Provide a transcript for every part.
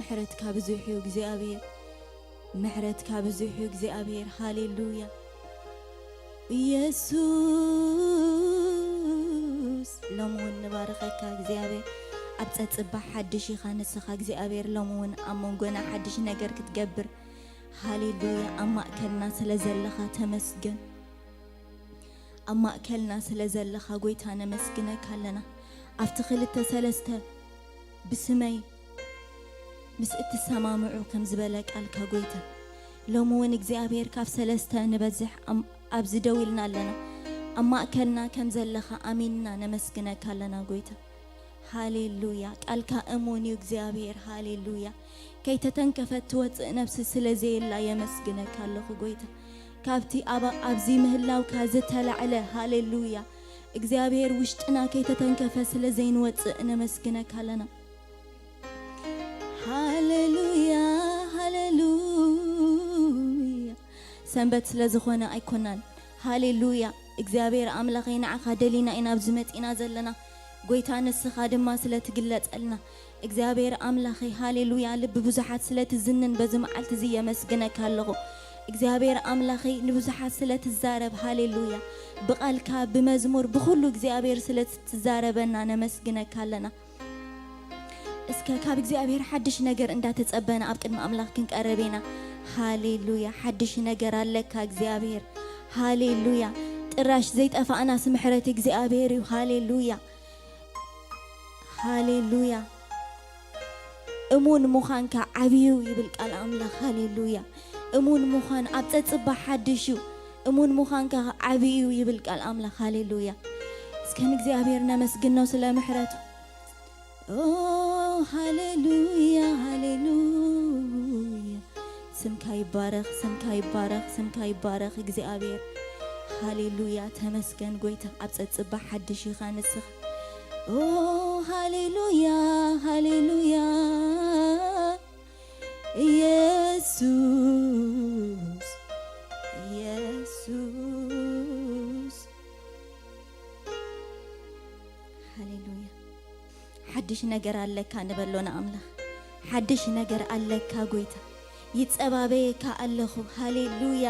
ምሕረትካ ብዙሕ እዩ እግዚኣብሔር፣ ምሕረትካ ብዙሕ እዩ እግዚኣብሔር። ሃሌሉያ ኢየሱስ፣ ሎሚ እውን ንባርኸካ እግዚኣብሔር። ኣብ ጸጽባ ሓድሽ ኢኻ ንስኻ እግዚኣብሔር፣ ሎሚ እውን ኣብ መንጎና ሓድሽ ነገር ክትገብር። ሃሌሉያ፣ ኣብ ማእከልና ስለ ዘለኻ ተመስገን። ኣብ ማእከልና ስለ ዘለኻ ጎይታ ነመስግነካ ኣለና። ኣብቲ ክልተ ሰለስተ ብስመይ ምስ እትሰማምዑ ከም ዝበለ ቃልካ ጎይታ፣ ሎሚ እውን እግዚኣብሔር ካብ ሰለስተ ንበዝሕ ኣም-፣ ኣብዚ ደው ኢልና ኣለና። ኣብ ማእከልና ከም ዘለኻ ኣሚንና ነመስግነካ ኣለና ጎይታ። ሃሌሉያ፣ ቃልካ እሙን እዩ እግዚኣብሔር። ሃሌሉያ፣ ከይተተንከፈት ትወፅእ ነብሲ ስለ ዘየላ የመስግነካ ኣለኹ ጎይታ። ካብቲ ኣብ-፣ ኣብዚ ምህላውካ ዝተላዕለ፣ ሃሌሉያ፣ እግዚኣብሔር ውሽጥና ከይተተንከፈ ስለ ዘይንወፅእ ነመስግነካ ኣለና። ሃሌሉያ፣ ሃሌሉያ። ሰንበት ስለ ዝኾነ ኣይኮናን። ሃሌሉያ፣ እግዚኣብሔር ኣምላኸይ፣ ንዓኻ ደሊና ኢና ኣብዚ መጺና ዘለና። ጎይታ ንስኻ ድማ ስለ ትግለጸልና። እግዚኣብሔር ኣምላኸይ፣ ሃሌሉያ፣ ልቢ ብዙሓት ስለ ትዝንን በዚ መዓልቲ እዚ የመስግነካ ኣለኹ። እግዚኣብሔር ኣምላኸይ፣ ንብዙሓት ስለ ትዛረብ፣ ሃሌሉያ፣ ብቓልካ፣ ብመዝሙር፣ ብኹሉ እግዚኣብሔር ስለ ትዛረበና ነመስግነካ ኣለና። እስከ ካብ እግዚኣብሔር ሓድሽ ነገር እንዳተጸበና ኣብ ቅድሚ ኣምላኽ ክንቀርብ ኢና። ሃሌሉያ፣ ሓድሽ ነገር ኣለካ እግዚኣብሔር። ሃሌሉያ፣ ጥራሽ ዘይጠፋእናስ ምሕረት እግዚኣብሔር እዩ። ሃሌሉያ፣ ሃሌሉያ። እሙን ምዃንካ ዓብዩ ይብል ቃል ኣምላኽ። ሃሌሉያ፣ እሙን ምዃን ኣብ ጸጽባ ሓድሽ እዩ። እሙን ምዃንካ ዓብዩ ይብል ቃል ኣምላኽ። ሃሌሉያ፣ እስከ ንእግዚኣብሔር ነመስግኖ ስለ ምሕረቱ። ኦ ሃሌሉያ፣ ሃሌሉያ፣ ስምካ ይባረኽ፣ ስምካ ይባረኽ፣ ስምካ ይባረኽ እግዚኣብሔር። ሃሌሉያ፣ ተመስገን ጎይታ፣ ኣብ ጸጽባ ሓድሽ ኢኻ ንስኻ። ኦ ሃሌሉያ፣ ሃሌሉያ፣ ኢየሱስ፣ ኢየሱስ። ሃሌሉያ። ሓድሽ ነገር ኣለካ ንበሎ ንኣምላኽ። ሓድሽ ነገር ኣለካ ጎይታ። ይጸባበየካ ኣለኹ። ሃሌሉያ።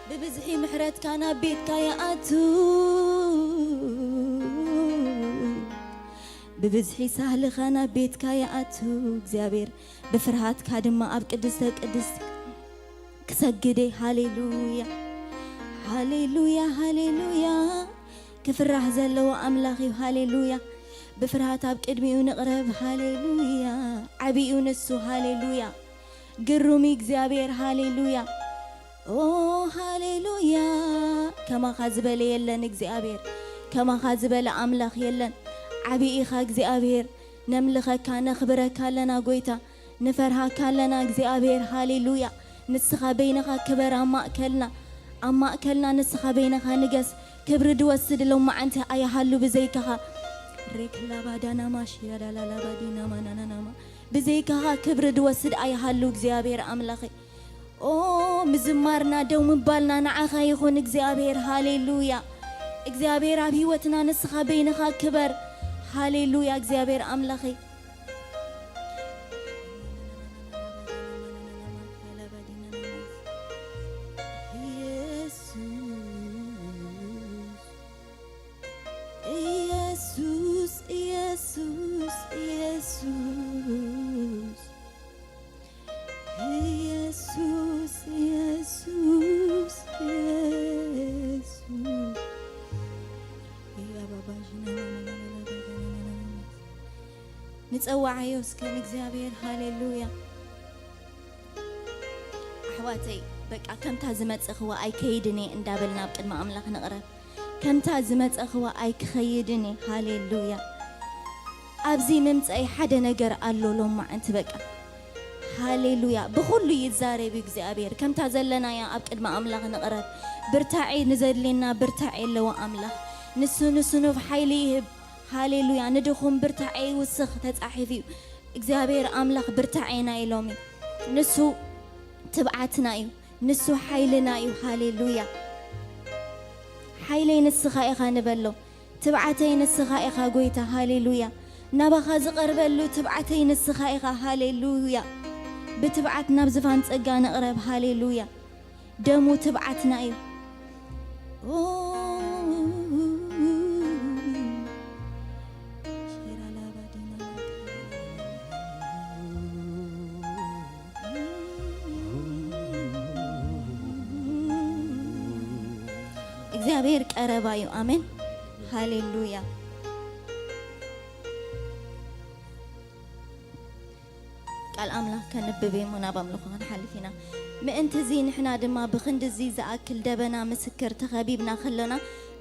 ብብዝሒ ምሕረትካ ናብ ቤትካ ይኣቱ፣ ብብዝሒ ሳህልኻ ናብ ቤትካ ይኣቱ እግዚኣብሔር፣ ብፍርሃትካ ድማ ኣብ ቅድስተ ቅድስት ክሰግድ እየ። ሃሌሉያ፣ ሃሌሉያ፣ ሃሌሉያ። ክፍራሕ ዘለዎ ኣምላኽ እዩ። ሃሌሉያ። ብፍርሃት ኣብ ቅድሚኡ ንቕረብ። ሃሌሉያ። ዓብዩ ንሱ። ሃሌሉያ። ግሩም እዩ እግዚኣብሔር። ሃሌሉያ። ኦ ሃሌሉያ። ከማኻ ዝበለ የለን እግዚኣብሔር። ከማኻ ዝበለ ኣምላኽ የለን። ዓብዪ ኢኻ እግዚኣብሔር። ነምልኸካ፣ ነኽብረካ ኣለና ጎይታ። ንፈርሃካ ኣለና እግዚኣብሔር። ሃሌሉያ። ንስኻ በይንኻ ክበር ኣብ ማእከልና። ኣብ ማእከልና ንስኻ በይንኻ ንገስ። ክብሪ ድወስድ ሎማዓንቲ ኣይሃሉ ብዘይካኻ። ሬክላባዳናማ ሽያዳላላባዲናማ ናናናማ። ብዘይካኻ ክብሪ ድወስድ ኣይሃሉ እግዚኣብሔር ኣምላኸይ። ኦ ምዝማርና ደው ምባልና ንዓኻ ይኹን እግዚኣብሔር። ሃሌሉያ። እግዚኣብሔር ኣብ ህይወትና ንስኻ በይንኻ ክበር። ሃሌሉያ እግዚኣብሔር ኣምላኸይ። ኢየሱስ፣ ኢየሱስ፣ ኢየሱስ፣ ኢየሱስ፣ ኢየሱስ፣ ኢየሱስ፣ ኢየሱስ። ንጸዋዓዮ እስከ ንእግዚኣብሔር። ሃሌሉያ። ኣሕዋተይ፣ በቃ ከምታ ዝመጸኽዋ ኣይከይድን እየ እንዳበልና ኣብ ቅድሚ ኣምላኽ ንቕረብ። ከምታ ዝመጸኽዋ ኣይክኸይድን እየ። ሃሌሉያ። ኣብዚ ምምጸይ ሓደ ነገር ኣሎ ሎማዓንቲ በቃ። ሃሌሉያ። ብኹሉ ይዛረብ እዩ እግዚኣብሔር። ከምታ ዘለናያ ኣብ ቅድሚ ኣምላኽ ንቕረብ። ብርታዔ ንዘድልየና ብርታዔ ኣለዎ ኣምላኽ። ንሱ ንስኑፍ ሓይሊ ይህብ። ሃሌሉያ። ንድኹም ብርታዔ ይውስኽ ተጻሒፉ እዩ። እግዚኣብሔር ኣምላኽ ብርታዔና እዩ ሎሚ። ንሱ ትብዓትና እዩ። ንሱ ሓይልና እዩ። ሃሌሉያ። ሓይለይ ንስኻ ኢኻ ንበሎ። ትብዓተይ ንስኻ ኢኻ ጎይታ፣ ሃሌሉያ። ናባኻ ዝቐርበሉ ትብዓተይ ንስኻ ኢኻ፣ ሃሌሉያ። ብትብዓት ናብ ዝፋን ጸጋ ንቕረብ፣ ሃሌሉያ። ደሙ ትብዓትና እዩ። እግዚኣብሔር ቀረባ እዩ። ኣሜን። ሃሌሉያ። ቃል ኣምላኽ ከንብብ እሞ ናብ ኣምልኾ ክንሓልፍ ኢና። ምእንቲ እዚ ንሕና ድማ ብኽንዲ እዚ ዝኣክል ደበና ምስክር ተኸቢብና ከሎና፣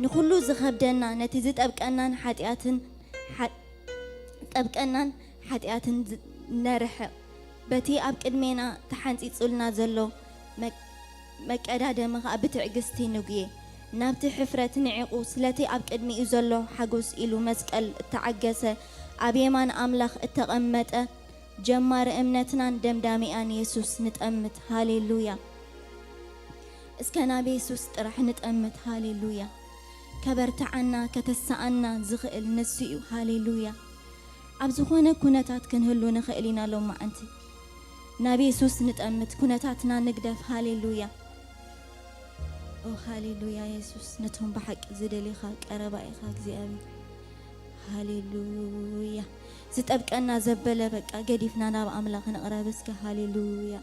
ንኹሉ ዝኸብደና፣ ነቲ ዝጠብቀናን ሓጢኣትን፣ ሓ-፣ ጠብቀናን ሓጢኣትን ዝ-፣ ነርሕቕ። በቲ ኣብ ቅድሜና ተሓንጺጹልና ዘሎ መ-፣ መቀዳደሚ ኸኣ ብትዕግስቲ ንጉየ። ናብቲ ሕፍረት ንዒቑ፣ ስለቲ ኣብ ቅድሚኡ ዘሎ ሓጎስ ኢሉ መስቀል እተዓገሰ፣ ኣብ የማን ኣምላኽ እተቐመጠ፣ ጀማሪ እምነትናን ደምዳሚኣን የሱስ ንጠምት። ሃሌሉያ። እስከ ናብ የሱስ ጥራሕ ንጠምት። ሃሌሉያ። ከበርትዓና፣ ከተስኣና ዝኽእል ንሱ እዩ። ሃሌሉያ። ኣብ ዝኾነ ኩነታት ክንህሉ ንኽእል ኢና ሎማዓንቲ። ናብ የሱስ ንጠምት፣ ኩነታትና ንግደፍ። ሃሌሉያ። ኦ ሃሌሉያ የሱስ፣ ነቶም ብሓቂ ዝደልዩኻ ቀረባ ኢኻ እግዚኣብሔር። ሃሌሉያ። ዝጠብቀና ዘበለ በቃ ገዲፍና ናብ ኣምላኽ ንቕረብ እስከ። ሃሌሉያ።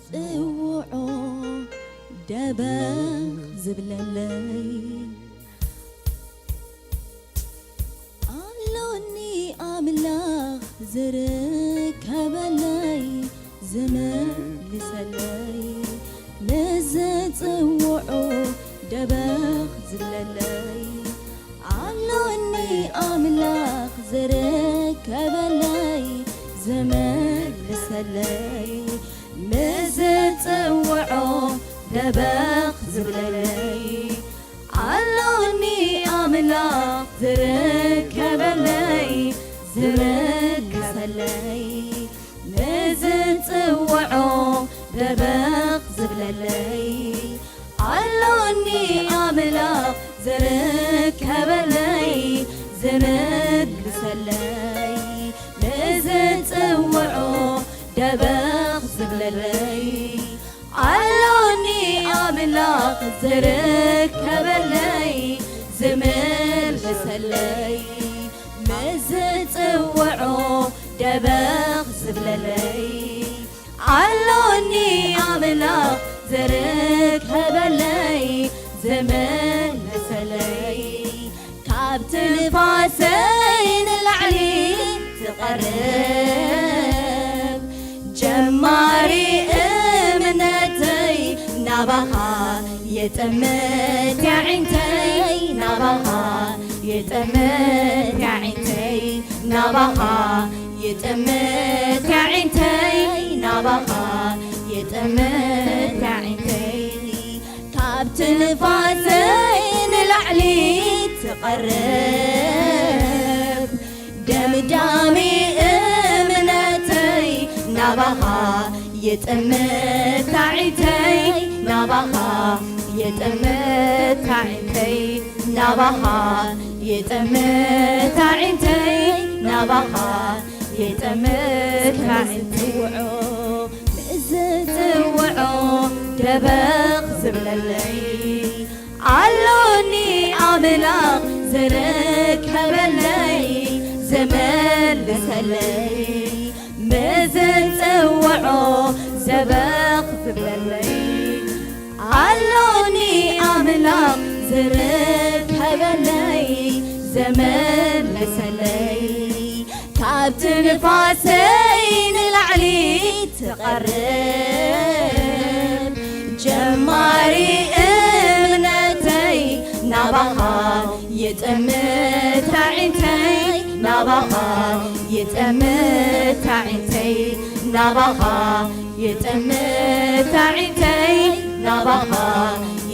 ጽውዖ ደበኽ ዝብለለይ ኣሎኒ ኣምላኽ ዝርከበለይ ዝምልሰለይ፣ ንዝጽውዖ ደበኽ ዝብለለይ ኣሎኒ ኣምላኽ ዝርከበለይ ዝምልሰለይ፣ ንዝጽውዖ ደበኽ ዝብለለይ ኣሎኒ ኣምላኽ ዝርከበለይ ዝምልሰለይ፣ ንዝጽውዖ ደበኽ ዝብለለይ ኣሎኒ ኣምላኽ ዝርከበለይ ዝምልሰለይ፣ ንዝጽውዖ ደበኽ ዝብለለይ ኣሎኒ ኣምላኽ ዝርከበለይ ዝምልሰለይ፣ ምስ ዝጽውዖ ደበኽ ዝብለለይ ኣሎኒ ኣምላኽ ዝርከበለይ ዝምልሰለይ፣ ካብ ትንፋሰይ ንላዕሊ ትቐርብ ጀማሪ እምነተይ ናባኻ ይጥምት ያዒንተይ፣ ናባኻ ይጥምት ያዒንተይ፣ ናባኻ ይጥምት ያዒንተይ፣ ናባኻ ይጥምት ያዒንተይ፣ ካብ ትንፋሰይ ንላዕሊ ትቐርብ ደምዳሚ እምነተይ ናባኻ ይጥምት ያዒንተይ፣ ናባኻ ይጥምት ያዒንተይ፣ ናባኻ ይጥምት ያዒንተይ፣ ናባኻ ይጥምት ያዒንተይ። ዝጽውዖ ደበኽ ዝብለለይ ኣሎኒ ኣምላኽ ዝርከበለይ ዝመልሰ ዘበኽ ዝብለለይ ኣሎኒ ኣምላኽ ዝርከበለይ ዘመለሰለይ ካብ ትንፋሰይ ንላዕሊ ትቐርብ ጀማሪ እምነተይ ናባኻ ይጥምት ኣዒንተይ ናባኻ ይጥምት ኣዒንተይ ናባኻ ይጥምት ኣዒንተይ ናባኻ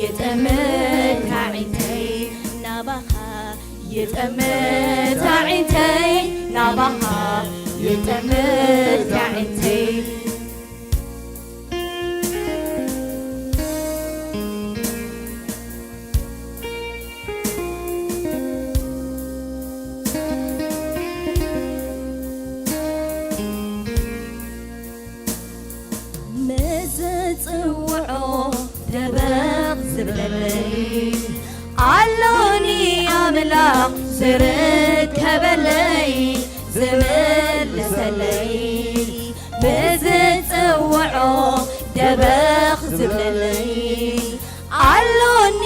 ይጥምት ኣዒንተይ ናባኻ ይጥምት ኣዒንተይ ናባኻ ይጥምት ኣዒንተይ ምዝጽውዖ ደበቕ ዝብለለይ ኣሎኒ ኣምላኽ ዝርከበለይ ዝምልሰለይ ምዝጽውዖ ደበኽ ዝብለለይ ኣሎኒ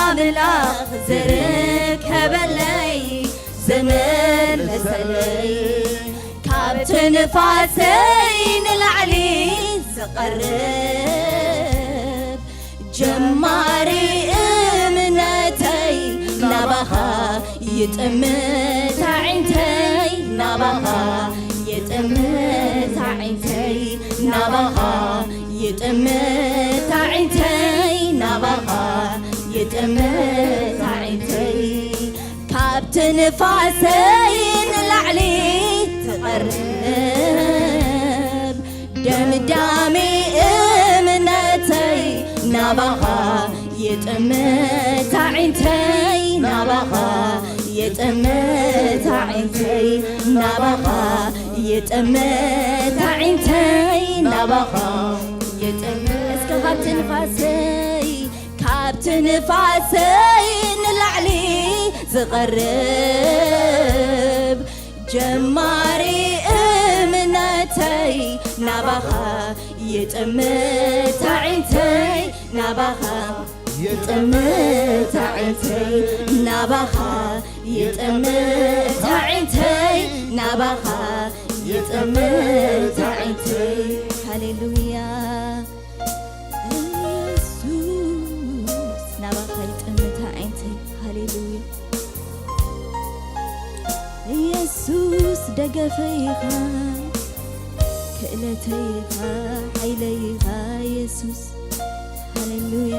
ኣምላኽ ዝርከበለይ ዝምልሰለይ ካብ ትንፋሰይ ንላዕሊ ዝቐርብ ጀማሪ እምነተይ ናባኻ ይጥምት ኣዒንተይ ናባኻ ይጥምት ኣዒንተይ ናባኻ ይጥምት ኣዒንተይ ናባኻ ይጥምት ኣዒንተይ ካብ ትንፋሰይ ንላዕሊ ትቐርብ ደምዳሚ እምነተይ ናባኻ ይጥምት ኣዒንተይ ናባኻ ይጥምት ኣዒንተይ ናባኻ ይጥምት ኣዒንተይ ናባኻ ይጥምት እስከ ካብ ትንፋሰይ ካብ ትንፋሰይ ንላዕሊ ዝቐርብ ጀማሪ እምነተይ ናባኻ ይጥምት ኣዒንተይ ናባኻ ይጥምት ኣዒንተይ ናባኻ ይጥምት ኣዒንተይ ናባኻ ይጥምት ኣዒንተይ ሃሌሉያ ኢየሱስ ናባኻ ይጥምት ኣዒንተይ ሃሌሉያ ኢየሱስ ደገፈይ ኢኻ ክእለተይ ኢኻ ሓይለይ ኢኻ ኢየሱስ ሃሌሉያ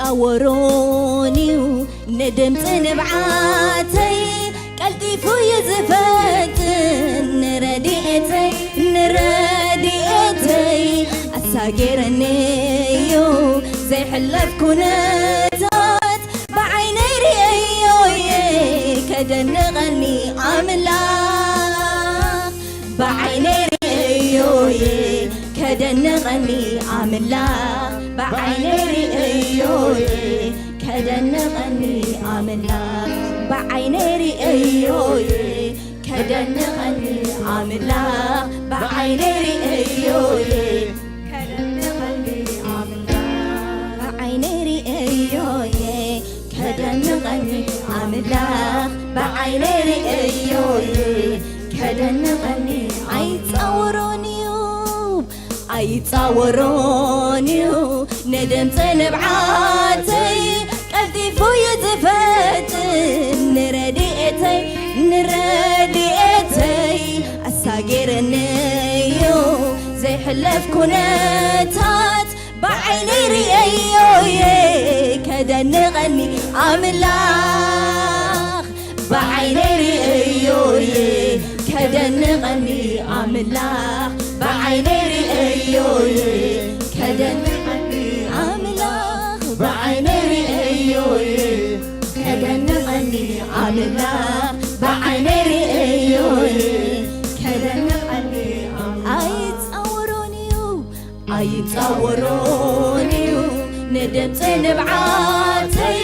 ኣይጻወሮን እዩ ንድምፂ ንብዓተይ ቀልጢፉ እዩ ዝፈጥን ንረድኤተይ ንረድኤተይ ኣሳጊርኒ እዩ ዘይሕለፍ ኩነታት ብዓይነይ ርእየዮ እየ ከደንቐኒ ኣምላኽ ብዓይነይ ርእየዮ እየ ከደንቐኒ ኣምላኽ ብዓይነይ ርእየዮ እየ ከደንቐኒ ኣምላኽ ብዓይነይ ርእየዮ እየ ከደንቐኒ ኣምላኽ ብዓይነይ ርእየዮ እየ ከደንቐኒ ኣምላኽ ብዓይነይ ርእየዮ እየ ከደንቐኒ ኣምላኽ ብዓይነይ ርእየዮ እየ ከደንቐኒ ኣይጻወሮን እዩ ኣይጻወሮን እዩ ንድምፂ ንብዓተይ ቀልጢፉ እዩ ዝፈጥን ንረድኤተይ ንረድኤተይ ኣሳጊርኒ እዩ ዘይሕለፍ ኩነታት ብዓይነይ ርእየዮ እየ ከደንቐኒ ኣምላኽ ብዓይነይ ርእየዮ እየ ከደንቐኒ ኣምላኽ ብዓይነይ ርእየዮ እየ ከደንቐኒ ኣምላኽ ብዓይነይ ርእየዮ እየ ከደንቐኒ ኣምላኽ ብዓይነይ ርእየዮ እየ ከደንቐኒ ኣምላኽ ኣይጻወሮን እዩ ኣይ ጻወሮን እዩ ንድምፂ ንብዓተይ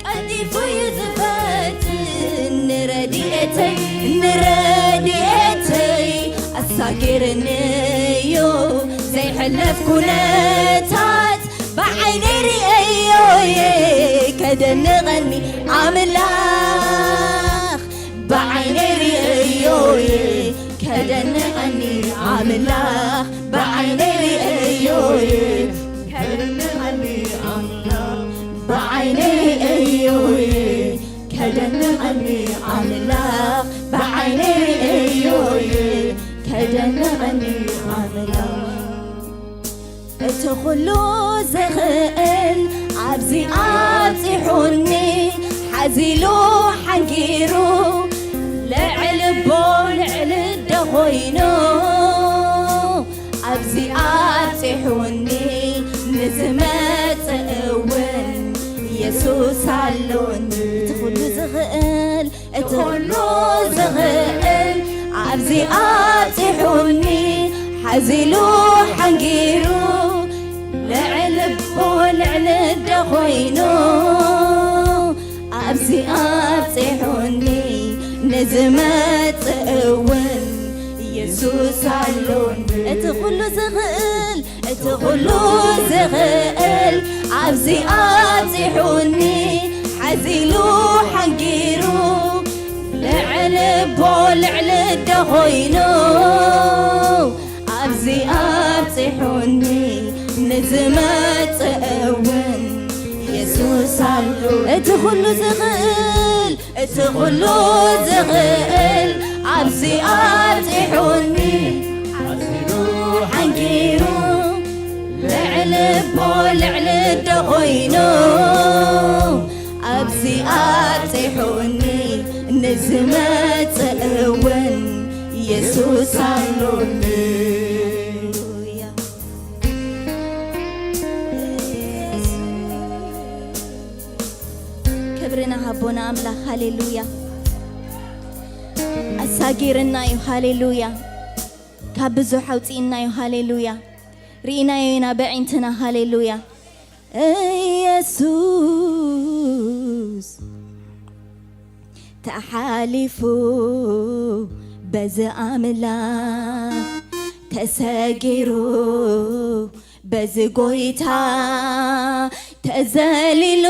ቀልጢፉ እዩ ዝፈትን ንረድኤተይ ንረድኤተይ ኣሳጊርኒ እዩ ዘይሕለፍ ኩነታት ብዓይነይ ርእየዮ እየ ከደንቐኒ ኣምላኽ ብዓይነይ ርእየዮ እየ ከደንቐኒ ኣምላኽ ብዓይነይ ርእየዮ እየ ከደንቐኒ ኣምላኽ ብዓይነይ ርእየዮ እየ ከደንቐኒ ኣምላኽ ብዓይነይ ርእየዮ እየ ከደንቐኒ ኣምላኽ እቲ ኩሉ ዝኽእል ኣብዚ ኣብፂሑኒ ሓዚሉ ሓንጊሩ ልዕል ቦ ልዕል ደ ኮይኑ ኣብዚ ኣብፂሑኒ ንዝመፅእ እውን የሱስ ኣሎኒ እቲ ኩሉ ዝኽእል እቲ ኩሉ ዝኽእል ኣብዚ ኣብፂሑኒ ሓዚሉ ሓንጊሩ ልዕል ቦ ልዕል ደ ኮይኑ ኣብዚ ኣብፂሑኒ ንዝመፅእ እውን የሱስ ኣሎኒ እቲ ኩሉ ዝኽእል እቲ ኩሉ ዝኽእል ኣብዚ ኣብፂሑኒ ሓዚሉ ሓንጊሩ ልዕል ቦ ልዕል ደ ኮይኑ ኣብዚ ኣብፂሑኒ ንዝመፅእ እውን የሱስ ኣሎ እቲ ኩሉ ዝኽእል እቲ ኩሉ ዝኽእል ኣብዚ ኣብፂሑኒ ሓንጊሩ ልዕል ቦ ልዕል ዶ ኮይኑ ኣብዚ ኣብፂሑኒ ንዝመፅእ እውን የሱስ ኣሎኒ ክብሪ ንሃቦና ኣምላኽ ሃሌሉያ ኣሳጊርና እዩ ሃሌሉያ ካብ ብዙሕ ኣውፅእና እዩ ሃሌሉያ ርኢናዮ ኢና በዒንትና ሃሌሉያ ኢየሱስ ተሓሊፉ በዚ ኣምላኽ ተሰጊሩ በዚ ጎይታ ተዘሊሉ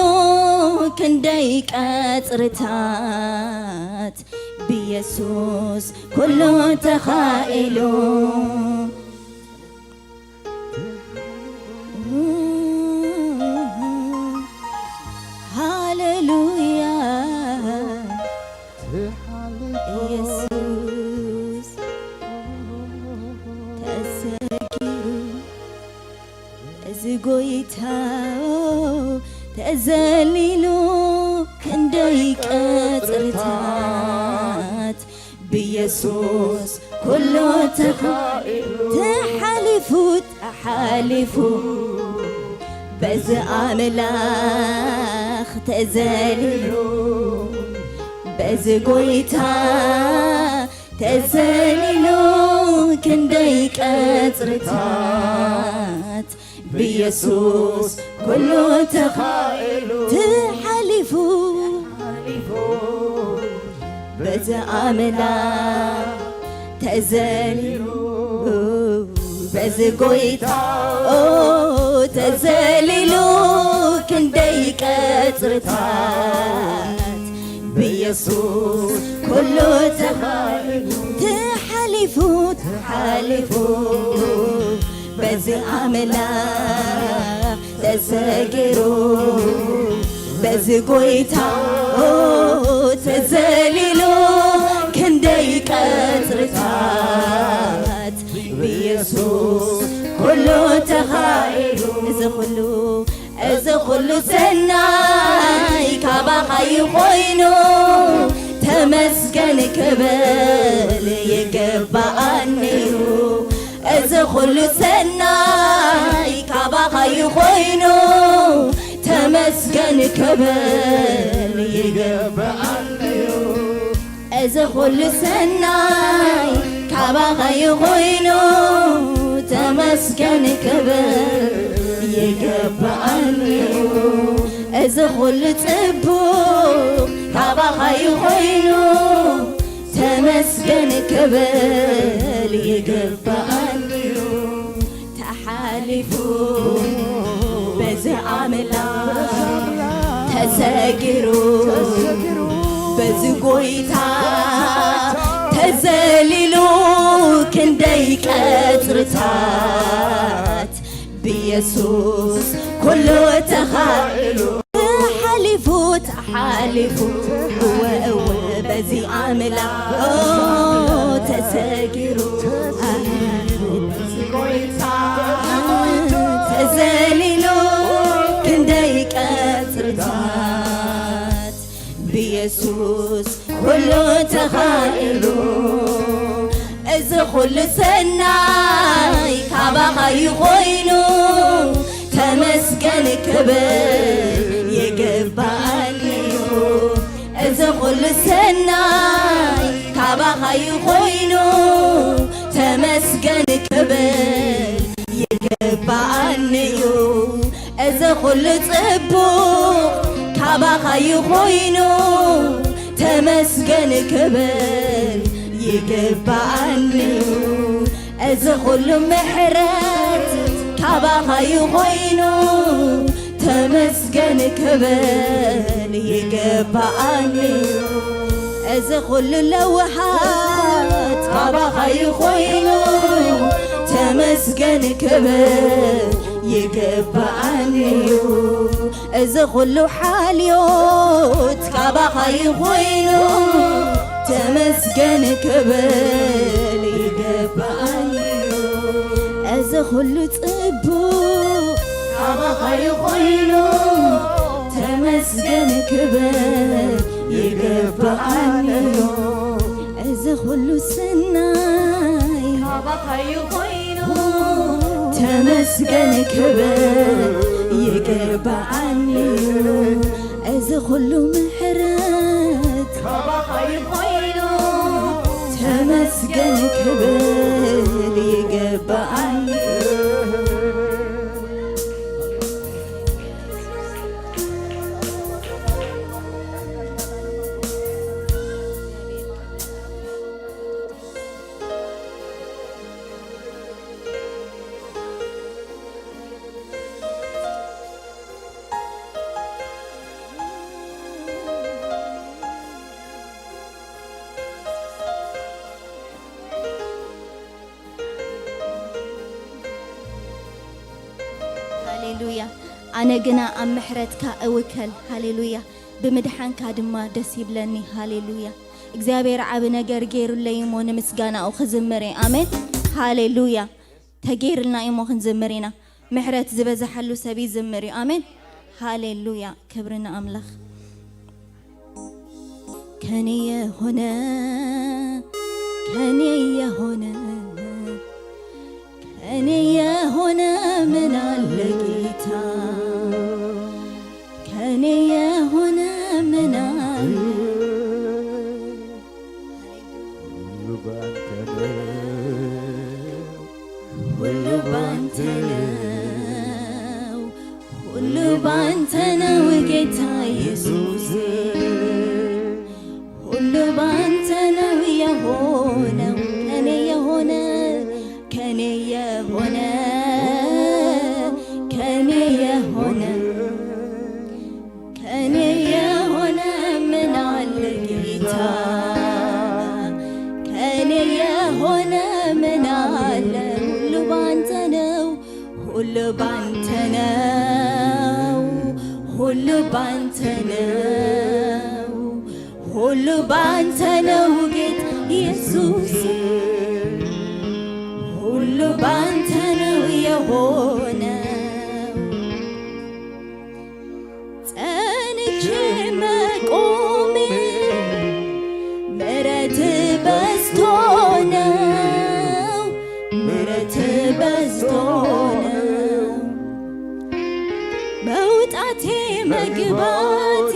ክንደይ ቀጽርታት ብየሱስ ኩሉ ተኻኢሉ ሃሌሉያ ኢየሱስ ተሰጊሩ እዚ ጎይታ ተዘሊሉ ክንደይ ቀጽርታት ብየሱስ ኩሉ ተኻኢሉ ተሓሊፉ ተሓሊፉ በዚ ኣምላኽ ተዘሊሉ በዚ ጎይታ ተዘሊሉ ክንደይ ቀጽርታት ብየሱስ ኩሉ ተኻኢሉ ተሓሊፉ በዚ ኣምላኽ ተዘሊሉ በዚ ጎይታ ተዘሊሉ ክንደይ ቀጽርታት ብየሱስ ኩሉ ተኻኢሉ ተሓሊፉ ተሓሊፉ በዚ ኣምላኽ ተሰጊሩ በዚ ጎይታ ተዘሊሉ ክንደይ ቀጽርታት ብየሱስ ኩሉ ተኻኢሉ እዚ ኩሉ እዚ ኩሉ ሰናይ ካባኻ እዩ ኮይኑ ተመስገን ክብል ይገባኣኒ እዩ እዚ ኩሉ ሰናይ ካባኻ እዩ ኮይኑ ተመስገን ክብል ይገባኣኒ እዩ እዚ ኩሉ ሰናይ ካባኻ እዩ ኮይኑ ተመስገን ክብር ይግብኣኒ እዩ። እዚ ኩሉ ጽቡቕ ካባኻ እዩ ኮይኑ፣ ተመስገን ክብል ይግብኣኒ እዩ። ተሓሊፉ በዚ ኣምላኽ ተሰጊሩ በዚ ጎይታ ተዘሊሉ ክንደይ ቀጽርታት ብኢየሱስ ኩሉ ተኻኢሉ። ተሓሊፉ ተሓሊፉ እወ እወ በዚ ኣምላኽ ተሰጊሩ ተዘሊሉ ክንደይ ቀጽርታት ብኢየሱስ ኩሉ ተኻኢሉ። እዚ ኩሉ ሰናይ ካባኻ እዩ ኮይኑ፣ ተመስገን ክብል ይግብኣኒ እዩ። እዚ ኩሉ ሰናይ ካባኻ እዩ ኮይኑ፣ ተመስገን ክብል ይግብኣኒ እዩ። እዚ ኩሉ ጽቡቕ ካባኻ እዩ ኮይኑ፣ ተመስገን ክብል ይግብኣኒ እዩ። እዚ ኩሉ ምሕረት ካባኻ እዩ ኮይኑ፣ ተመስገን ክብል ይግብኣኒ እዩ። እዚ ኩሉ ለውሃት ካባኻ እዩ ኮይኑ፣ ተመስገን ክብል ይግብኣኒ እዩ። እዚ ኩሉ ሓልዮት ካባኻ እዩ ኮይኑ፣ ተመስገን ክብል ይግብኣኒ እዩ። እዚ ኩሉ ጽቡቕ ካባኻ እዩ ኮይኑ፣ ተመስገን ክብል ይግብኣኒ እዩ። እዚ ኩሉ ሰናይ ካባኻ እዩ ኮይኑ፣ ተመስገን ክብል ይግብኣኒ እዩ። እዚ ኩሉ ምሕረት ካባኻ እዩ ኮይኑ፣ ተመስገን ክብል ይግብኣኒ እዩ። ሃሌሉያ። ኣነ ግና ኣብ ምሕረትካ እውከል። ሃሌሉያ። ብምድሓንካ ድማ ደስ ይብለኒ። ሃሌሉያ። እግዚኣብሔር ዓቢ ነገር ገይሩለይ እሞ ንምስጋናኡ ክዝምር እየ። ኣሜን። ሃሌሉያ። ተገይርልና እዩ እሞ ክንዝምር ኢና። ምሕረት ዝበዝሓሉ ሰብ ይዝምር እዩ። ኣሜን። ሃሌሉያ። ክብሪ ንኣምላኽ። ከኔ የሆነ፣ ከኔ የሆነ፣ ከኔ የሆነ ምን አለ ጌታ? ከኔ የሆነ ምን አለ? ሁሉ ባንተ ነው፣ ሁሉ ባንተ ነው፣ ሁሉ ባንተ ነው ጌታ ኢየሱስ። ሁሉ ባንተ ነው የሆነው፣ ከኔ የሆነ፣ ከኔ የሆነ፣ ከኔ የሆነ፣ ከኔ የሆነ ምን አለ ጌታ? ከኔ የሆነ ምን አለ? ሁሉ ባንተ ነው፣ ሁሉ ባንተ ነው፣ ሁሉ ባንተ ነው፣ ሁሉ ባንተ ነው ጌታ ኢየሱስ። ሁሉ ባንተ ነው የሆነው። ጸንቼ መቆሜ ምሕረት በዝቶ ነው፣ ምሕረት በዝቶ ነው። መውጣቴ መግባቴ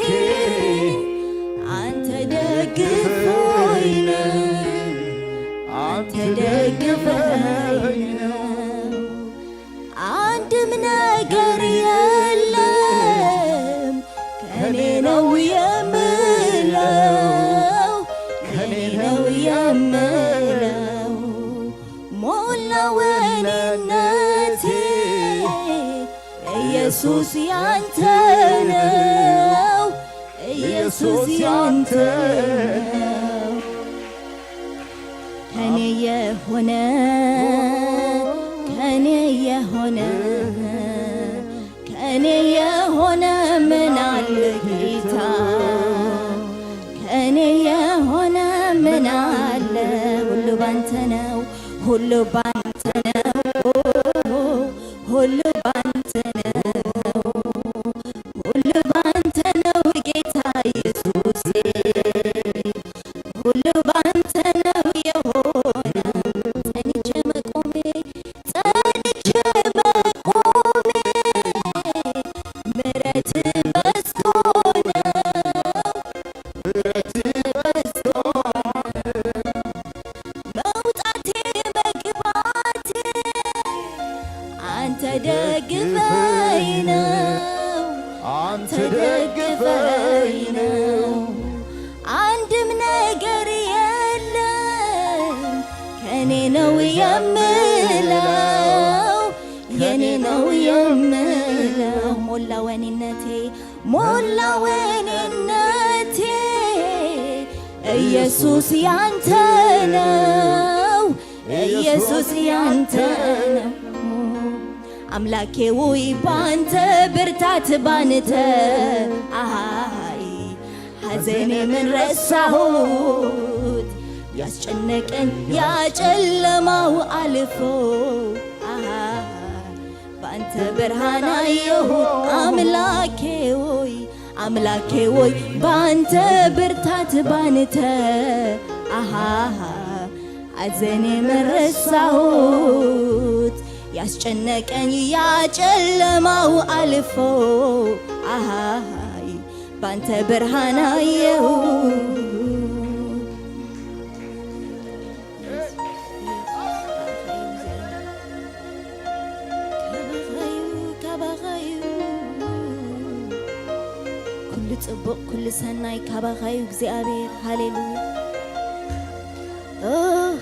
አንተ ደግፎኝ ነው፣ አንተ ደግፈኝ ነው። የምለው ሞላ ወኔነቴ ኢየሱስ ያንተ ነው፣ ኢየሱስ ያንተ ነው። ከኔ የሆነ ከኔ የሆነ ከኔ የሆነ ምን አለ ጌታ? ከኔ የሆነ ምን አለ? ሁሉ ባንተ ነው፣ ሁሉ ባንተ ነው፣ ሁሉ ባንተ ነው፣ ሁሉ ባንተ ነው ጌታ ኢየሱሴ፣ ሁሉ ባንተ ነው የሆነ። ጸንቼ መቆሜ፣ ጸንቼ መቆሜ፣ ምሕረት በዝቶ ነው፣ ምሕረት በዝቶ ነው። መውጣቴ መግባቴ አንተ ደግፈኝ ነው፣ አንተ ደግፈኝ ነው። አንድም ነገር የለም ከኔ ነው የምለው፣ የኔ ነው የምለው። ሞላ ወኔነቴ፣ ሞላ ወኔነቴ ኢየሱስ ያንተ ነው፣ ኢየሱስ ያንተ ነው። አምላኬ ሆይ ባንተ ብርታት ባንተ አሃይ ሐዘኔ ምን ረሳሁት ያስጨነቀኝ ያጨለማው አልፎ አሃ ባንተ ብርሃን አየሁ አምላኬ ሆይ አምላኬ ሆይ ባንተ ብርታት ባንተ አሃ ሐዘኔ ምን ረሳሁት ያስጨነቀኝ ያጨለማው አልፎ አሃይ ባንተ ብርሃን አየሁ። ካባኻዩ፣ ካባኻዩ። ኩሉ ጽቡቕ፣ ኩሉ ሰናይ ካባኻዩ እግዚኣብሔር። ሃሌሉያ። ኦ፣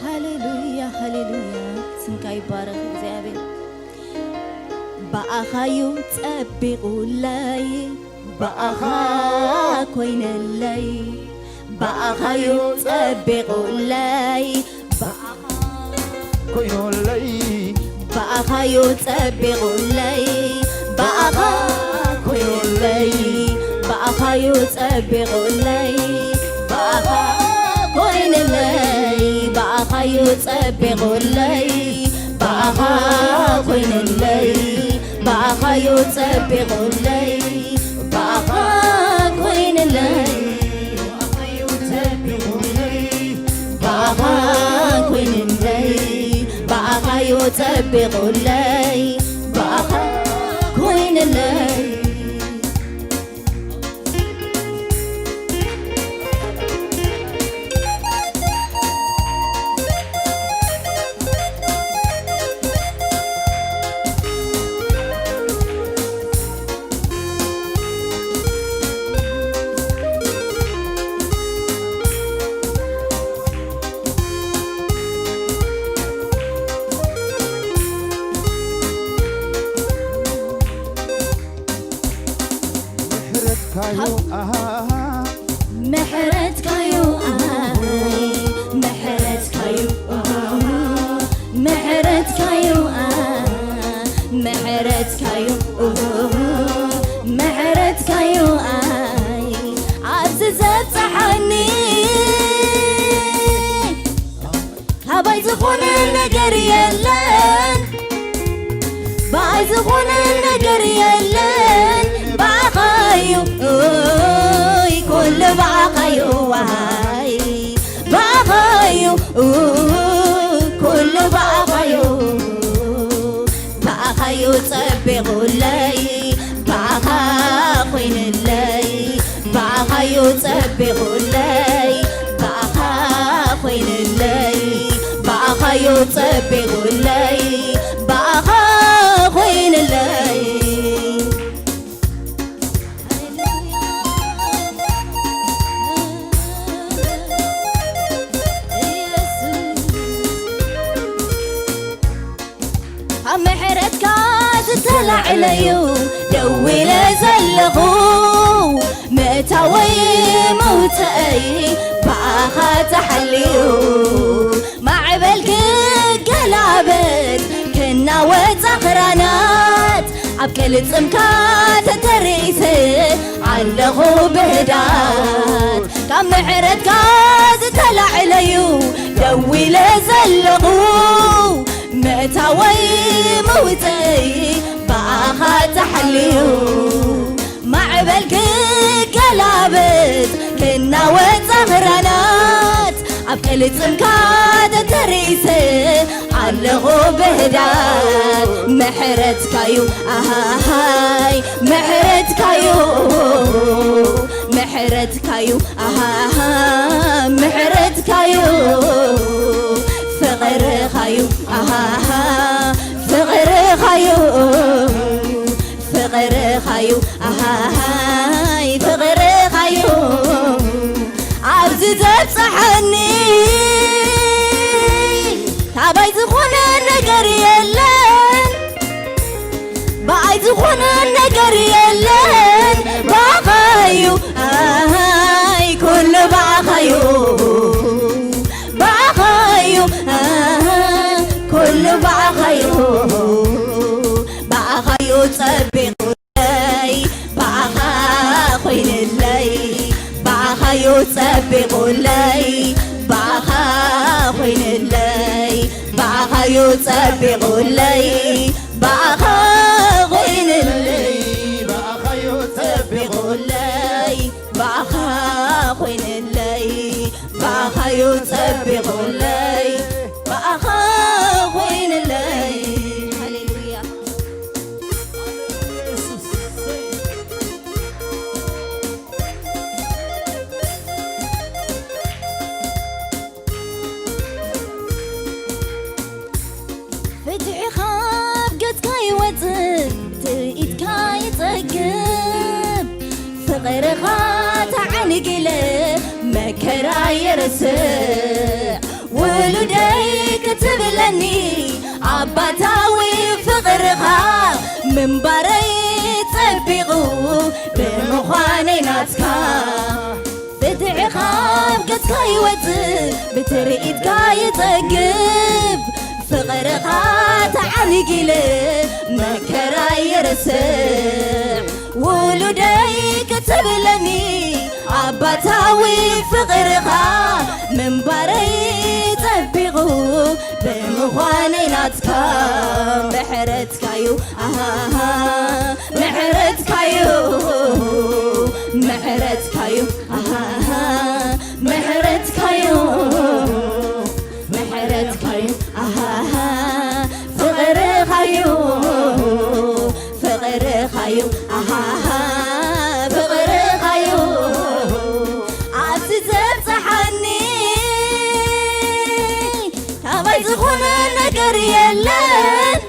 ሃሌሉያ፣ ሃሌሉያ። ስምካ ይባረኽ እግዚኣብሔር። ብኣኻዩ ጸቢቑለይ፣ ብኣኻ ኮይነለይ፣ ብኣኻዩ ጸቢቑለይ፣ ብኣኻ ኮይኖለይ ብኣኻዩ ጸቢቑለይ ብኣኻ ኮይኑለይ ብኣኻዩ ጸቢቑለይ ብኣኻ ኮይኑለይ ብኣኻዩ ጸቢቑለይ ብኣኻ ኮይኑለይ ብኣኻዩ ጸቢቑለይ ብኣኻ ኮይኑለይ ብኣኻ ኮይንለይ ብኣኻዩ ጸቢቑለይ ብኣኻ ኮይንለይ ምሕረትካዩ ኣሃ ምሕረትካዩ ኣሃ ምሕረትካዩ ኣሃ ምሕረትካዩ ኣሃ ምሕረትካዩ ኣሃ ምሕረትካዩ ኣይ ኣብዚ ዘብጽሓኒ ካባይ ዝኾነ ነገር የለን ብኣይ ዝኾነ ነገር የለን ብኣኻዩ እይ ኩሉ ብኣኻዩ ዋይ ብኣኻዩ ኩሉ ብኣኻዩ ብኣኻዩ ጸቢቑለይ ብኣኻ ኮይንለይ ብኣኻዩ ጸቢቑለይ ብኣኻ ኮይንለይ ብኣኻዩ ጸቢቑለይ ብኣኻ ኮይንለይ ላዕለዩ ደው ኢለ ዘለኹ፣ ምእታወይ መውፅአይ ብኣኻ ተሓልዩ። ማዕበል ክገላበጥ ክናወጽ ኣኽራናት፣ ኣብ ቅልጽምካ ተተሪሰ ኣለኹ ብህዳት። ካብ ምሕረትካ ዝተላዕለዩ ደው ኢለ ዘለኹ፣ ምእታወይ መውፅእይ ብኣኻ ተሓልዩ። ማዕበል ክገላበጥ ክናወጽ ኣኽራናት፣ ኣብ ቅልጽምካ ተተሪሰ ኣለኹ ብህዳት። ምሕረትካዩ ኣሃሃይ ምሕረትካዩ ምሕረትካዩ ኣሃሃ ምሕረትካዩ ፍቕርኻዩ ኣሃሃ ፍቕርኻዩ ፍቕርኻዩ ኣሃሃይ ፍቕርኻዩ ኣብዚ ዘብጽሓኒ ካባይ ዝኾነ ነገር የለን ብኣይ ዝኾነ ነገር የለን ብኣኻዩ ኣይ ኩሉ ብኣኻዩ ብኣኻዩ ኣይ ኩሉ ብኣኻዩ ብኣኻዩ ጸቢቑለይ ብኣኻ ኮይንለይ ብኣኻዩ ጸቢቑለይ ብኣኻ ኮይንለይ ብኣኻዩ ጸቢቑለይ ብኣኻ ኮይንለይ ብኣኻዩ ጸቢቑለይ ብኣኻ ኮይንለይ ብኣኻዩ ጸቢቑለይ ብኣኻ ኮይንለይ ሃሌሉያ ፍትሒ ካብ ገጽካ ይወጽእ ትርኢትካ ይጸግብ ፍቕርኻ ተዓኒጊለ መከራ የርስዕ ውሉደይ ክትብለኒ ኣባታዊ ፍቕርኻ ምንባረይ ጸቢቑ ብምዃነይ ናትካ ፍትሒ ካብ ገጽካ ይወጽእ ብትርኢትካ ይጸግብ ፍቕርኻ ተዓኒጊለ መከራ ይርስዕ ውሉደይ ክትብለኒ ኣባታዊ ፍቕርኻ ምንባረይ ጸቢቑ ብምዃነይ ናትካ ምሕረትካዩ ኣሃሃ ምሕረትካዩ ምሕረትካዩ ኣሃሃ ምሕረትካዩ ምሕረትካዩ ኣሃሃ ፍቕርኻዩ ፍቕርኻዩ ኣሃሃ ፍቕርኻዩ ኣብዚ ዘብጽሓኒ ካባይ ዝኾነ ነገር የለን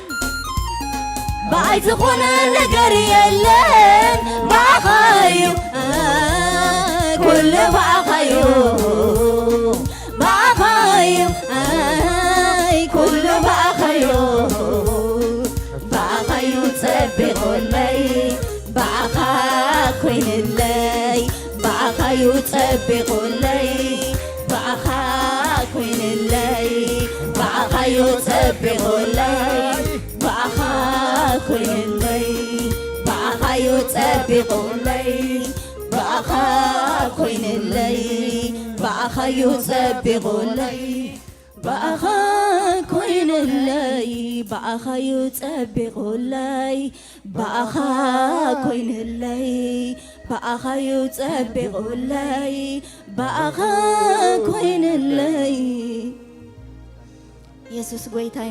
ብኣይ ዝኾነ ነገር የለን ብኣኻዩ ኩሉ ብኣኻዩ ብኣኻዩ ኣይ ኩሉ ብኣኻዩ ብኣኻዩ ጸቢቑለይ ብኣኻ ኮይንለይ ብኣኻዩ ጸቢቑለይ ብኣኻ ኮይንለይ ብኣኻዩ ጸቢቑለይ ብኣኻ ኮይንለይ ብኣኻዩ ጸቢቑለይ ብኣኻ ኮይንለይ ብኣኻዩ ጸቢቑለይ ብኣኻ ኮይንለይ ብኣኻዩ ጸቢቑለይ ብኣኻ ኮይንለይ ብኣኻዩ ጸቢቑለይ ብኣኻ ኮይንለይ የሱስ ጎይታይ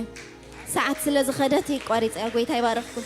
ሰዓት ስለ ዝኸደት ይቋሪፀያ ጎይታ ይባረኽኩም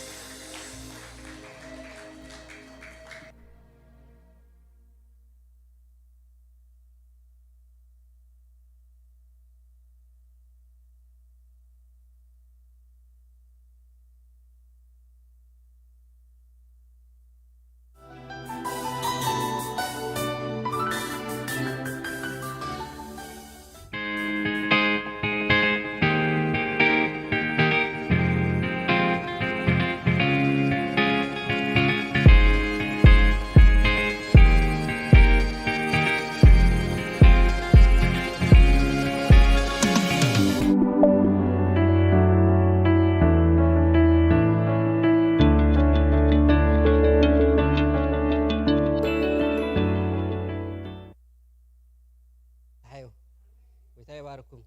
ጎይታ ይባርኩም።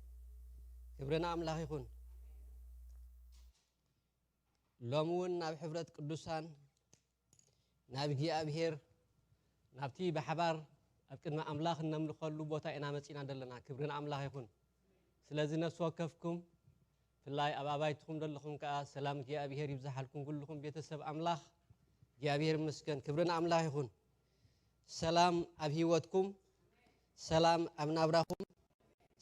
ክብሪ ንኣምላኽ ይኹን። ሎሚ እውን ናብ ሕብረት ቅዱሳን፣ ናብ እግዚኣብሔር፣ ናብቲ ብሓባር ኣብ ቅድሚ ኣምላኽ እነምልኸሉ ቦታ ኢና መጺና ዘለና። ክብሪ ንኣምላኽ ይኹን። ስለዚ ነፍሲ ወከፍኩም፣ ብፍላይ ኣብ ኣባይትኹም ዘለኹም ከኣ ሰላም እግዚኣብሔር ይብዝሓልኩም፣ ኩልኹም ቤተሰብ ኣምላኽ። እግዚኣብሔር ይመስገን። ክብሪ ንኣምላኽ ይኹን። ሰላም ኣብ ህይወትኩም፣ ሰላም ኣብ ናብራኹም፣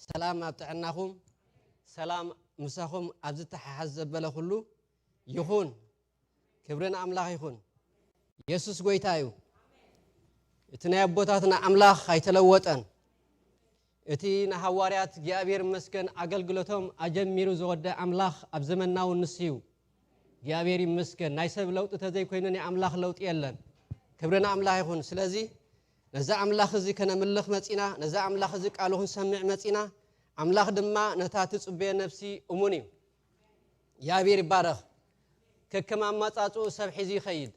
ሰላም ኣብ ጥዕናኹም፣ ሰላም ምሳኹም ኣብ ዝተሓሓዝ ዘበለ ኩሉ ይኹን። ክብሪ ንኣምላኽ ይኹን። የሱስ ጎይታ እዩ። እቲ ናይ ኣቦታትና ኣምላኽ ኣይተለወጠን። እቲ ንሃዋርያት እግዚኣብሔር ይመስገን ኣገልግሎቶም ኣጀሚሩ ዝወደ ኣምላኽ ኣብ ዘመንና እውን ንሱ እዩ። እግዚኣብሔር ይመስገን። ናይ ሰብ ለውጢ ተዘይኮይኑ ናይ ኣምላኽ ለውጢ የለን። ክብሪ ንኣምላኽ ይኹን። ስለዚ ነዚ ኣምላኽ እዚ ከነምልኽ መጺና፣ ነዚ ኣምላኽ እዚ ቃሉ ክንሰምዕ መጺና። ኣምላኽ ድማ ነታ ትጽበዮ ነፍሲ እሙን እዩ። እግዚኣብሔር ይባረኽ። ከከም ኣመጻጽኡ ሰብ ሒዙ ይኸይድ።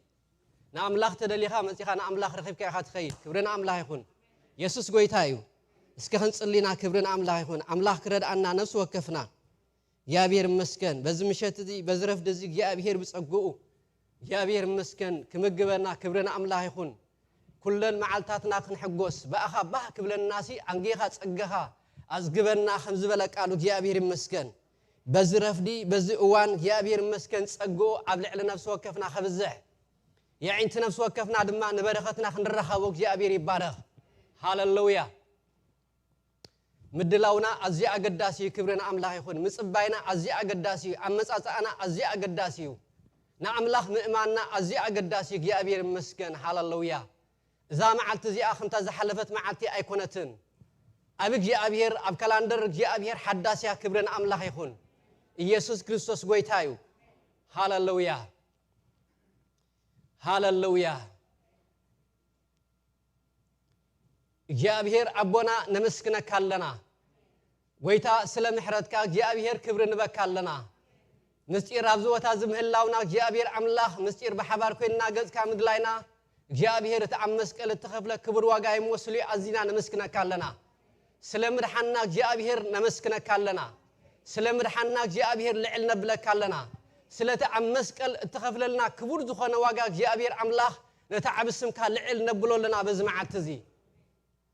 ንኣምላኽ ተደሊኻ መጺኻ ንኣምላኽ ረኺብካ ኢኻ ትኸይድ። ክብሪ ንኣምላኽ ይኹን። የሱስ ጎይታ እዩ። እስከ ክንጽሊ ኢና። ክብሪ ንኣምላኽ ይኹን። ኣምላኽ ክረድኣና ነፍሲ ወከፍና። እግዚኣብሔር ይመስገን። በዚ ምሸት እዚ፣ በዚ ረፍዲ እዚ እግዚኣብሔር ብጸግኡ እግዚኣብሔር ይመስገን ክምግበና። ክብሪ ንኣምላኽ ይኹን። ኩለን መዓልታትና ክንሕጎስ ብኣኻ ባህ ክብለናሲ ኣንጌኻ ጸጋኻ ኣዝግበና ከም ዝበለ ቃሉ እግዚኣብሔር ይመስገን። በዚ ረፍዲ፣ በዚ እዋን እግዚኣብሔር ይመስገን ጸግኡ ኣብ ልዕሊ ነፍሲ ወከፍና ከብዝሕ፣ የዒንቲ ነፍሲ ወከፍና ድማ ንበረኸትና ክንረኸቦ እግዚኣብሔር ይባረኽ። ሃለሉያ። ምድላውና ኣዝዩ ኣገዳሲ እዩ። ክብሪ ንኣምላኽ ይኹን። ምጽባይና ኣዝዩ ኣገዳሲ እዩ። ኣመጻጽኣና ኣዝዩ ኣገዳሲ እዩ። ንኣምላኽ ምእማንና ኣዝዩ ኣገዳሲ እዩ። እግዚኣብሔር ይመስገን። ሃለሉያ። እዛ መዓልቲ እዚኣ ከምታ ዝሓለፈት መዓልቲ ኣይኮነትን። ኣብ እግዚኣብሔር፣ ኣብ ካላንደር እግዚኣብሔር ሓዳስ እያ። ክብሪ ንኣምላኽ ይኹን። ኢየሱስ ክርስቶስ ጎይታ እዩ። ሃለሉያ። ሃለሉያ። እግዚኣብሔር ኣቦና ነመስግነካ ኣለና። ጎይታ ስለ ምሕረትካ እግዚኣብሔር ክብሪ ንበካ ኣለና። ምስጢር ኣብዚ ቦታ እዚ ምህላውና እግዚኣብሔር ኣምላኽ ምስጢር ብሓባር ኮይንና ገጽካ ምድላይና እግዚኣብሔር እቲ ኣብ መስቀል እተኸፍለ ክቡር ዋጋ ይመስሉ ኣዚና ነመስግነካ ኣለና። ስለ ምድሓንና እግዚኣብሔር ነመስግነካ ኣለና። ስለ ምድሓንና እግዚኣብሔር ልዕል ነብለካ ኣለና። ስለቲ ኣብ መስቀል እተኸፍለልና ክቡር ዝኾነ ዋጋ እግዚኣብሔር ኣምላኽ ነቲ ዓቢ ስምካ ልዕል ነብሎ ኣለና በዚ መዓልቲ እዚ።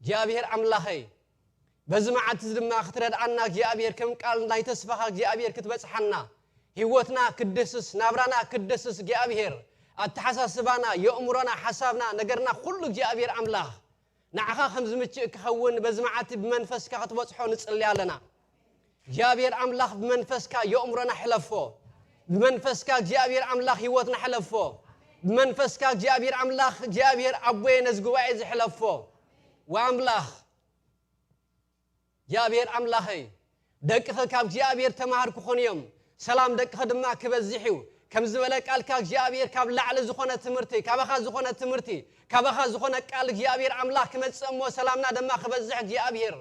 እግዚኣብሔር ኣምላኸይ፣ በዚ መዓልቲ እዚ ድማ ክትረድኣና እግዚኣብሔር፣ ከም ቃል ናይ ተስፋኻ እግዚኣብሔር ክትበጽሓና፣ ህይወትና ክድህስስ፣ ናብራና ክድህስስ እግዚኣብሔር፣ ኣተሓሳስባና፣ የእምሮና፣ ሓሳብና፣ ነገርና ኩሉ እግዚኣብሔር ኣምላኽ ንዓኻ ከም ዝምችእ ክኸውን በዚ መዓልቲ ብመንፈስካ ክትበጽሖ ንጽሊ ኣለና። እግዚኣብሔር ኣምላኽ ብመንፈስካ የእምሮና ሕለፎ። ብመንፈስካ እግዚኣብሔር ኣምላኽ ህይወትና ሕለፎ። ብመንፈስካ እግዚኣብሔር ኣምላኽ፣ እግዚኣብሔር ኣቦየ ነዚ ጉባኤ እዚ ሕለፎ። ወኣምላኽ እግዚኣብሔር ኣምላኸይ፣ ደቅኸ ካብ እግዚኣብሔር ተማሃር ክኾኑ እዮም፣ ሰላም ደቅኸ ድማ ክበዝሕ እዩ። ከም ዝበለ ቃልካ እግዚኣብሔር ካብ ላዕሊ ዝኾነ ትምህርቲ፣ ካባኻ ዝኾነ ትምህርቲ፣ ካባኻ ዝኾነ ቃል እግዚኣብሔር ኣምላኽ ክመጽእ እሞ ሰላምና ድማ ክበዝሕ እግዚኣብሔር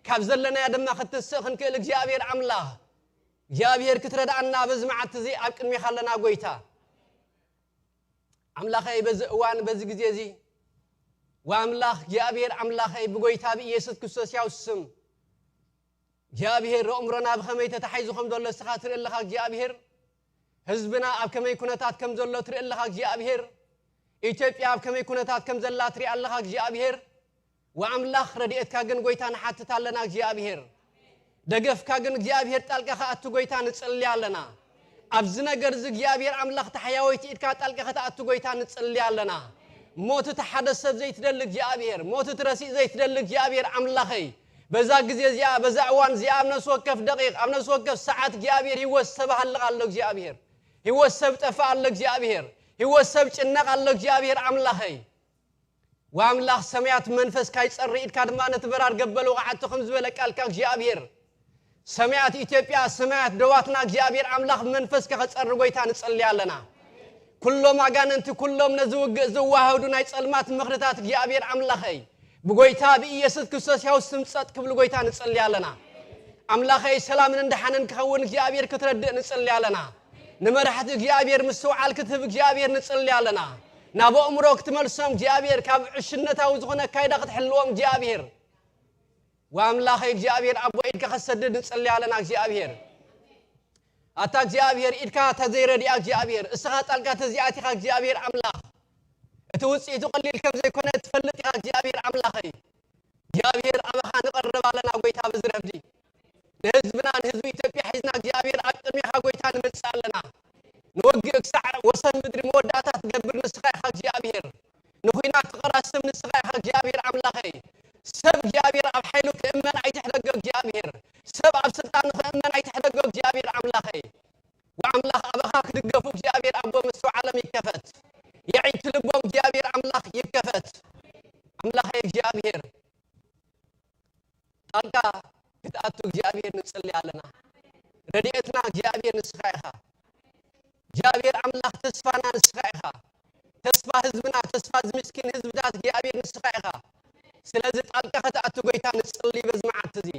ካብ ዘለናዮ ድማ ክትስእ ክንክእል እግዚኣብሔር ኣምላኽ፣ እግዚኣብሔር ክትረድኣና በዚ መዓልቲ እዚ ኣብ ቅድሜኻ ኣለና ጎይታ። ኣምላኸይ በዚ እዋን በዚ ግዜ እዚ ወኣምላኽ እግዚኣብሔር ኣምላኸይ ብጎይታ ብኢየሱስ ክርስቶስ ያው ስም እግዚኣብሔር ኣእምሮና ብኸመይ ተታሒዙ ከም ዘሎ እስኻ ትርኢ ኣለኻ እግዚኣብሔር። ህዝብና ኣብ ከመይ ኩነታት ከም ዘሎ ትርኢ ኣለኻ እግዚኣብሔር። ኢትዮጵያ ኣብ ከመይ ኩነታት ከም ዘላ ትርኢ ኣለኻ እግዚኣብሔር። ወኣምላኽ ረድኤትካ ግን ጎይታ ንሓትት ኣለና እግዚኣብሔር። ደገፍካ ግን እግዚኣብሔር ጣልቃ ክኣቱ ጎይታ ንጽሊ ኣለና። ኣብዚ ነገር እዚ እግዚኣብሔር ኣምላኽ ተሓያወይቲ ኢድካ ጣልቃ ክትኣቱ ጎይታ ንጽሊ ኣለና። ሞት እቲ ሓደ ሰብ ዘይትደሊ እግዚኣብሔር፣ ሞት እቲ ረሲእ ዘይትደሊ እግዚኣብሔር ኣምላኸይ፣ በዛ ግዜ እዚኣ፣ በዛ እዋን እዚኣ፣ ኣብ ነፍሲ ወከፍ ደቂቕ፣ ኣብ ነፍሲ ወከፍ ሰዓት እግዚኣብሔር ህይወት ሰብ ሃልቕ ኣሎ እግዚኣብሔር። ህይወት ሰብ ጠፍእ ኣሎ እግዚኣብሔር። ህይወት ሰብ ጭነቕ ኣሎ እግዚኣብሔር ኣምላኸይ። ወኣምላኽ ሰማያት መንፈስካ ይጸሪ፣ ኢድካ ድማ ነቲ በራድ ገበል ወቕዓቶ ከም ዝበለ ቃልካ እግዚኣብሔር። ሰማያት ኢትዮጵያ፣ ሰማያት ደዋትና እግዚኣብሔር ኣምላኽ ብመንፈስካ ከጸሪ ጎይታ ንጸሊ ኣለና። ኩሎም ኣጋንንቲ፣ ኩሎም ነዚ ውግእ ዝዋሃዱ ናይ ጸልማት ምኽርታት እግዚኣብሔር ኣምላኸይ፣ ብጎይታ ብኢየሱስ ክርስቶስ ያው ስም ጸጥ ክብሉ ጎይታ ንጸሊ ኣለና። ኣምላኸይ ሰላምን እንደሓንን ክኸውን እግዚኣብሔር ክትረድእ ንጸሊ ኣለና። ንመራሕቲ እግዚኣብሔር ምስትውዓል ክትህብ እግዚኣብሔር ንጸሊ ኣለና። ናብ ኣእምሮ ክትመልሶም እግዚኣብሔር፣ ካብ ዕሽነታዊ ዝኾነ ኣካይዳ ክትሕልዎም እግዚኣብሔር። ወኣምላኸ እግዚኣብሔር ኣቦ፣ ኢድካ ከሰድድ ንጽሊ ኣለና እግዚኣብሔር። ኣታ እግዚኣብሔር፣ ኢድካ ተዘይረድኣ እግዚኣብሔር፣ እስኻ ጣልቃ ተዚኣቲኻ እግዚኣብሔር ኣምላኽ፣ እቲ ውጽኢቱ ቀሊል ከም ዘይኮነ ትፈልጥ ኢኻ እግዚኣብሔር ኣምላኸይ። እግዚኣብሔር ኣባኻ ንቐርብ ኣለና ጎይታ፣ በዚ ረፍዲ ንህዝብና ንህዝቢ ኢትዮጵያ ሒዝና እግዚኣብሔር ኣብ ቅድሜኻ ጎይታ ንመጽእ ኣለና። ንወግእ ክሳዕ ወሰን ምድሪ መወዳእታ ትገብር ንስኻ ኢኻ እግዚኣብሔር። ንኹናት ትቐራስም ንስኻ ኢኻ እግዚኣብሔር ኣምላኸይ። ሰብ እግዚኣብሔር ኣብ ሓይሉ ክእመን ኣይትሕደጎ እግዚኣብሔር። ሰብ ኣብ ስልጣኑ ክእመን ኣይትሕደጎ እግዚኣብሔር ኣምላኸይ። ወኣምላኽ ኣባኻ ክድገፉ እግዚኣብሔር ኣቦ መስተውዓሎም ይከፈት። የዒንቲ ልቦም እግዚኣብሔር ኣምላኽ ይከፈት። ኣምላኸይ እግዚኣብሔር ጣልቃ ክትኣቱ እግዚኣብሔር ንጽሊ ኣለና። ረድኤትና እግዚኣብሔር ንስኻ ኢኻ። እግዚኣብሔር ኣምላኽ ተስፋና ንስኻ ኢኻ። ተስፋ ህዝብና፣ ተስፋ እዚ ምስኪን ህዝብታት እግዚኣብሔር ንስኻ ኢኻ። ስለዚ ጣልቃ ክትኣቱ ጎይታ ንጽሊ በዚ መዓልቲ እዚ።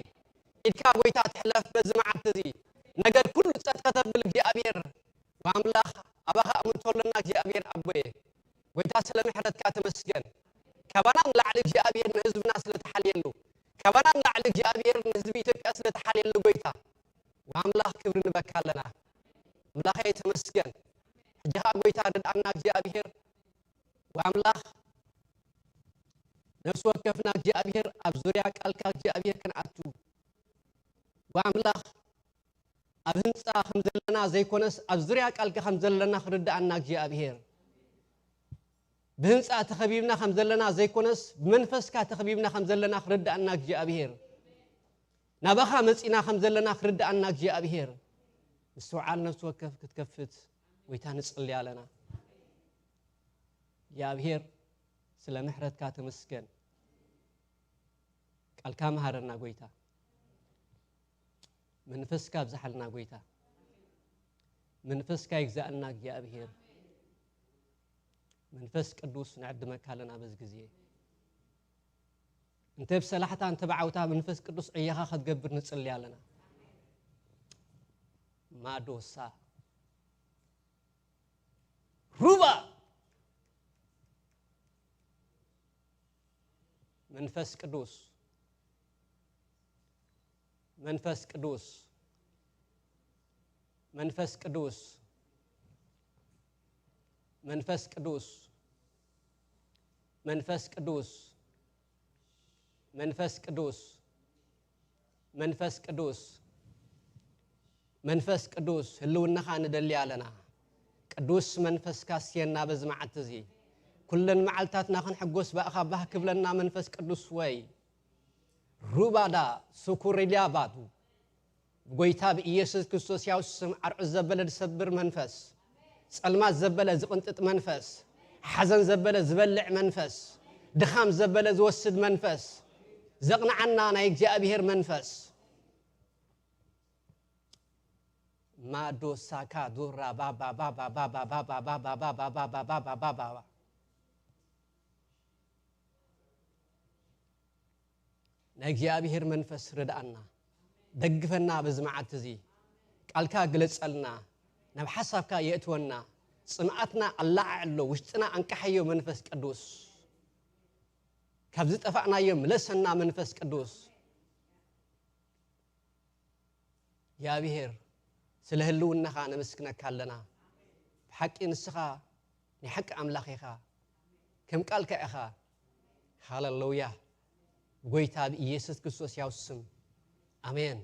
ኢድካ ጎይታ ትሕለፍ በዚ መዓልቲ እዚ። ነገር ኩሉ ጸጥ ከተብል እግዚኣብሔር ወኣምላኽ ኣባኻ ኣምንቶ ኣለና እግዚኣብሔር ኣቦየ። ጎይታ ስለ ምሕረትካ ተመስገን። ካባና ንላዕሊ እግዚኣብሔር ንህዝብና ስለ ተሓልየሉ፣ ካባና ንላዕሊ እግዚኣብሔር ንህዝቢ ኢትዮጵያ ስለ ተሓልየሉ ጎይታ ወኣምላኽ ክብሪ ንበካ ኣለና። ኣምላኸይ ተመስገን። ሕጂ ኸዓ ጎይታ ርድኣና እግዚኣብሔር ወኣምላኽ ነፍሲ ወከፍና እግዚኣብሔር ኣብ ዙርያ ቃልካ እግዚኣብሔር ክንኣቱ ወኣምላኽ ኣብ ህንጻ ከም ዘለና ዘይኮነስ ኣብ ዙርያ ቃልካ ከም ዘለና ክርድኣና እግዚኣብሔር። ብህንጻ ተኸቢብና ከም ዘለና ዘይኮነስ ብመንፈስካ ተኸቢብና ከም ዘለና ክርድኣና እግዚኣብሔር። ናባኻ መጺና ከም ዘለና ክርድኣና እግዚኣብሔር። ምስትውዓል ነፍሲ ወከፍ ክትከፍት ጎይታ ንጽሊ ኣለና። እግዚኣብሔር ስለ ምሕረትካ ተመስገን። ቃልካ መሃረና ጎይታ። መንፈስካ ኣብዝሓልና ጎይታ። መንፈስካ ይግዛእና እግዚኣብሔር። መንፈስ ቅዱስ ንዕድመካ ኣለና በዚ ግዜ። እንተ ብሰላሕታ እንተ ብዓውታ መንፈስ ቅዱስ ዕያኻ ክትገብር ንጽሊ ኣለና። ማዶሳ ሩባ መንፈስ ቅዱስ መንፈስ ቅዱስ መንፈስ ቅዱስ መንፈስ ቅዱስ መንፈስ ቅዱስ መንፈስ ቅዱስ መንፈስ ቅዱስ መንፈስ ቅዱስ ህልውናኻ ንደሊ ኣለና። ቅዱስ መንፈስካ ስየና በዚ መዓልቲ እዚ ኩለን መዓልታትና ክንሕጎስ ብኣኻ ባህ ክብለና መንፈስ ቅዱስ ወይ ሩባዳ ሱኩሪልያ ባቱ ብጎይታ ብኢየሱስ ክርስቶስ ያው ስም ዓርዑ ዘበለ ዝሰብር መንፈስ፣ ጸልማት ዘበለ ዝቕንጥጥ መንፈስ፣ ሓዘን ዘበለ ዝበልዕ መንፈስ፣ ድኻም ዘበለ ዝወስድ መንፈስ፣ ዘቕንዓና ናይ እግዚኣብሔር መንፈስ። ማዶ ሳካ ዱራ ባባ ባባ ባባ ባባ ባባ ባባ ባባ ባባ ባባ ባባ ናይ እግዚኣብሔር መንፈስ ርድኣና፣ ደግፈና። በዚ መዓልቲ እዚ ቃልካ ግለጸልና፣ ናብ ሓሳብካ የእትወና። ጽምኣትና ኣላዓዕሎ፣ ውሽጥና ኣንቃሓዮ። መንፈስ ቅዱስ ካብ ዝጠፋእናዮ ምለሰና። መንፈስ ቅዱስ እግዚኣብሔር ስለ ህልውናኻ ነመስግነካ ኣለና። ብሓቂ ንስኻ ናይ ሓቂ ኣምላኽ ኢኻ፣ ከም ቃልካ ኢኻ። ሃለሉያ። ብጎይታ ብኢየሱስ ክርስቶስ ያው ስም ኣሜን።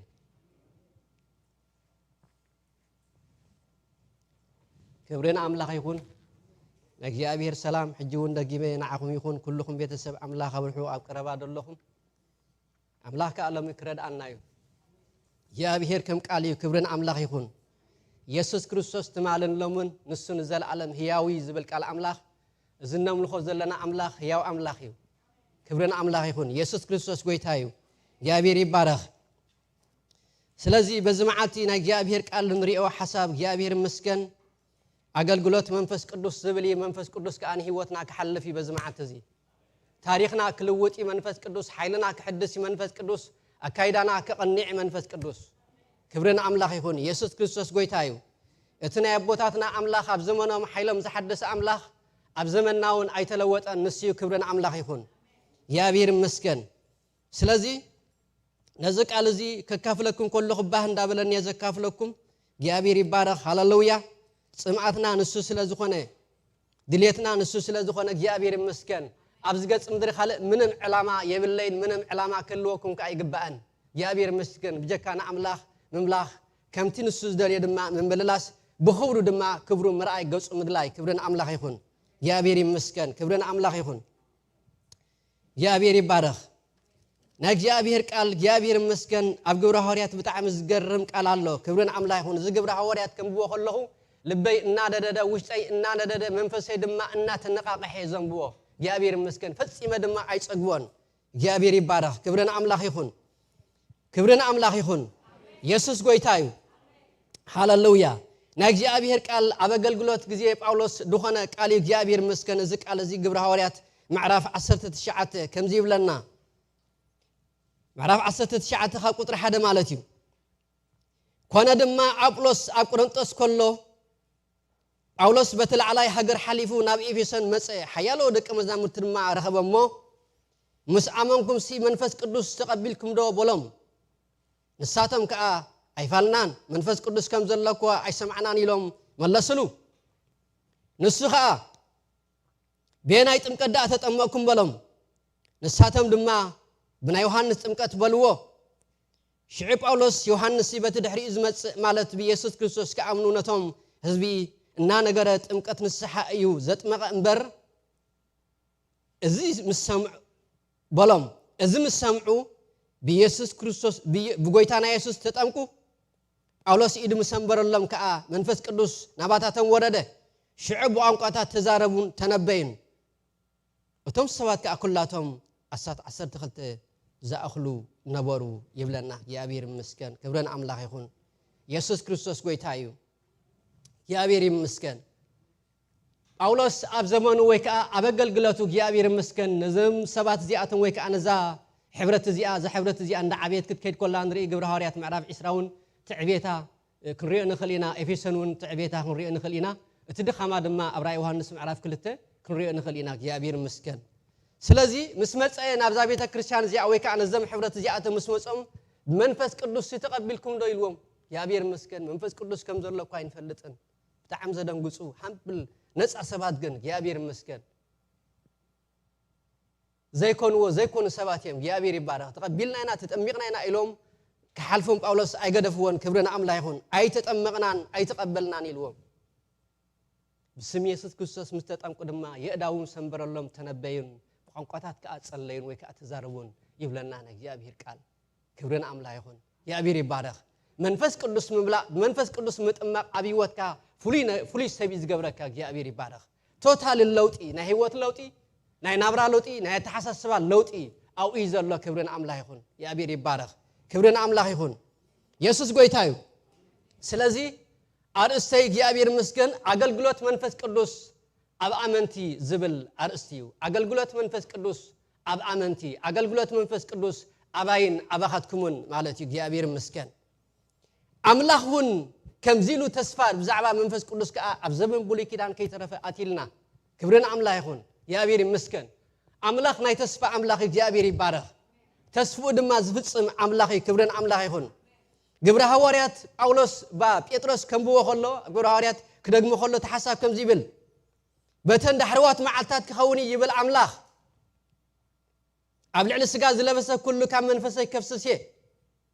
ክብሪ ንኣምላኽ ይኹን። ንእግዚኣብሔር ሰላም ሕጂ እውን ደጊመ ንዓኹም ይኹን። ኩልኹም ቤተሰብ ኣምላኽ ኣብ ርሑቕ ኣብ ቀረባ ዘለኹም ኣምላኽ ከኣ ሎሚ ክረድኣና እዩ። እግዚኣብሔር ከም ቃል እዩ። ክብሪ ንኣምላኽ ይኹን። የሱስ ክርስቶስ ትማልን ሎምን ንሱ ንዘለኣለም ህያው እዩ ዝብል ቃል ኣምላኽ፣ እዚ እነምልኾ ዘለና ኣምላኽ ህያው ኣምላኽ እዩ። ክብሪ ንኣምላኽ ይኹን። የሱስ ክርስቶስ ጎይታ እዩ። እግዚኣብሔር ይባረኽ። ስለዚ በዚ መዓልቲ ናይ እግዚኣብሔር ቃል ንሪኦ ሓሳብ እግዚኣብሔር ይመስገን። ኣገልግሎት መንፈስ ቅዱስ ዝብል እዩ። መንፈስ ቅዱስ ከኣ ንህይወትና ክሓልፍ እዩ በዚ መዓልቲ እዚ። ታሪኽና ክልውጥ እዩ መንፈስ ቅዱስ፣ ሓይልና ክሕድስ እዩ መንፈስ ቅዱስ፣ ኣካይዳና ክቐንዕ እዩ መንፈስ ቅዱስ። ክብሪ ንኣምላኽ ይኹን። የሱስ ክርስቶስ ጎይታ እዩ። እቲ ናይ ኣቦታትና ኣምላኽ ኣብ ዘመኖም ሓይሎም ዝሓደሰ ኣምላኽ ኣብ ዘመንና እውን ኣይተለወጠን። ንሱ እዩ። ክብሪ ንኣምላኽ ይኹን። እግዚኣብሔር ይመስገን። ስለዚ ነዚ ቃል እዚ ከካፍለኩም ከለኹ ባህ እንዳበለኒ እየ ዘካፍለኩም። እግዚኣብሔር ይባረኽ። ሃሌሉያ። ጽምኣትና ንሱ ስለ ዝኾነ፣ ድሌትና ንሱ ስለ ዝኾነ እግዚኣብሔር ይመስገን። ኣብዚ ገጽ ምድሪ ካልእ ምንም ዕላማ የብለይን፣ ምንም ዕላማ ክህልወኩም ከኣ ይግባእን። እግዚኣብሔር ይመስገን። ብጀካ ንኣምላኽ ምምላኽ፣ ከምቲ ንሱ ዝደልዮ ድማ ምምልላስ፣ ብኽብሩ ድማ ክብሩ ምርኣይ፣ ገጹ ምድላይ። ክብሪ ንኣምላኽ ይኹን። እግዚኣብሔር ይመስገን። ክብሪ ንኣምላኽ ይኹን። እግዚኣብሔር ይባረኽ። ናይ እግዚኣብሔር ቃል እግዚኣብሔር ይመስገን። ኣብ ግብረ ሃዋርያት ብጣዕሚ ዝገርም ቃል ኣሎ። ክብሪ ንኣምላኽ ይኹን። እዚ ግብረ ሃዋርያት ከንብቦ ከለኹ ልበይ እናደደደ፣ ውሽጠይ እናደደደ፣ መንፈሰይ ድማ እናተነቃቀሐ እየ ዘንብቦ። እግዚኣብሔር ይመስገን። ፈጺመ ድማ ኣይጸግቦን። እግዚኣብሔር ይባረኽ። ክብሪ ንኣምላኽ ይኹን። ክብሪ ንኣምላኽ ይኹን። የሱስ ጎይታ እዩ። ሃሌሉያ። ናይ እግዚኣብሔር ቃል ኣብ ኣገልግሎት ግዜ ጳውሎስ ዝኾነ ቃል እዩ። እግዚኣብሔር ይመስገን። እዚ ቃል እዚ ግብረ ሃዋርያት ምዕራፍ ዓሰርተ ትሽዓተ ከምዚ ይብለና። ምዕራፍ ዓሰርተ ትሽዓተ ካብ ቁጽሪ ሓደ ማለት እዩ። ኮነ ድማ ኣጵሎስ ኣብ ቆሮንጦስ ከሎ፣ ጳውሎስ በቲ ላዕላይ ሃገር ሓሊፉ ናብ ኤፌሶን መጸ። ሓያሎ ደቂ መዛሙርቲ ድማ ረኸበ እሞ፣ ምስ ኣመንኩምሲ መንፈስ ቅዱስ ተቐቢልኩም ዶ? በሎም። ንሳቶም ከኣ፣ ኣይፋልናን፣ መንፈስ ቅዱስ ከም ዘሎ እኳ ኣይሰማዕናን ኢሎም መለስሉ። ንሱ ኸኣ፣ በየናይ ጥምቀት ደኣ ተጠመቕኩም? በሎም። ንሳቶም ድማ፣ ብናይ ዮሃንስ ጥምቀት በልዎ። ሽዑ ጳውሎስ፣ ዮሃንስ በቲ ድሕሪኡ ዝመጽእ፣ ማለት ብየሱስ ክርስቶስ ክኣምኑ ነቶም ህዝቢ እናነገረ፣ ጥምቀት ንስሓ እዩ ዘጥመቐ እምበር፣ እዚ ምስ ሰምዑ፣ በሎም። እዚ ምስ ሰምዑ፣ ብየሱስ ክርስቶስ፣ ብየ-፣ ብጎይታና የሱስ ተጠምቁ። ጳውሎስ ኢዱ ምስ ኣንበረሎም ከኣ፣ መንፈስ ቅዱስ ናባታቶም ወረደ። ሽዑ ብቋንቋታት ተዛረቡን ተነበዩን። እቶም ሰባት ከኣ ኩላቶም ኣስታት ዓሰርተ ክልተ ዝኣኽሉ ነበሩ ይብለና። እግዚኣብሔር ይመስገን። ክብሪ ንኣምላኽ ይኹን። የሱስ ክርስቶስ ጎይታ እዩ። እግዚኣብሔር ይመስገን። ጳውሎስ ኣብ ዘመኑ ወይ ከኣ ኣብ ኣገልግሎቱ እግዚኣብሔር ይመስገን፣ ነዞም ሰባት እዚኣቶም ወይ ከኣ ነዛ ሕብረት እዚኣ፣ እዛ ሕብረት እዚኣ እንዳ ዓበየት ክትከይድ ከላ ንርኢ። ግብረ ሃዋርያት ምዕራፍ ዕስራ እውን ትዕቤታ ክንሪኦ ንኽእል ኢና። ኤፌሶን እውን ትዕቤታ ክንሪኦ ንኽእል ኢና። እቲ ድኻማ ድማ ኣብ ራእይ ዮሃንስ ምዕራፍ ክልተ ክንሪኦ ንኽእል ኢና። እግዚኣብሔር ይመስገን። ስለዚ ምስ መጸ ናብዛ ቤተ ክርስቲያን እዚኣ ወይ ከኣ ነዞም ሕብረት እዚኣቶም ምስ መጾም፣ "ብመንፈስ ቅዱስ ተቐቢልኩም ዶ?" ኢልዎም። እግዚኣብሔር ይመስገን። መንፈስ ቅዱስ ከም ዘሎ እኳ ኣይንፈልጥን። ብጣዕሚ ዘደንግጹ ሃምብል ነጻ ሰባት ግን እግዚኣብሔር ይመስገን። ዘይኮንዎ ዘይኮኑ ሰባት እዮም። እግዚኣብሔር ይባረኽ። ተቐቢልና ኢና፣ ተጠሚቕና ኢና ኢሎም ክሓልፎም ጳውሎስ ኣይገደፍዎን። ክብሪ ንኣምላኽ ይኹን። ኣይተጠመቕናን ኣይተቐበልናን ኢልዎም። ብስም የሱስ ክርስቶስ ምስ ተጠምቁ ድማ የእዳዎም ሰንበረሎም፣ ተነበዩን ብቋንቋታት ከኣ ጸለዩን ወይ ከኣ ተዛረቡን ይብለና ናይ እግዚኣብሔር ቃል። ክብሪ ንኣምላኽ ይኹን። እግዚኣብሔር ይባረኽ። መንፈስ ቅዱስ ምምላእ፣ ብመንፈስ ቅዱስ ምጥማቕ ኣብ ህይወትካ ፍሉይ ነ-፣ ፍሉይ ሰብ እዩ ዝገብረካ። እግዚኣብሔር ይባረኽ። ቶታል ለውጢ፣ ናይ ህይወት ለውጢ፣ ናይ ናብራ ለውጢ፣ ናይ ኣተሓሳስባ ለውጢ ኣብኡ እዩ ዘሎ። ክብሪ ንኣምላኽ ይኹን። እግዚኣብሔር ይባረኽ። ክብሪ ንኣምላኽ ይኹን። የሱስ ጎይታ እዩ። ስለዚ ኣርእስተይ እግዚኣብሔር ይመስገን፣ ኣገልግሎት መንፈስ ቅዱስ ኣብ ኣመንቲ ዝብል ኣርእስቲ እዩ። ኣገልግሎት መንፈስ ቅዱስ ኣብ ኣመንቲ፣ ኣገልግሎት መንፈስ ቅዱስ ኣባይን ኣባኻትኩምን ማለት እዩ። እግዚኣብሔር ይመስገን። ኣምላኽ እውን ከምዚ ኢሉ ተስፋ ብዛዕባ መንፈስ ቅዱስ ከኣ ኣብ ዘመን ብሉይ ኪዳን ከይተረፈ ኣትይልና። ክብሪ ንኣምላኽ ይኹን። እግዚኣብሔር ይመስገን። ኣምላኽ ናይ ተስፋ ኣምላኽ እዩ። እግዚኣብሔር ይባረኽ። ተስፍኡ ድማ ዝፍጽም ኣምላኽ እዩ። ክብሪ ንኣምላኽ ይኹን። ግብረ ሃዋርያት ጳውሎስ፣ ባ፣ ጴጥሮስ ከንብቦ ከሎ፣ ግብረ ሃዋርያት ክደግሞ ከሎ እቲ ሓሳብ ከምዚ ይብል፣ "በተን ዳሕረዋት መዓልታት ክኸውን እዩ" ይብል ኣምላኽ። "ኣብ ልዕሊ ስጋ ዝለበሰ ኩሉ ካብ መንፈሰይ ከፍስስ እየ።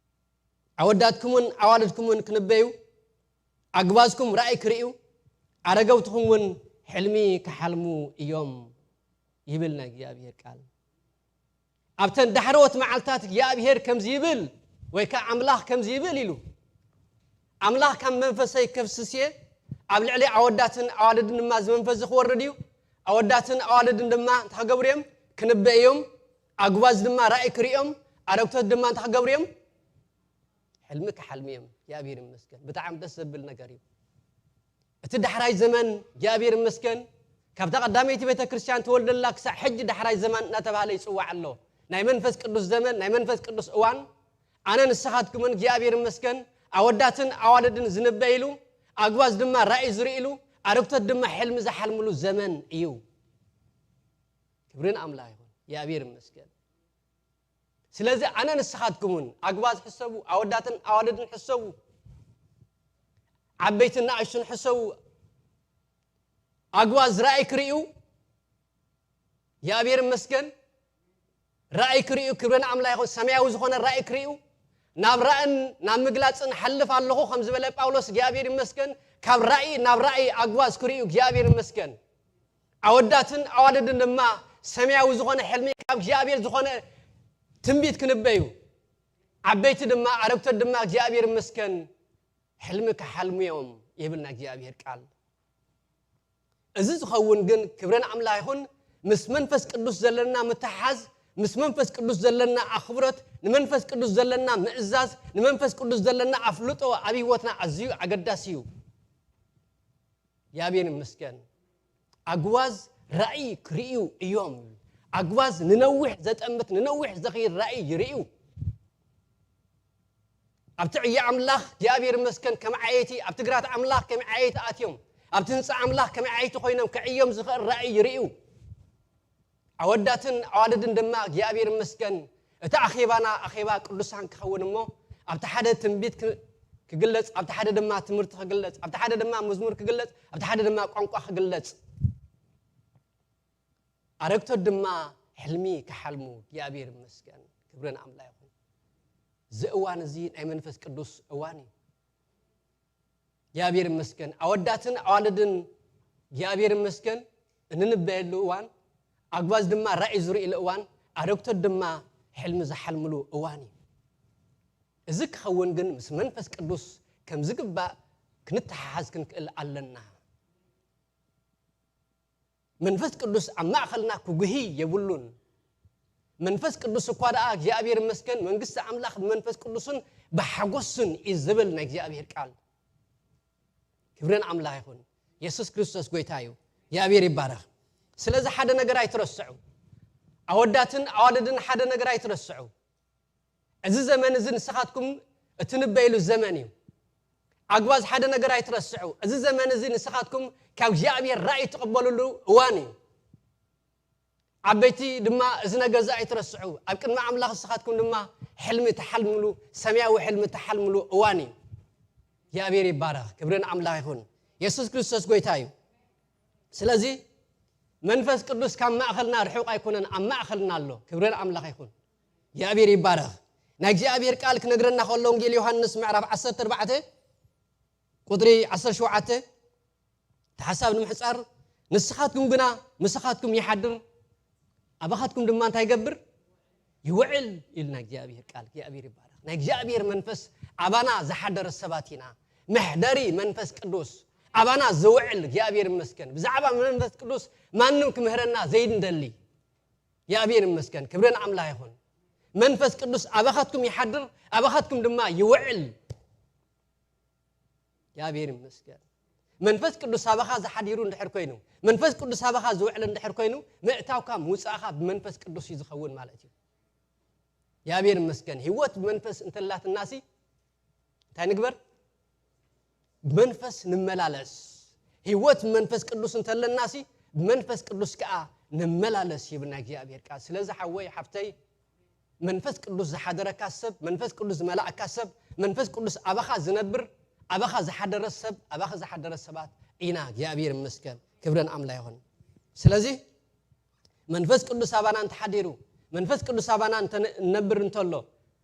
ኣወዳትኩምን ኣዋልድኩምን ክንበዩ፣ ኣግባዝኩም ራእይ ክርእዩ፣ ኣረገውትኹም እውን ሕልሚ ክሓልሙ እዮም" ይብል ናይ እግዚኣብሔር ቃል። ኣብተን ዳሕረዎት መዓልታት እግዚኣብሔር ከምዚ ይብል፣ ወይ ከኣ ኣምላኽ ከምዚ ይብል ኢሉ፣ "ኣምላኽ ካብ መንፈሰይ ከፍስስ እየ፣ ኣብ ልዕሊ ኣወዳትን ኣዋልድን ድማ እዚ መንፈስ እዚ ክወርድ እዩ። ኣወዳትን ኣዋልድን ድማ እንታይ ክገብሩ እዮም? ክንበዩ እዮም። ኣጉባዝ ድማ ራእይ ክርእዮም፣ ኣረግቶት ድማ እንታይ ክገብሩ እዮም? ሕልሚ ክሓልሙ እዮም።" እግዚኣብሔር ይመስገን። ብጣዕሚ ደስ ዘብል ነገር እዩ። እቲ ዳሕራይ ዘመን እግዚኣብሔር ይመስገን፣ ካብታ ቀዳመይቲ ቤተ ክርስቲያን ተወልደላ ክሳዕ ሕጂ ዳሕራይ ዘመን እናተባህለ ይጽዋዕ ኣሎ። ናይ መንፈስ ቅዱስ ዘመን፣ ናይ መንፈስ ቅዱስ እዋን፣ ኣነ ንስኻትኩምን እግዚኣብሔር ይመስገን፣ ኣወዳትን ኣዋልድን ዝንበይሉ፣ ኣጉባዝ ድማ ራእይ ዝርእይሉ፣ ኣረግቶት ድማ ሕልሚ ዝሓልምሉ ዘመን እዩ። ክብሪ ንኣምላኽ ይኹን። እግዚኣብሔር ይመስገን። ስለዚ ኣነ ንስኻትኩምን ኣግባዝ ሕሰቡ፣ ኣወዳትን ኣዋልድን ሕሰቡ፣ ዓበይትን ንኣሽቱን ሕሰቡ። ኣግባዝ ራእይ ክርእዩ፣ እግዚኣብሔር ይመስገን፣ ራእይ ክርእዩ፣ ክብሪ ንኣምላኽ ይኹን፣ ሰማያዊ ዝኾነ ራእይ ክርእዩ፣ ናብ ራእን ናብ ምግላጽን ሓልፍ ኣለኹ ከም ዝበለ ጳውሎስ እግዚኣብሔር ይመስገን፣ ካብ ራእይ ናብ ራእይ ኣግባዝ ክርእዩ እግዚኣብሔር ይመስገን። ኣወዳትን ኣዋልድን ድማ ሰማያዊ ዝኾነ ሕልሚ ካብ እግዚኣብሔር ዝኾነ ትንቢት ክንበዩ፣ ዓበይቲ ድማ ኣረግቶት ድማ እግዚኣብሔር ይመስገን ሕልሚ ክሓልሙ እዮም ይብልና እግዚኣብሔር ቃል። እዚ ዝኸውን ግን ክብረን ኣምላኽ ይኹን ምስ መንፈስ ቅዱስ ዘለና ምትሓዝ፣ ምስ መንፈስ ቅዱስ ዘለና ኣኽብሮት፣ ንመንፈስ ቅዱስ ዘለና ምእዛዝ፣ ንመንፈስ ቅዱስ ዘለና ኣፍልጦ ኣብ ህይወትና ኣዝዩ ኣገዳሲ እዩ። ያቤን ይመስገን። ኣግዋዝ ራእይ ክርእዩ እዮም። ኣግዋዝ ንነዊሕ ዘጠምት ንነዊሕ ዘኽይድ ራእይ ይርእዩ። ኣብቲ ዕዮ ኣምላኽ እግዚኣብሔር ይመስገን ከም ዓየይቲ፣ ኣብቲ ግራት ኣምላኽ ከም ዓየይቲ ኣትዮም፣ ኣብቲ ህንፃ ኣምላኽ ከም ዓየይቲ ኮይኖም ክዕዮም ዝኽእል ራእይ ይርእዩ። ኣወዳትን ኣዋልድን ድማ እግዚኣብሔር ይመስገን እቲ ኣኼባና ኣኼባ ቅዱሳን ክኸውን እሞ ኣብቲ ሓደ ትንቢት ክ- ክግለጽ፣ ኣብቲ ሓደ ድማ ትምህርቲ ክግለጽ፣ ኣብቲ ሓደ ድማ መዝሙር ክግለጽ፣ ኣብቲ ሓደ ድማ ቋንቋ ክግለጽ፣ ኣረግቶት ድማ ሕልሚ ክሓልሙ እግዚኣብሔር ይመስገን። ክብርን ኣምላ ይኹን። እዚ እዋን እዚ ናይ መንፈስ ቅዱስ እዋን እዩ። እግዚኣብሔር ይመስገን። ኣወዳትን ኣዋልድን እግዚኣብሔር ይመስገን እንንበየሉ እዋን፣ ኣግባዝ ድማ ራእይ ዝርእሉ እዋን፣ ኣረግቶት ድማ ሕልሚ ዝሓልምሉ እዋን እዩ። እዚ ክኸውን ግን ምስ መንፈስ ቅዱስ ከም ዝግባእ ክንተሓሓዝ ክንክእል ኣለና። መንፈስ ቅዱስ ኣብ ማእኸልና ክጉሂ የብሉን። መንፈስ ቅዱስ እኳ ደኣ እግዚኣብሔር ይመስገን መንግስቲ ኣምላኽ ብመንፈስ ቅዱስን ብሓጎስን እዩ ዝብል ናይ እግዚኣብሔር ቃል። ክብርን ኣምላኽ ይኹን። የሱስ ክርስቶስ ጎይታ እዩ። እግዚኣብሔር ይባረኽ። ስለዚ ሓደ ነገር ኣይትረስዑ። ኣወዳትን ኣዋልድን ሓደ ነገር ኣይትረስዑ። እዚ ዘመን እዚ ንስኻትኩም እትንበይሉ ዘመን እዩ። ኣግባዝ ሓደ ነገር ኣይትረስዑ። እዚ ዘመን እዚ ንስኻትኩም ካብ እግዚኣብሔር ራእይ ትቕበልሉ እዋን እዩ። ዓበይቲ ድማ እዚ ነገር እዚ ኣይትረስዑ። ኣብ ቅድሚ ኣምላኽ ንስኻትኩም ድማ ሕልሚ ትሓልምሉ፣ ሰማያዊ ሕልሚ ትሓልምሉ እዋን እዩ። እግዚኣብሔር ይባረኽ። ክብርን ኣምላኽ ይኹን። የሱስ ክርስቶስ ጎይታ እዩ። ስለዚ መንፈስ ቅዱስ ካብ ማእኸልና ርሑቕ ኣይኮነን፣ ኣብ ማእኸልና ኣሎ። ክብርን ኣምላኽ ይኹን። እግዚኣብሔር ይባረኽ። ናይ እግዚኣብሔር ቃል ክነግረና ከሎ ወንጌል ዮሃንስ ምዕራፍ ዓሰርተ ኣርባዕተ ቁጥሪ ዓሰርተ ሸውዓተ እቲ ሓሳብ ንምሕፃር፣ ንስኻትኩም ግና ምሳኻትኩም ይሓድር፣ ኣባኻትኩም ድማ እንታይ ይገብር? ይውዕል ኢሉ ናይ እግዚኣብሔር ቃል። እግዚኣብሔር ይባረኽ። ናይ እግዚኣብሔር መንፈስ ኣባና ዝሓደረ ሰባት ኢና። መሕደሪ መንፈስ ቅዱስ ኣባና ዝውዕል እግዚኣብሔር ይመስገን። ብዛዕባ መንፈስ ቅዱስ ማንም ክምህረና ዘይንደሊ እግዚኣብሔር ይመስገን። ክብርን ኣምላኽ ይኹን። መንፈስ ቅዱስ ኣባኻትኩም ይሓድር፣ ኣባኻትኩም ድማ ይውዕል። እግዚኣብሔር ይመስገን። መንፈስ ቅዱስ ኣባኻ ዝሓዲሩ እንድሕር ኮይኑ፣ መንፈስ ቅዱስ ኣባኻ ዝውዕል እንድሕር ኮይኑ፣ ምእታውካ ምውፃእኻ ብመንፈስ ቅዱስ እዩ ዝኸውን ማለት እዩ። እግዚኣብሔር ይመስገን። ህይወት ብመንፈስ እንተላትናሲ እንታይ ንግበር? ብመንፈስ ንመላለስ። ህይወት ብመንፈስ ቅዱስ እንተለናሲ ብመንፈስ ቅዱስ ከዓ ንመላለስ ይብል ናይ እግዚኣብሔር ቃል። ስለዚ ሓወይ ሓፍተይ መንፈስ ቅዱስ ዝሓደረካ ሰብ፣ መንፈስ ቅዱስ ዝመላእካ ሰብ፣ መንፈስ ቅዱስ ኣባኻ ዝነብር፣ ኣባኻ ዝሓደረ ሰብ፣ ኣባኻ ዝሓደረ ሰባት ኢና። እግዚኣብሔር ይመስገን። ክብረን ኣምላ ይኹን። ስለዚ መንፈስ ቅዱስ ኣባና እንተሓዲሩ፣ መንፈስ ቅዱስ ኣባና እንተንነብር እንተሎ፣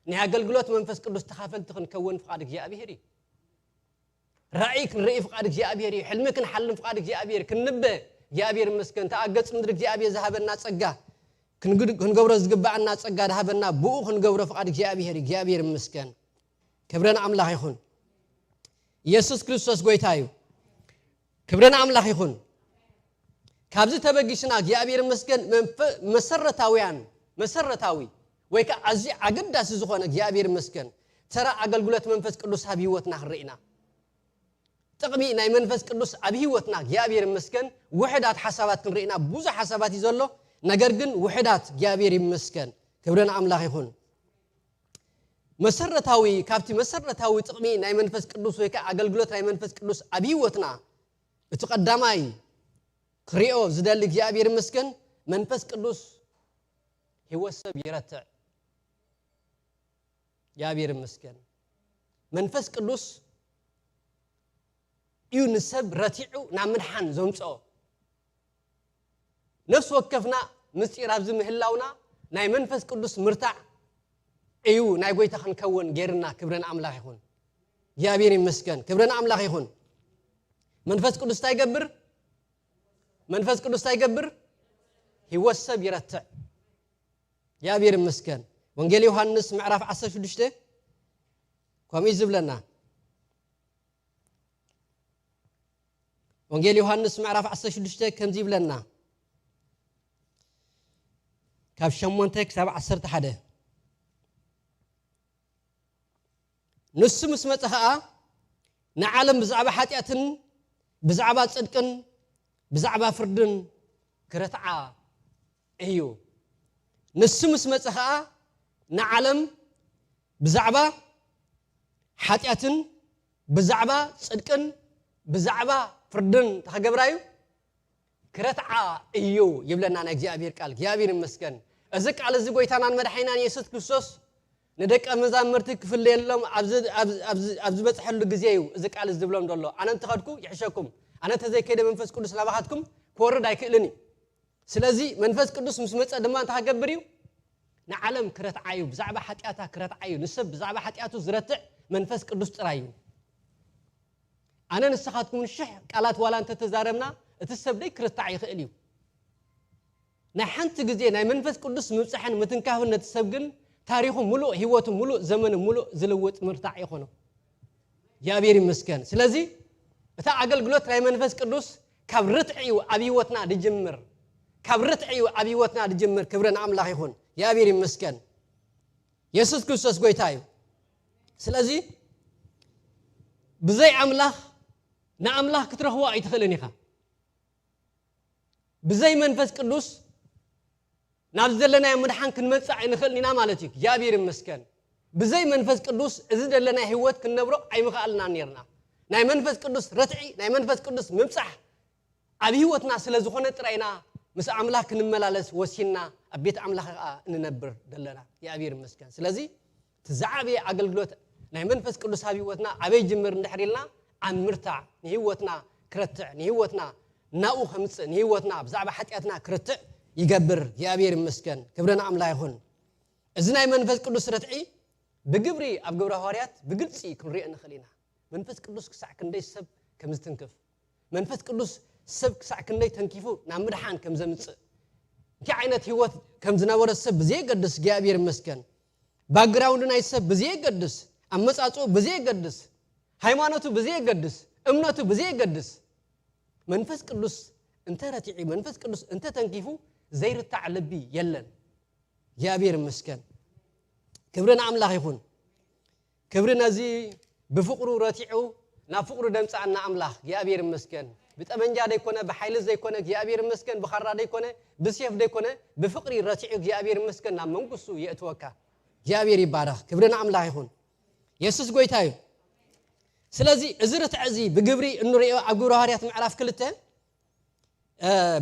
ናይ ኣገልግሎት መንፈስ ቅዱስ ተኻፈልቲ ክንከውን ፍቓድ እግዚኣብሔር እዩ። ራእይ ክንርኢ ፍቓድ እግዚኣብሔር እዩ። ሕልሚ ክንሓልም ፍቓድ እግዚኣብሔር፣ ክንንበ እግዚኣብሔር ይመስገን። ተኣገጽ ምድሪ እግዚኣብሔር ዝሃበና ጸጋ፣ ክንግድ- ክንገብሮ ዝግባኣና ጸጋ ዝሃበና፣ ብኡ ክንገብሮ ፍቓድ እግዚኣብሔር እዩ። እግዚኣብሔር ይመስገን። ክብረን ኣምላኽ ይኹን። ኢየሱስ ክርስቶስ ጎይታ እዩ። ክብረን ኣምላኽ ይኹን። ካብዚ ተበጊስና እግዚኣብሔር ይመስገን መንፈ- መሰረታውያን መሰረታዊ ወይ ከዓ ኣዝዩ ኣገዳሲ ዝኾነ እግዚኣብሔር ይመስገን ተራ ኣገልግሎት መንፈስ ቅዱስ ኣብ ህይወትና ክንርኢ ኢና። ጥቕሚ ናይ መንፈስ ቅዱስ ኣብ ህይወትና እግዚኣብሔር ይመስገን ውሕዳት ሓሳባት ክንርኢ ኢና። ብዙሕ ሓሳባት እዩ ዘሎ፣ ነገር ግን ውሕዳት እግዚኣብሔር ይመስገን። ክብረን ኣምላኽ ይኹን። መሰረታዊ ካብቲ መሰረታዊ ጥቕሚ ናይ መንፈስ ቅዱስ ወይ ከዓ ኣገልግሎት ናይ መንፈስ ቅዱስ ኣብ ህይወትና እቲ ቀዳማይ ክሪኦ ዝደሊ እግዚኣብሔር ይመስገን መንፈስ ቅዱስ ህይወት ሰብ ይረትዕ። እግዚኣብሔር ይመስገን። መንፈስ ቅዱስ እዩ ንሰብ ረቲዑ ናብ ምድሓን ዘምፅኦ። ነፍሲ ወከፍና ምስጢር ኣብዚ ምህላውና ናይ መንፈስ ቅዱስ ምርታዕ እዩ ናይ ጎይታ ክንከውን ጌርና። ክብረን ኣምላኽ ይኹን። እግዚኣብሔር ይመስገን። ክብረን ኣምላኽ ይኹን። መንፈስ ቅዱስ እንታይ ይገብር? መንፈስ ቅዱስ እንታይ ይገብር? ህይወት ሰብ ይረትዕ። እግዚኣብሔር ይመስገን። ወንጌል ዮሃንስ ምዕራፍ ዓሰርተ ሽዱሽተ ከምኡ እዩ ዝብለና። ወንጌል ዮሃንስ ምዕራፍ ዓሰርተ ሽዱሽተ ከምዚ ይብለና፣ ካብ ሸሞንተ ክሳብ ዓሰርተ ሓደ። ንሱ ምስ መጸ ኸኣ ንዓለም ብዛዕባ ሓጢኣትን ብዛዕባ ጽድቅን ብዛዕባ ፍርድን ክረትዓ እዩ። ንሱ ምስ መጸ ኸኣ ንዓለም ብዛዕባ ሓጢኣትን ብዛዕባ ጽድቅን ብዛዕባ ፍርድን ተኸገብራ እዩ ክረትዓ እዩ ይብለና ናይ እግዚኣብሔር ቃል። እግዚኣብሔር ይመስገን። እዚ ቃል እዚ ጎይታናን መድሓኒናን የሱስ ክርስቶስ ንደቀ መዛምርቲ ክፍለየሎም ኣብ ዝ- ኣብ- ኣብ ዝ- ኣብ ዝበፅሐሉ ግዜ እዩ እዚ ቃል እዚ ዝብሎም ዘሎ። ኣነ እንተኸድኩ ይሕሸኩም፣ ኣነ እንተዘይከይደ መንፈስ ቅዱስ ናባኻትኩም ክወርድ ኣይክእልን እዩ። ስለዚ መንፈስ ቅዱስ ምስ መፀ ድማ እንታይ ክገብር እዩ? ንዓለም ክረትዓ እዩ፣ ብዛዕባ ሓጢኣታ ክረትዓ እዩ። ንሰብ ብዛዕባ ሓጢኣቱ ዝረትዕ መንፈስ ቅዱስ ጥራይ እዩ። ኣነ ንስኻትኩም ሽሕ ቃላት ዋላ እንተተዛረብና እቲ ሰብ ደይ ክርታዕ ይኽእል እዩ። ናይ ሓንቲ ግዜ ናይ መንፈስ ቅዱስ ምብጻሕን ምትንካፍን ነቲ ሰብ ግን ታሪኹ ሙሉእ፣ ህይወቱ ሙሉእ፣ ዘመኑ ሙሉእ ዝልውጥ ምርታዕ ይኾኖ። እግዚኣብሔር ይመስገን። ስለዚ እታ ኣገልግሎት ናይ መንፈስ ቅዱስ ካብ ርትዕ እዩ ኣብ ህይወትና ድጅምር። ካብ ርትዕ እዩ ኣብ ህይወትና ድጅምር። ክብሪ ንኣምላኽ ይኹን። እግዚኣብሔር ይመስገን። የሱስ ክርስቶስ ጎይታ እዩ። ስለዚ ብዘይ ኣምላኽ ንኣምላኽ ክትረኽቦ ኣይትኽእልን ኢኻ። ብዘይ መንፈስ ቅዱስ ናብ ዘለናዮ ምድሓን ክንመጽእ ኣይንኽእልን ኢና ማለት እዩ። እግዚኣብሔር ይመስገን። ብዘይ መንፈስ ቅዱስ እዚ ዘለናዮ ህይወት ክንነብሮ ኣይምኽኣልና ነርና። ናይ መንፈስ ቅዱስ ረትዒ፣ ናይ መንፈስ ቅዱስ ምብጻሕ ኣብ ህይወትና ስለ ዝኾነ ጥራይ ኢና ምስ ኣምላኽ ክንመላለስ ወሲንና ኣብ ቤት ኣምላኽ ኸኣ እንነብር ዘለና። እግዚኣብሔር ይመስገን። ስለዚ እቲ ዝዓበየ ኣገልግሎት ናይ መንፈስ ቅዱስ ኣብ ህይወትና ኣበይ ጅምር እንድሕር ኢልና ኣብ ምርታዕ ንህይወትና ክረትዕ ንህይወትና ናኡ ከምጽእ ንህይወትና ብዛዕባ ሓጢኣትና ክርትዕ ይገብር። እግዚኣብሔር ይመስገን። ክብሪ ንኣምላኽ ይኹን። እዚ ናይ መንፈስ ቅዱስ ረትዒ ብግብሪ ኣብ ግብረ ሃዋርያት ብግልጺ ክንሪኦ ንኽእል ኢና። መንፈስ ቅዱስ ክሳዕ ክንደይ ሰብ ከም ዝትንክፍ መንፈስ ቅዱስ ሰብ ክሳዕ ክንደይ ተንኪፉ ናብ ምድሓን ከም ዘምጽእ እንታይ ዓይነት ህይወት ከም ዝነበረ ሰብ ብዘየገድስ እግዚኣብሔር ይመስገን። ባግራውንድ ናይ ሰብ ብዘየገድስ ኣመጻጽኡ ብዘየገድስ ሃይማኖቱ ብዘየገድስ እምነቱ ብዘየገድስ መንፈስ ቅዱስ እንተ ረቲዒ መንፈስ ቅዱስ እንተ ተንኪፉ ዘይርታዕ ልቢ የለን። እግዚኣብሔር ይመስገን። ክብሪ ንኣምላኽ ይኹን። ክብሪ ነዚ ብፍቕሩ ረቲዑ ናብ ፍቕሩ ደምጻኣና ኣምላኽ እግዚኣብሔር ይመስገን። ብጠመንጃ ደይኮነ ብሓይሊ ዘይኮነ እግዚኣብሔር ይመስገን። ብኻራ ደይኮነ ብሴፍ ደይኮነ ብፍቕሪ ረቲዑ እግዚኣብሔር ይመስገን ናብ መንግስቱ የእትወካ። እግዚኣብሔር ይባረኽ። ክብሪ ንኣምላኽ ይኹን። የሱስ ጎይታ እዩ። ስለዚ እዚ ርትዕ እዚ ብግብሪ እንሪኦ ኣብ ግብረ ሃዋርያት ምዕራፍ ክልተ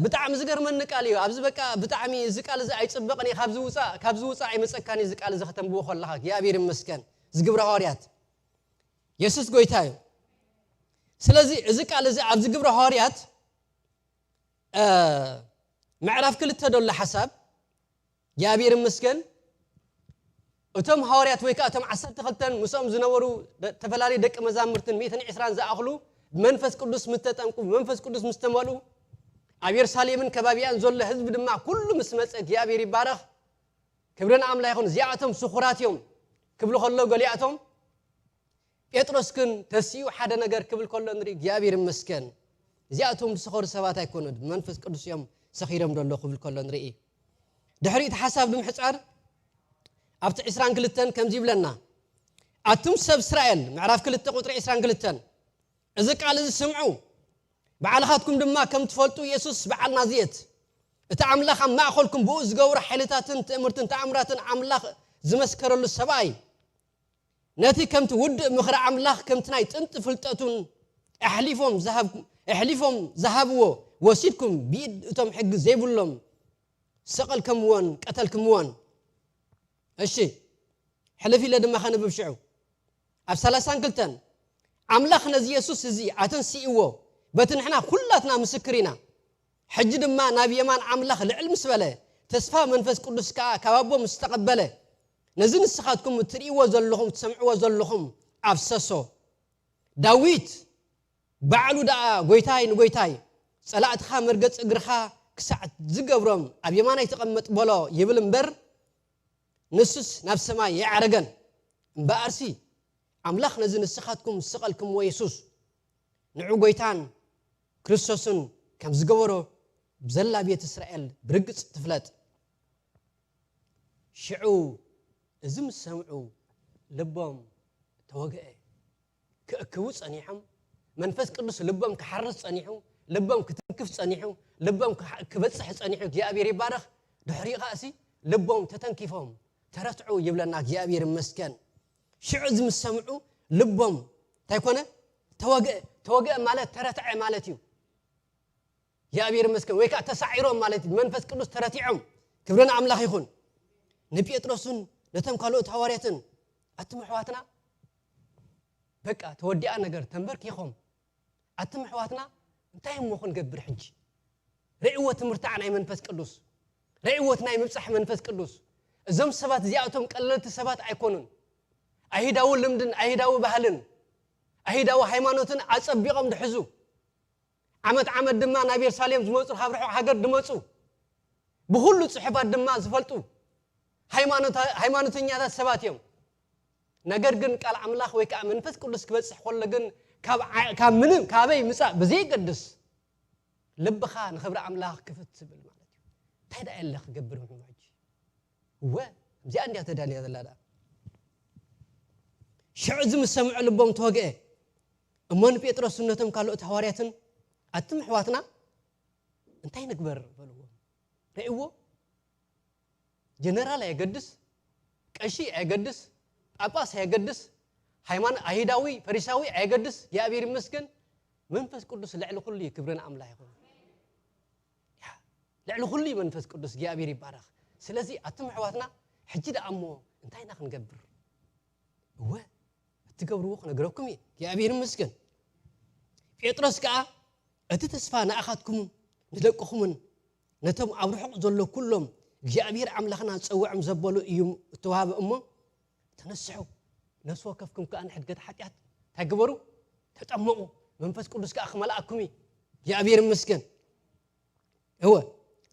ብጣዕሚ ዝገርመኒ ቃል እዩ። ኣብዚ በቃ ብጣዕሚ እዚ ቃል እዚ ኣይፅበቕን እየ። ካብዚ ውፃእ ካብዚ ውፃእ ኣይመፀካን እዩ። እዚ ቃል እዚ ከተንብቦ ከለኻ እግዚኣብሔር ይመስገን። እዚ ግብረ ሃዋርያት የሱስ ጎይታ እዩ። ስለዚ እዚ ቃል እዚ ኣብዚ ግብረ ሃዋርያት ምዕራፍ ክልተ ደሎ ሓሳብ እግዚኣብሔር ይመስገን። እቶም ሃዋርያት ወይ ከዓ እቶም ዓሰርተ ክልተን ምስኦም ዝነበሩ ደ- ዝተፈላለዩ ደቂ መዛሙርትን ሚእትን ዕስራን ዝኣኽሉ ብመንፈስ ቅዱስ ምስ ተጠምቁ ብመንፈስ ቅዱስ ምስ ተመልኡ ኣብ የሩሳሌምን ከባቢያን ዘሎ ህዝቢ ድማ ኩሉ ምስ መፀ እግዚኣብሔር ይባረኽ። ክብሪ ንኣምላኽ ይኹን። እዚኣቶም ስኹራት እዮም ክብሉ ከሎ ገሊኣቶም ጴጥሮስ ግን ተሲኡ ሓደ ነገር ክብል ከሎ ንርኢ እግዚኣብሔር ይመስገን። እዚኣቶም ዝሰኸሩ ሰባት ኣይኮኑን መንፈስ ቅዱስ እዮም ሰኺሮም ደሎ ክብል ከሎ ንርኢ። ድሕሪ እቲ ሓሳብ ንምሕፃር ኣብቲ ዕስራን ክልተን ከምዚ ይብለና ኣቱም ሰብ እስራኤል ምዕራፍ ክልተ ቁፅሪ ዕስራን ክልተን እዚ ቃል እዚ ስምዑ ባዕልኻትኩም ድማ ከም ትፈልጡ የሱስ በዓል ናዝሬት እቲ ኣምላኽ ኣብ ማእኸልኩም ብኡ ዝገብሮ ሓይልታትን ትእምርትን ተኣምራትን ኣምላኽ ዝመስከረሉ ሰብኣይ ነቲ ከምቲ ውድእ ምኽሪ ኣምላኽ ከምቲ ናይ ጥንቲ ፍልጠቱን ኣሕሊፎም ዝሃብ ኣሕሊፎም ዝሃብዎ ወሲድኩም ብኢድ እቶም ሕጊ ዘይብሎም ሰቐልከምዎን ቀተልክምዎን። እሺ ሕልፍ ኢለ ድማ ከንብብ ሽዑ ኣብ ሰላሳን ክልተን ኣምላኽ ነዚ የሱስ እዚ ኣተንሲእዎ፣ በቲ ንሕና ኩላትና ምስክር ኢና። ሕጂ ድማ ናብ የማን ኣምላኽ ልዕል ምስ በለ፣ ተስፋ መንፈስ ቅዱስ ከኣ ካብ ኣቦ ምስ ተቐበለ፣ ነዚ ንስኻትኩም እትርእይዎ ዘለኹም፣ ትሰምዕዎ ዘለኹም ኣፍሰሶ። ዳዊት ባዕሉ ደኣ፣ "ጐይታይ ንጐይታይ፣ ጸላእትኻ መርገጽ እግርኻ ክሳዕ ዝገብሮም ኣብ የማናይ ተቐመጥ" በሎ ይብል እምበር፣ ንሱስ ናብ ሰማይ የዕረገን። እምበኣርሲ ኣምላኽ ነዚ ንስኻትኩም ዝሰቐልክምዎ የሱስ፣ ንዑ ጐይታን ክርስቶስን ከም ዝገበሮ፣ ብዘላ ቤት እስራኤል ብርግጽ ትፍለጥ። ሽዑ እዚ ምስ ሰምዑ ልቦም ተወግአ። ክእክቡ ጸኒሖም፣ መንፈስ ቅዱስ ልቦም ክሓርስ ጸኒሑ፣ ልቦም ክትንክፍ ጸኒሑ፣ ልቦም ክሓ-፣ ክበጽሕ ጸኒሑ፣ እግዚኣብሔር ይባረኽ። ድሕሪኡ ከኣሲ ልቦም ተተንኪፎም ተረትዑ ይብለና። እግዚኣብሔር ይመስገን። ሽዑ እዚ ምስ ሰምዑ ልቦም እንታይ ኮነ? ተወግአ። ተወግአ ማለት ተረትዐ ማለት እዩ። እግዚኣብሔር ይመስገን። ወይ ከኣ ተሳዒሮም ማለት እዩ። መንፈስ ቅዱስ ተረቲዖም። ክብሪ ንኣምላኽ ይኹን። ንጴጥሮስን ነቶም ካልኦት ሃዋርያትን፣ ኣቱም ኣሕዋትና፣ በቃ ተወዲኣ ነገር፣ ተንበርኪኾም፣ ኣቱም ኣሕዋትና፣ እንታይ እሞ ክንገብር ሕጂ? ርእይዎ ትምህርትዓ ናይ መንፈስ ቅዱስ፣ ርእይዎ እቲ ናይ ምብጻሕ መንፈስ ቅዱስ። እዞም ሰባት እዚኣቶም ቀለልቲ ሰባት ኣይኮኑን። ኣይሁዳዊ ልምድን ኣይሁዳዊ ባህልን ኣይሁዳዊ ሃይማኖትን ኣጸቢቖም ድሕዙ። ዓመት ዓመት ድማ ናብ የሩሳሌም ዝመጹ፣ ካብ ርሑቕ ሃገር ድመጹ፣ ብኹሉ ጽሑፋት ድማ ዝፈልጡ ሃይማኖታ-፣ ሃይማኖተኛታት ሰባት እዮም። ነገር ግን ቃል ኣምላኽ ወይ ከኣ መንፈስ ቅዱስ ክበጽሕ ከሎ ግን ካብ ዓ-፣ ካብ ምንም ካበይ ምጻእ ብዘይገድስ ልብኻ ንኽብሪ ኣምላኽ ክፍት ትብል ማለት እዩ። እንታይ ደኣ የለ ክገብር ምሕም ሕጂ? እወ፣ እዚኣ እንድያ ተዳልያ ዘላ ደኣ። ሽዑ እዚ ምስ ሰምዑ ልቦም ተወግአ። እሞ ንጴጥሮስን ነቶም ካልኦት ሃዋርያትን፣ "ኣቱም ኣሕዋትና፣ እንታይ ንግበር?" በልዎም። ርእይዎ፣ ጀነራል ኣየገድስ፣ ቀሺ ኣየገድስ፣ ጳጳስ ኣየገድስ፣ ሃይማኖ-፣ ኣይሁዳዊ፣ ፈሪሳዊ ኣየገድስ፣ እግዚኣብሔር ይመስገን፣ መንፈስ ቅዱስ ልዕሊ ኩሉ እዩ። ክብሪ ንኣምላኽ ይኹን። ያ፣ ልዕሊ ኩሉ እዩ መንፈስ ቅዱስ። እግዚኣብሔር ይባረኽ። ስለዚ ኣቱም ኣሕዋትና፣ ሕጂ ደኣ እሞ እንታይ ኢና ክንገብር? እወ፣ እትገብርዎ ክነግረኩም እየ። እግዚኣብሔር ይመስገን። ጴጥሮስ ከኣ፣ "እቲ ተስፋ ንኣኻትኩምን ንደቅኹምን ነቶም ኣብ ርሑቕ ዘሎ ኩሎም እግዚኣብሔር ኣምላኽና ዝጸውዖም ዘበሉ እዩ እተዋህበ እሞ፣ ተነስሑ፣ ነፍሲ ወከፍኩም ከኣ ንሕድገት ሓጢኣት እንታይ ግበሩ? ተጠመቑ፣ መንፈስ ቅዱስ ከኣ ክመልኣኩም እዩ።" እግዚኣብሔር ይመስገን። እወ፣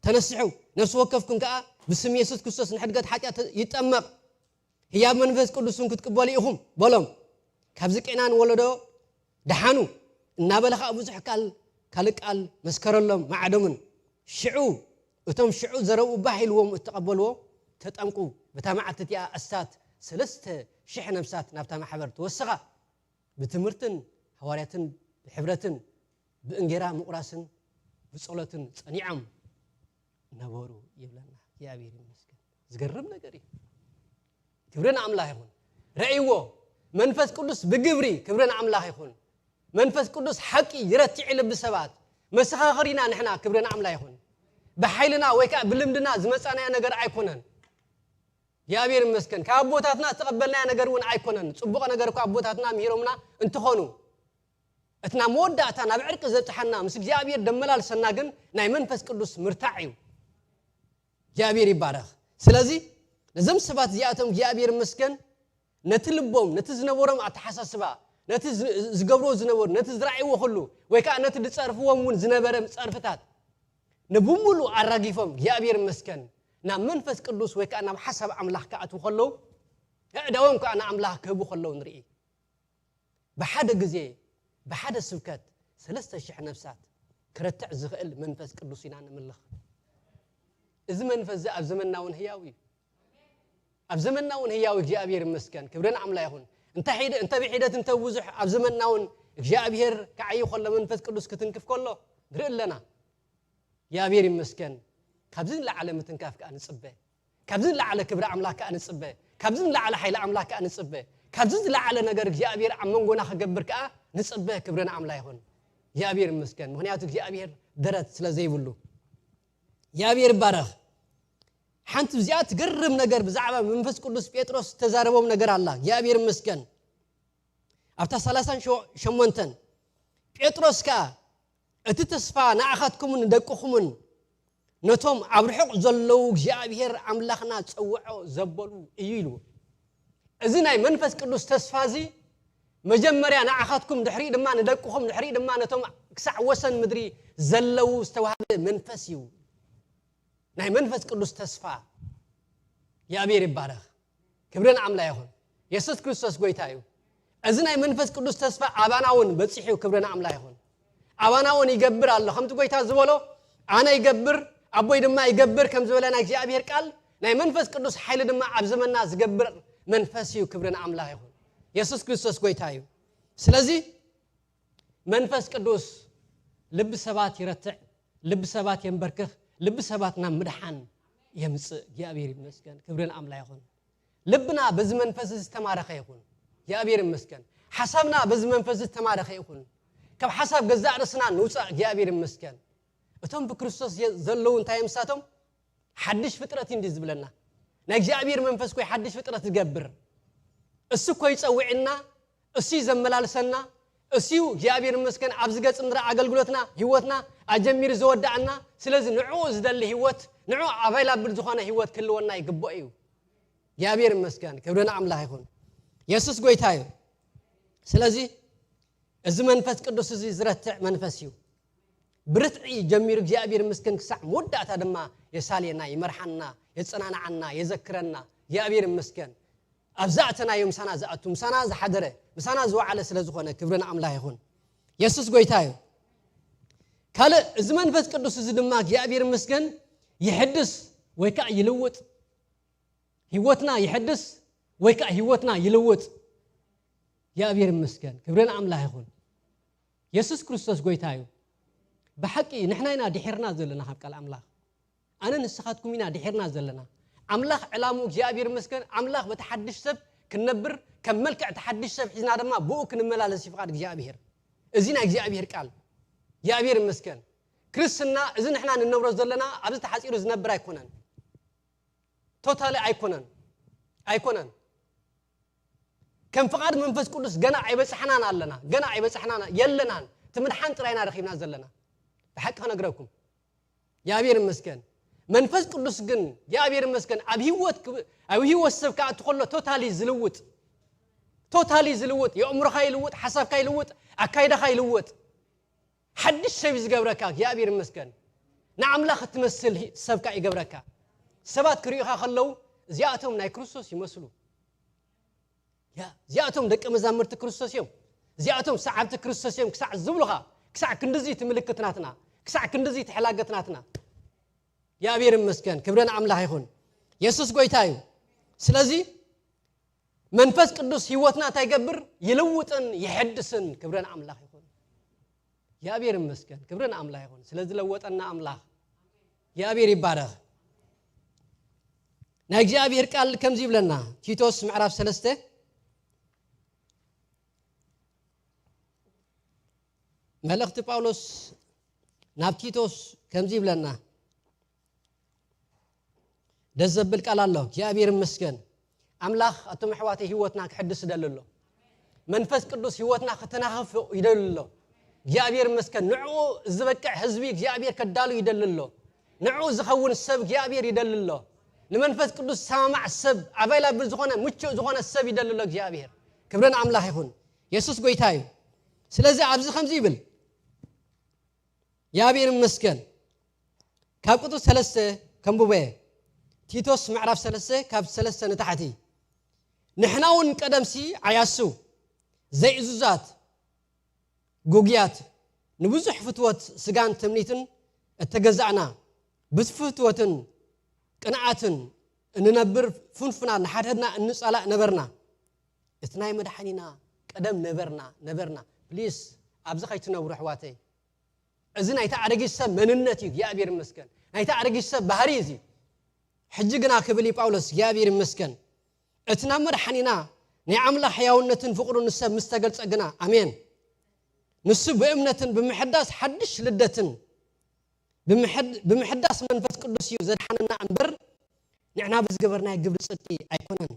ተነስሑ፣ ነፍሲ ወከፍኩም ከኣ ብስም የሱስ ክርስቶስ ንሕድገት ሓጢኣት ይጠመቕ፣ ህያብ መንፈስ ቅዱስን ክትቅበሉ ኢኹም በሎም። ካብዚ ቄናን ወለዶ ደሓኑ እናበለ ኸኣ ብዙሕ ካል-፣ ካልእ ቃል መስከረሎም፣ መዓዶምን። ሽዑ እቶም ሽዑ ዘረብኡ ባህ ኢልዎም እተቐበልዎ ተጠምቁ። በታ መዓልቲ እቲኣ ኣስታት ሰለስተ ሽሕ ነፍሳት ናብታ ማሕበር ተወሰኻ። ብትምህርትን ሃዋርያትን ብሕብረትን ብእንጌራ ምቑራስን ብጸሎትን ጸኒዖም ነበሩ ይብለና። እግዚኣብሔር ይመስገን። ዝገርም ነገር እዩ። ክብሪ ንኣምላኽ ይኹን። ረእይዎ፣ መንፈስ ቅዱስ ብግብሪ፣ ክብሪ ንኣምላኽ ይኹን። መንፈስ ቅዱስ ሓቂ ይረትዕ ልቢ ሰባት። መሰኻኽር ኢና ንሕና፣ ክብሪ ንኣምላኽ ይኹን። ብሓይልና ወይ ከኣ ብልምድና ዝመጻናዮ ነገር ኣይኮነን። እግዚኣብሔር ይመስገን። ካብ ኣቦታትና ዝተቐበልናዮ ነገር እውን ኣይኮነን። ጽቡቕ ነገር እኮ ኣቦታትና ምሂሮምና እንትኾኑ፣ እቲ ናብ መወዳእታ ናብ ዕርቂ ዘብጽሓና ምስ እግዚኣብሔር ደመላልሰና ግን ናይ መንፈስ ቅዱስ ምርታዕ እዩ። እግዚኣብሔር ይባረኽ። ስለዚ ነዞም ሰባት እዚኣቶም እግዚኣብሔር ይመስገን ነቲ ልቦም፣ ነቲ ዝነበሮም ኣተሓሳስባ፣ ነቲ ዝ-፣ ዝገብርዎ ዝነበሩ፣ ነቲ ዝረኣይዎ ኩሉ፣ ወይ ከኣ ነቲ ዝጸርፍዎም እውን ዝነበረ ጸርፍታት ንብሙሉ ኣራጊፎም እግዚኣብሔር ይመስገን ናብ መንፈስ ቅዱስ ወይ ከኣ ናብ ሓሳብ ኣምላኽ ክኣትዉ ከለዉ፣ ኣእዳዎም ከኣ ንኣምላኽ ክህቡ ከለዉ ንርኢ። ብሓደ ግዜ፣ ብሓደ ስብከት ሰለስተ ሽሕ ነፍሳት ክረትዕ ዝኽእል መንፈስ ቅዱስ ኢና ንምልኽ። እዚ መንፈስ እዚ ኣብ ዘመንና እውን ህያው እዩ። ኣብ ዘመንና እውን ህያው እግዚኣብሔር ይመስገን። ክብሪ ንኣምላ ይኹን። እንተ ሒደ-፣ እንተ ብሒደት እንተ ብዙሕ ኣብ ዘመንና እውን እግዚኣብሔር ክዓዪ ከሎ መንፈስ ቅዱስ ክትንክፍ ከሎ ንርኢ ኣለና። እግዚኣብሔር ይመስገን። ካብዚ ንላዕለ ምትንካፍ ከኣ ንጽበ። ካብዚ ንላዕለ ክብሪ ኣምላኽ ከኣ ንጽበ። ካብዚ ንላዕለ ሓይሊ ኣምላኽ ከኣ ንጽበ። ካብዚ ዝለዓለ ነገር እግዚኣብሔር ኣብ መንጎና ክገብር ከኣ ንጽበ። ክብሪ ንኣምላ ይኹን። እግዚኣብሔር ይመስገን። ምኽንያቱ እግዚኣብሔር ደረት ስለ ዘይብሉ። እግዚኣብሔር ይባረኽ። ሓንቲ እዚኣ ትገርም ነገር ብዛዕባ መንፈስ ቅዱስ ጴጥሮስ ዝተዛረቦም ነገር ኣላ። እግዚኣብሔር ይመስገን። ኣብታ ሰላሳን ሸሞንተን ጴጥሮስ ከኣ እቲ ተስፋ ንኣኻትኩምን ንደቅኹምን ነቶም ኣብ ርሑቕ ዘለዉ እግዚኣብሔር ኣምላኽና ዝጸውዖ ዘበሉ እዩ ኢሉ። እዚ ናይ መንፈስ ቅዱስ ተስፋ እዚ መጀመርያ ንኣኻትኩም ድሕሪኡ ድማ ንደቅኹም ድሕሪኡ ድማ ነቶም ክሳዕ ወሰን ምድሪ ዘለዉ ዝተዋህበ መንፈስ እዩ። ናይ መንፈስ ቅዱስ ተስፋ እግዚኣብሔር ይባረኽ። ክብሪ ንኣምላ ይኹን። የሱስ ክርስቶስ ጎይታ እዩ። እዚ ናይ መንፈስ ቅዱስ ተስፋ ኣባና እውን በፂሑ እዩ። ክብሪ ንኣምላ ይኹን። ኣባና እውን ይገብር ኣሎ ከምቲ ጎይታ ዝበሎ ኣነ ይገብር ኣቦይ ድማ ይገብር ከም ዝበለ ናይ እግዚኣብሔር ቃል ናይ መንፈስ ቅዱስ ሓይሊ ድማ ኣብ ዘመና ዝገብር መንፈስ እዩ። ክብሪ ንኣምላኽ ይኹን። የሱስ ክርስቶስ ጎይታ እዩ። ስለዚ መንፈስ ቅዱስ ልቢ ሰባት ይረትዕ፣ ልቢ ሰባት የንበርክኽ፣ ልቢ ሰባት ናብ ምድሓን የምፅእ። እግዚኣብሔር ይመስገን። ክብሪ ንኣምላ ይኹን። ልብና በዚ መንፈስ ዝተማረኸ ይኹን። እግዚኣብሔር ይመስገን። ሓሳብና በዚ መንፈስ ዝተማረኸ ይኹን። ካብ ሓሳብ ገዛእ ርእስና ንውፃእ። እግዚኣብሔር ይመስገን። እቶም ብክርስቶስ ዘለዉ እንታይ ምሳቶም ሓድሽ ፍጥረት እንዲ ዝብለና ናይ እግዚኣብሔር መንፈስ ኮይ ሓድሽ ፍጥረት ዝገብር እሱ ኮይ ጸውዕና እሱ ዘመላልሰና እሱ እግዚኣብሔር መስከን ኣብዚ ገጽ ምድሪ ኣገልግሎትና ህይወትና ኣጀሚሩ ዝወዳእና። ስለዚ ንዕኡ ዝደሊ ህይወት ንዕኡ ኣቫይላብል ዝኾነ ህይወት ክህልወና ይግብኦ እዩ። እግዚኣብሔር መስከን ክብሪ ንኣምላኽ ይኹን። የሱስ ጎይታ እዩ። ስለዚ እዚ መንፈስ ቅዱስ እዚ ዝረትዕ መንፈስ እዩ። ብርትዒ ጀሚሩ እግዚኣብሔር ምስክን ክሳዕ መወዳእታ ድማ የሳልየና፣ ይመርሓና፣ የጸናንዓና፣ የዘክረና። እግዚኣብሔር ይመስገን። ኣብዛ እተናዮ ምሳና ዝኣቱ ምሳና ዝሓደረ ምሳና ዝወዓለ ስለ ዝኾነ ክብሪ ንኣምላኽ ይኹን። የሱስ ጎይታ እዩ። ካልእ እዚ መንፈስ ቅዱስ እዚ ድማ እግዚኣብሔር ይመስገን ይሕድስ ወይ ከዓ ይልውጥ። ህይወትና ይሕድስ ወይ ከዓ ህይወትና ይልውጥ። እግዚኣብሔር ይመስገን። ክብሪ ንኣምላኽ ይኹን። የሱስ ክርስቶስ ጎይታ እዩ። ብሓቂ ንሕና ኢና ድሒርና ዘለና ካብ ቃል ኣምላኽ። ኣነ ንስኻትኩም ኢና ድሒርና ዘለና። ኣምላኽ ዕላሙ እግዚኣብሔር ይመስገን። ኣምላኽ በቲ ሓድሽ ሰብ ክንነብር ከም መልክዕ እቲ ሓድሽ ሰብ ሒዝና ድማ ብኡ ክንመላለስ እዩ ፍቓድ እግዚኣብሔር። እዚ ናይ እግዚኣብሔር ቃል እግዚኣብሔር ይመስገን። ክርስትና እዚ ንሕና ንነብሮ ዘለና ኣብዚ ተሓፂሩ ዝነብር ኣይኮነን። ቶታሊ ኣይኮነን ኣይኮነን። ከም ፍቓድ መንፈስ ቅዱስ ገና ኣይበጻሕናን ኣለና። ገና ኣይበጻሕናን የለናን። እቲ ምድሓን ጥራይና ረኺብና ዘለና። ብሓቂ ክነግረኩም እግዚኣብሔር ይመስገን። መንፈስ ቅዱስ ግን እግዚኣብሔር ይመስገን ኣብ ህይወት ክብ- ኣብ ህይወት ሰብ ክኣቱ ከሎ ቶታሊ ዝልውጥ ቶታሊ ዝልውጥ የእምሮኻ ይልውጥ፣ ሓሳብካ ይልውጥ፣ ኣካይዳኻ ይልውጥ። ሓድሽ ሰብ እዩ ዝገብረካ እግዚኣብሔር ይመስገን። ንኣምላኽ እትመስል ሂ- ሰብካ ይገብረካ። ሰባት ክርእዩኻ ከለዉ እዚኣቶም ናይ ክርስቶስ ይመስሉ። ያ እዚኣቶም ደቂ መዛምርቲ ክርስቶስ እዮም። እዚኣቶም ሰዓብቲ ክርስቶስ እዮም ክሳዕ ዝብሉኻ ክሳዕ ክንድዚ እቲ ምልክት ናትና ክሳዕ ክንድዚ እቲ ሕላገት ናትና። እግዚኣብሔር ይመስገን። ክብሪ ንኣምላኽ ይኹን። የሱስ ጎይታ እዩ። ስለዚ መንፈስ ቅዱስ ህይወትና እንታይ ይገብር? ይልውጥን ይሕድስን። ክብሪ ንኣምላኽ ይኹን። እግዚኣብሔር ይመስገን። ክብሪ ንኣምላኽ ይኹን። ስለ ዝለወጠና ኣምላኽ እግዚኣብሔር ይባረኽ። ናይ እግዚኣብሔር ቃል ከምዚ ይብለና። ቲቶስ ምዕራፍ ሰለስተ መልእኽቲ ጳውሎስ ናብ ቲቶስ ከምዚ ይብለና። ደስ ዘብል ቃል ኣሎ። እግዚኣብሔር ይመስገን። ኣምላኽ ኣቶም ኣሕዋተይ ህይወትና ክሕድስ ይደሊ ኣሎ። መንፈስ ቅዱስ ህይወትና ክተናኽፍ ይደሊ ኣሎ። እግዚኣብሔር ይመስገን። ንዕኡ ዝበቅዕ ህዝቢ እግዚኣብሔር ከዳሉ ይደሊ ኣሎ። ንዕኡ ዝኸውን ሰብ እግዚኣብሔር ይደሊ ኣሎ። ንመንፈስ ቅዱስ ዝሰማማዕ ሰብ ኣቫይላብል ዝኾነ ምቹእ ዝኾነ ሰብ ይደሊ ኣሎ እግዚኣብሔር። ክብሪ ንኣምላኽ ይኹን። የሱስ ጎይታ እዩ። ስለዚ ኣብዚ ከምዚ ይብል። እግዚኣብሔር ይመስገን። ካብ ቁጥር ሰለስተ ከንብቦ እየ። ቲቶስ ምዕራፍ ሰለስተ ካብ ሰለስተ ንታሕቲ። ንሕና እውን ቀደምሲ ዓያሱ ዘይእዙዛት ጉጉያት ንብዙሕ ፍትወት ስጋን ትምኒትን እተገዛእና ብፍትወትን ቅንዓትን እንነብር ፍንፉናት ንሓድሕድና እንጻላእ ነበርና። እቲ ናይ መድሓኒና ቀደም ነበርና ነበርና ፕሊስ ኣብዚ ከይትነብሩ ኣሕዋተይ። እዚ ናይቲ ኣረጊት ሰብ መንነት እዩ እግዚኣብሔር ይመስገን። ናይቲ ኣረጊት ሰብ ባህሪ እዚ ሕጂ ግና ክብል እዩ ጳውሎስ እግዚኣብሔር ይመስገን። እቲ ናብ መድሓኒና ናይ ኣምላኽ ሕያውነትን ፍቕሩን ንሰብ ምስ ተገልጸ ግና ኣሜን። ንሱ ብእምነትን ብምሕዳስ ሓድሽ ልደትን ብምሕድ- ብምሕዳስ መንፈስ ቅዱስ እዩ ዘድሓነና እምበር ንሕና ብዝገበርናዮ ግብሪ ጽድቂ ኣይኮነን።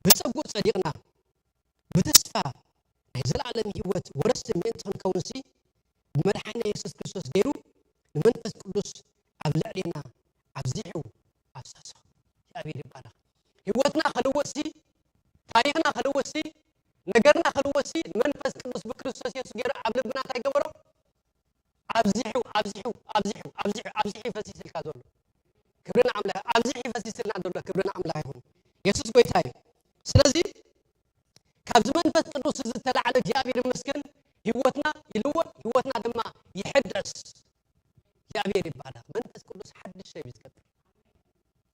ብጸጉኡ ጸዲቕና፣ ብተስፋ ናይ ዘለኣለም ህይወት ወረስቲ ምእንቲ ክንከውንሲ፣ ብመድሓኒና የሱስ ክርስቶስ ገይሩ ንመንፈስ ቅዱስ ኣብ ልዕሌና ኣብዚሑ ኣፍሰሶ። እግዚኣብሔር ይባረኽ። ህይወትና ክልወጥሲ፣ ታሪኽና ክልወጥሲ፣ ነገርና ክልወጥሲ፣ መንፈስ ቅዱስ ብክርስቶስ የሱስ ገይሩ ኣብ ልብና እንታይ ገበሮ? ኣብዚሑ፣ ኣብዚሑ፣ ኣብዚሑ፣ ኣብዚሑ፣ ኣብዚሑ ይፈስስልካ ዘሎ። ክብሪ ንኣምላኽ፣ ኣብዚሑ ይፈስስልና ዘሎ። ክብሪ ንኣምላኽ ይኹን። የሱስ ጎይታ እዩ። ስለዚ ካብዚ መንፈስ ቅዱስ እዚ ዝተላዕለ እግዚኣብሔር ይመስገን፣ ህይወትና ይልወጥ፣ ህይወትና ድማ ይሕደስ። እግዚኣብሔር ይባረኽ። መንፈስ ቅዱስ ሓድሽ ሰብ እዩ ዝገብር።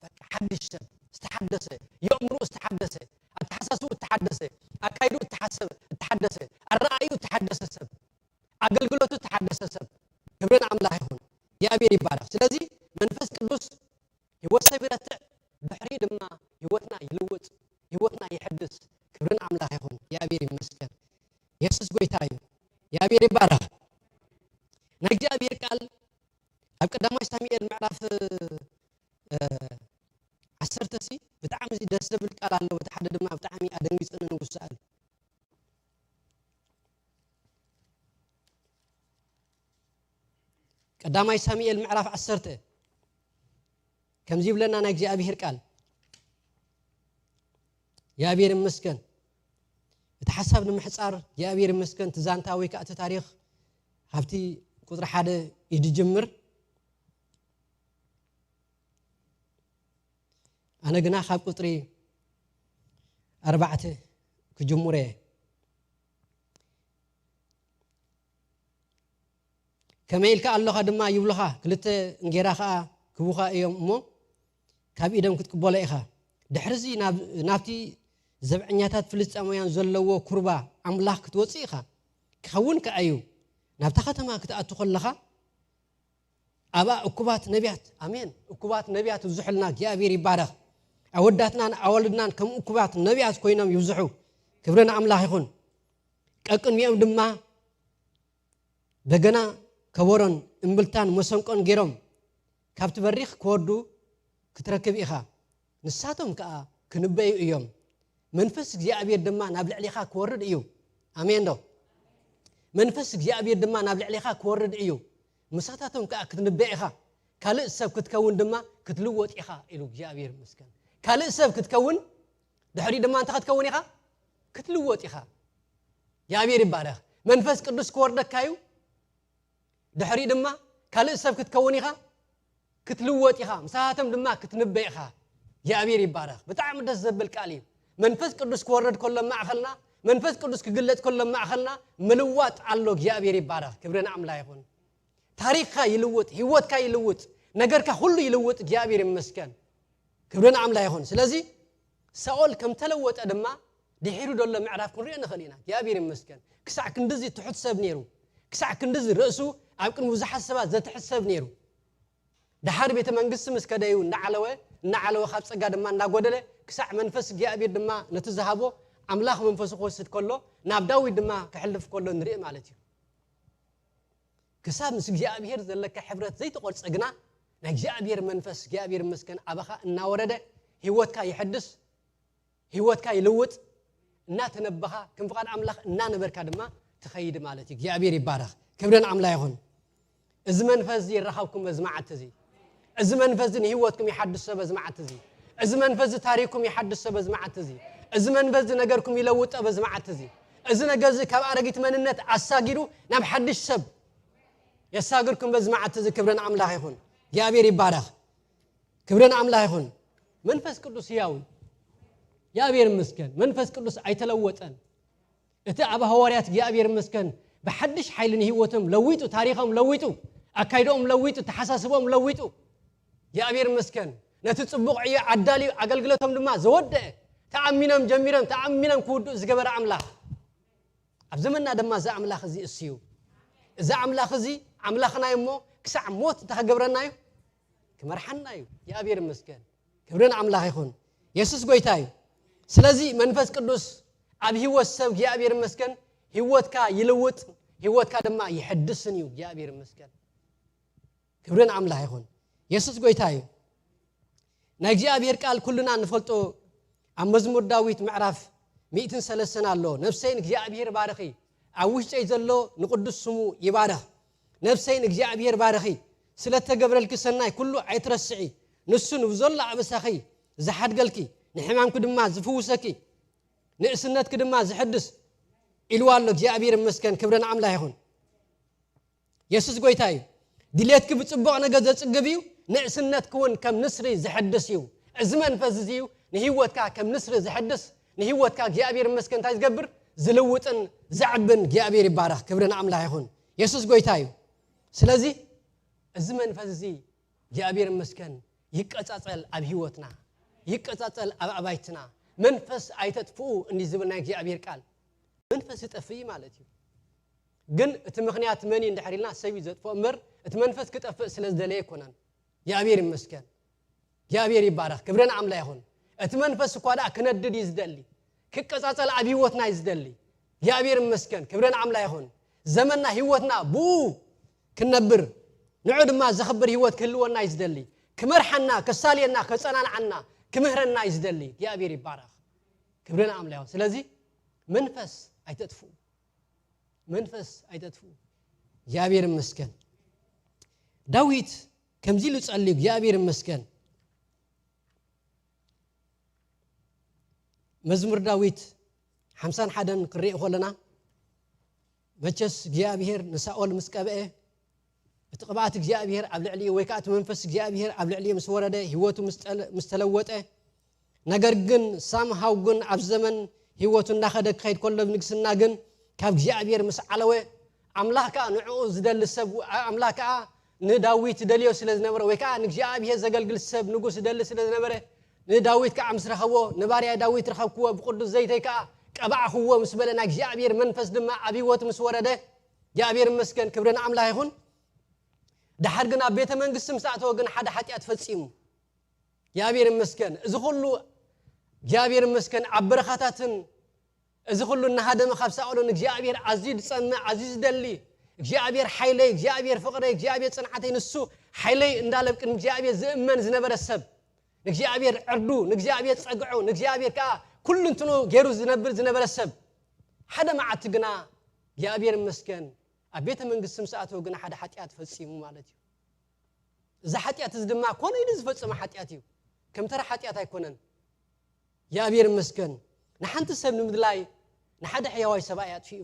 በቃ ሓድሽ ሰብ፣ ዝተሓደሰ፣ የእምሮ ዝተሓደሰ፣ ኣተሓሳስቡ እተሓደሰ፣ ኣካይዱ እተሓሰበ፣ እተሓደሰ፣ ኣረኣዩ እተሓደሰ ሰብ፣ ኣገልግሎቱ እተሓደሰ ሰብ። ክብሪ ንኣምላኽ ይኹን። እግዚኣብሔር ይባረኽ። ስለዚ መንፈስ ቅዱስ ህይወት ሰብ ይረትዕ፣ ድሕሪ ድማ ህይወትና ይልውጥ፣ ህይወትና ይሕድስ። ክብሪ ንኣምላኽ ይኹን። እግዚኣብሔር ይመስገን። የሱስ ጎይታ እዩ። እግዚኣብሔር ይባረኽ። ናይ እግዚኣብሔር ቃል ኣብ ቀዳማይ ሳሙኤል ምዕራፍ፣ እ፣ ዓሰርተ ሲ ብጣዕሚ ደስ ዝብል ቃል ኣለዎ። እቲ ሓደ ድማ ብጣዕሚ ኣደንጊጹኒ ንጉስ ሰኣል። ቀዳማይ ሳሙኤል ምዕራፍ ዓሰርተ ከምዚ ይብለና ናይ እግዚኣብሔር ቃል። እግዚኣብሔር ይመስገን። እቲ ሓሳብ ንምሕጻር እግዚኣብሔር ይመስገን። እቲ ዛንታ ወይ ከዓ እቲ ታሪኽ ካብቲ ቁጽሪ ሓደ እዩ ዝጅምር። ኣነ ግና ካብ ቁጽሪ ኣርባዕተ ክጅምሮ እየ። ከመይ ኢልካ ኣለኻ ድማ ይብሉኻ፣ ክልተ እንጌራ ኸኣ ክህቡኻ እዮም እሞ፣ ካብ ኢዶም ክትቅበሎ ኢኻ። ድሕርዚ ናብ-፣ ናብቲ ዘብዐኛታት ፍልስጥኤማውያን ዘለዎ ኩርባ ኣምላኽ ክትወጽእ ኢኻ። ክኸውን ከኣ እዩ፣ ናብታ ከተማ ክትኣቱ ከለኻ፣ ኣብኣ እኩባት ነቢያት፣ ኣሜን፣ እኩባት ነቢያት ይብዝሑልና፣ እግዚኣብሔር ይባረኽ። ኣወዳትናን ኣዋልድናን ከም እኩባት ነቢያት ኮይኖም ይብዝሑ። ክብሪ ንኣምላኽ ይኹን። ቀቅድሚኦም ድማ በገና፣ ከበሮን እምብልታን መሰንቆን ገይሮም ካብቲ በሪኽ ክወርዱ ክትረክብ ኢኻ። ንሳቶም ከኣ ክንበዩ እዮም። መንፈስ እግዚኣብሔር ድማ ናብ ልዕሌኻ ክወርድ እዩ። ኣሜን ዶ? መንፈስ እግዚኣብሔር ድማ ናብ ልዕሌኻ ክወርድ እዩ። ምሳታቶም ከኣ ክትንበ ኢኻ። ካልእ ሰብ ክትከውን ድማ ክትልወጥ ኢኻ ኢሉ እግዚኣብሔር ይመስገን። ካልእ ሰብ ክትከውን፣ ድሕሪ ድማ እንታይ ክትከውን ኢኻ? ክትልወጥ ኢኻ። እግዚኣብሔር ይባረኽ። መንፈስ ቅዱስ ክወርደካ እዩ። ድሕሪ ድማ ካልእ ሰብ ክትከውን ኢኻ፣ ክትልወጥ ኢኻ። ምሳቶም ድማ ክትንበ ኢኻ። እግዚኣብሔር ይባረኽ። ብጣዕሚ ደስ ዘብል ቃል እዩ። መንፈስ ቅዱስ ክወርድ ከሎ ማእኸልና፣ መንፈስ ቅዱስ ክግለጽ ከሎ ማእኸልና ምልዋጥ ኣሎ። እግዚኣብሔር ይባረኽ። ክብሪ ንኣምላኽ ይኹን። ታሪኽካ ይልውጥ፣ ህይወትካ ይልውጥ፣ ነገርካ ኩሉ ይልውጥ። እግዚኣብሔር ይመስገን። ክብሪ ንኣምላኽ ይኹን። ስለዚ ሳኦል ከም ተለወጠ ድማ ድሒሩ ዘሎ ምዕራፍ ክንሪኦ ንኽእል ኢና። እግዚኣብሔር ይመስገን። ክሳዕ ክንድዚ ትሑት ሰብ ነይሩ፣ ክሳዕ ክንድዚ ርእሱ ኣብ ቅድሚ ብዙሓት ሰባት ዘትሕት ሰብ ነይሩ። ደሓር ቤተ መንግስቲ ምስ ከደዩ እናዓለወ፣ እናዓለወ ካብ ጸጋ ድማ እናጎደለ፣ ክሳዕ መንፈስ እግዚኣብሔር ድማ ነቲ ዝሃቦ ኣምላኽ መንፈሱ ክወስድ ከሎ፣ ናብ ዳዊት ድማ ክሕልፍ ከሎ ንርኢ ማለት እዩ። ክሳብ ምስ እግዚኣብሔር ዘለካ ሕብረት ዘይተቆርጸ ግና፣ ናይ እግዚኣብሔር መንፈስ እግዚኣብሔር ይመስገን ኣባኻ እናወረደ ህይወትካ ይሕድስ፣ ህይወትካ ይልውጥ፣ እናተነበኻ ከም ፍቓድ ኣምላኽ እናነበርካ ድማ ትኸይድ ማለት እዩ። እግዚኣብሔር ይባረኽ። ክብሪ ንኣምላኽ ይኹን። እዚ መንፈስ እዚ ይረኸብኩም በዚ መዓልቲ እዚ። እዚ መንፈስ እዚ ንህይወትኩም ይሓድሶ በዚ መዓልቲ እዚ። እዚ መንፈስ እዚ ታሪኽኩም ይሓድሶ በዚ መዓልቲ እዚ። እዚ መንፈስ እዚ ነገርኩም ይለውጦ በዚ መዓልቲ እዚ። እዚ ነገር እዚ ካብ ኣረጊት መንነት ኣሳጊሩ ናብ ሓድሽ ሰብ የሳግርኩም በዚ መዓልቲ እዚ። ክብሪ ንኣምላኽ ይኹን። እግዚኣብሔር ይባረኽ። ክብሪ ንኣምላኽ ይኹን። መንፈስ ቅዱስ ህያው እዩ። እግዚኣብሔር ይመስገን። መንፈስ ቅዱስ ኣይተለወጠን። እቲ ኣብ ሃዋርያት እግዚኣብሔር ይመስገን ብሓድሽ ሓይሊ ንህይወቶም ለዊጡ፣ ታሪኾም ለዊጡ፣ ኣካይዶኦም ለዊጡ፣ ተሓሳስቦም ለዊጡ። እግዚኣብሔር ይመስገን። ነቲ ጽቡቕ ዕዮ ኣዳልዩ ኣገልግሎቶም ድማ ዘወደአ፣ ተኣሚኖም ጀሚሮም ተኣሚኖም ክውድኡ ዝገበረ ኣምላኽ። ኣብ ዘመንና ድማ እዚ ኣምላኽ እዚ እሱ እዩ። እዚ ኣምላኽ እዚ ኣምላኽና እዩ እሞ ክሳዕ ሞት እንታይ ክገብረና እዩ? ክመርሓና እዩ። እግዚኣብሔር ይመስገን። ክብሪ ንኣምላኽ ይኹን። የሱስ ጎይታ እዩ። ስለዚ መንፈስ ቅዱስ ኣብ ህይወት ሰብ እግዚኣብሔር ይመስገን ህይወትካ ይልውጥ፣ ህይወትካ ድማ ይሕድስን እዩ። እግዚኣብሔር ይመስገን። ክብሪ ንኣምላኽ ይኹን። የሱስ ጎይታ እዩ። ናይ እግዚኣብሔር ቃል ኩልና ንፈልጦ ኣብ መዝሙር ዳዊት ምዕራፍ ሚእትን ሰለስተን ኣሎ። ነፍሰይ ንእግዚኣብሔር ባርኺ፣ ኣብ ውሽጠይ ዘሎ ንቅዱስ ስሙ ይባርኽ። ነፍሰይ ንእግዚኣብሔር ባርኺ፣ ስለተገብረልኪ ሰናይ ኩሉ ኣይትረስዒ። ንሱ ንብዘሎ ኣበሳኺ ዝሓድገልኪ፣ ንሕማምኪ ድማ ዝፍውሰኪ፣ ንእስነትኪ ድማ ዝሕድስ ኢልዋ ኣሎ። እግዚኣብሔር ይመስገን፣ ክብሪ ንኣምላኽ ይኹን። የሱስ ጎይታ እዩ። ድሌትኪ ብጽቡቕ ነገር ዘጽግብ እዩ፣ ንእስነትኪ እውን ከም ንስሪ ዝሕድስ እዩ። እዚ መንፈስ እዚ እዩ ንህይወትካ ከም ንስሪ ዝሕድስ፣ ንህይወትካ እግዚኣብሔር ይመስገን እንታይ ዝገብር? ዝልውጥን ዘዕብን እግዚኣብሔር ይባረኽ። ክብሪ ንኣምላኽ ይኹን። የሱስ ጎይታ እዩ። ስለዚ እዚ መንፈስ እዚ እግዚኣብሔር ይመስገን ይቀጻጸል ኣብ ህይወትና፣ ይቀጻጸል ኣብ ኣባይትና። መንፈስ ኣይተጥፍኡ እንዲ ዝብል ናይ እግዚኣብሔር ቃል። መንፈስ ይጠፍእ እዩ ማለት እዩ። ግን እቲ ምኽንያት መን እዩ እንድሕር ኢልና ሰብ እዩ ዘጥፍኦ እምበር እቲ መንፈስ ክጠፍእ ስለ ዝደለየ ኣይኮነን። እግዚኣብሔር ይመስገን። እግዚኣብሔር ይባረኽ። ክብሪ ንኣምላኽ ይኹን። እቲ መንፈስ እኳ ደኣ ክነድድ እዩ ዝደሊ። ክቀጻጸል ኣብ ህይወትና እዩ ዝደሊ። እግዚኣብሔር ይመስገን። ክብሪ ንኣምላኽ ይኹን። ዘመንና ህይወትና ብኡ ክንነብር ንዑ ድማ ዘኽብር ህይወት ክህልወና እዩ ዝደሊ። ክመርሓና፣ ከሳልየና፣ ከጸናንዓና፣ ክምህረና እዩ ዝደሊ። እግዚኣብሔር ይባረኽ። ክብሪ ንኣምላኽ ይኹን። ስለዚ መንፈስ ኣይተጥፍኡ። መንፈስ ኣይተጥፍኡ። እግዚኣብሔር ይመስገን። ዳዊት ከምዚ ኢሉ ጸልዩ፣ እግዚኣብሔር ይመስገን። መዝሙር ዳዊት ሓምሳን ሓደን ክንርኢ ከለና፣ መቸስ እግዚኣብሔር ንሳኦል ምስ ቀብአ፣ እቲ ቅብኣት እግዚኣብሔር ኣብ ልዕሊኡ ወይ ከዓ እቲ መንፈስ እግዚኣብሔር ኣብ ልዕሊኡ ምስ ወረደ፣ ህይወቱ ምስ ጠለ-፣ ምስ ተለወጠ፣ ነገር ግን ሳምሃው ግን ኣብ ዘመን ህይወቱ እንዳኸደ ክኸይድ ከሎ፣ ንግስና ግን ካብ እግዚኣብሔር ምስ ዓለወ፣ ኣምላኽ ከዓ ንዕኡ ዝደሊ ሰብ፣ ኣምላኽ ከዓ ንዳዊት ደልዮ ስለ ዝነበረ፣ ወይ ከዓ ንእግዚኣብሔር ዘገልግል ሰብ ንጉስ ዝደሊ ስለ ዝነበረ፣ ንዳዊት ከዓ ምስ ረኸቦ፣ ንባርያ ዳዊት ረኸብክዎ፣ ብቅዱስ ዘይተይ ከዓ ቀባዕክዎ ምስ በለ፣ ናይ እግዚኣብሔር መንፈስ ድማ ኣብ ህይወቱ ምስ ወረደ፣ እግዚኣብሔር ይመስገን፣ ክብሪ ንኣምላኽ ይኹን። ደሓር ግን ኣብ ቤተ መንግስቲ ምስ ኣተወ ግን ሓደ ሓጢኣት ፈጺሙ። እግዚኣብሔር ይመስገን። እዚ ኩሉ እግዚኣብሔር ይመስገን ኣብ በረኻታትን እዚ ኩሉ እናሃደመ ካብ ሳኦል ንእግዚኣብሔር ኣዝዩ ዝጸምእ፣ ኣዝዩ ዝደሊ፣ እግዚኣብሔር ሓይለይ፣ እግዚኣብሔር ፍቕረይ፣ እግዚኣብሔር ጽንዓተይ፣ ንሱ ሓይለይ እንዳለ ኣብ ቅድሚ እግዚኣብሔር ዝእመን ዝነበረ ሰብ፣ ንእግዚኣብሔር ዕርዱ፣ ንእግዚኣብሔር ጸግዑ፣ ንእግዚኣብሔር ከኣ ኩሉ እንትኑ ገይሩ ዝነብር ዝነበረ ሰብ፣ ሓደ መዓልቲ ግና እግዚኣብሔር ይመስገን ኣብ ቤተ መንግስቲ ምስ ኣተወ ግና ሓደ ሓጢኣት ፈጺሙ ማለት እዩ። እዚ ሓጢኣት እዚ ድማ ኮነ ኢሉ ዝፈጸመ ሓጢኣት እዩ። ከም ተራ ሓጢኣት ኣይኮነን። እግዚኣብሔር ይመስገን። ንሓንቲ ሰብ ንምድላይ ንሓደ ሕያዋይ ሰብኣይ ኣጥፊኡ።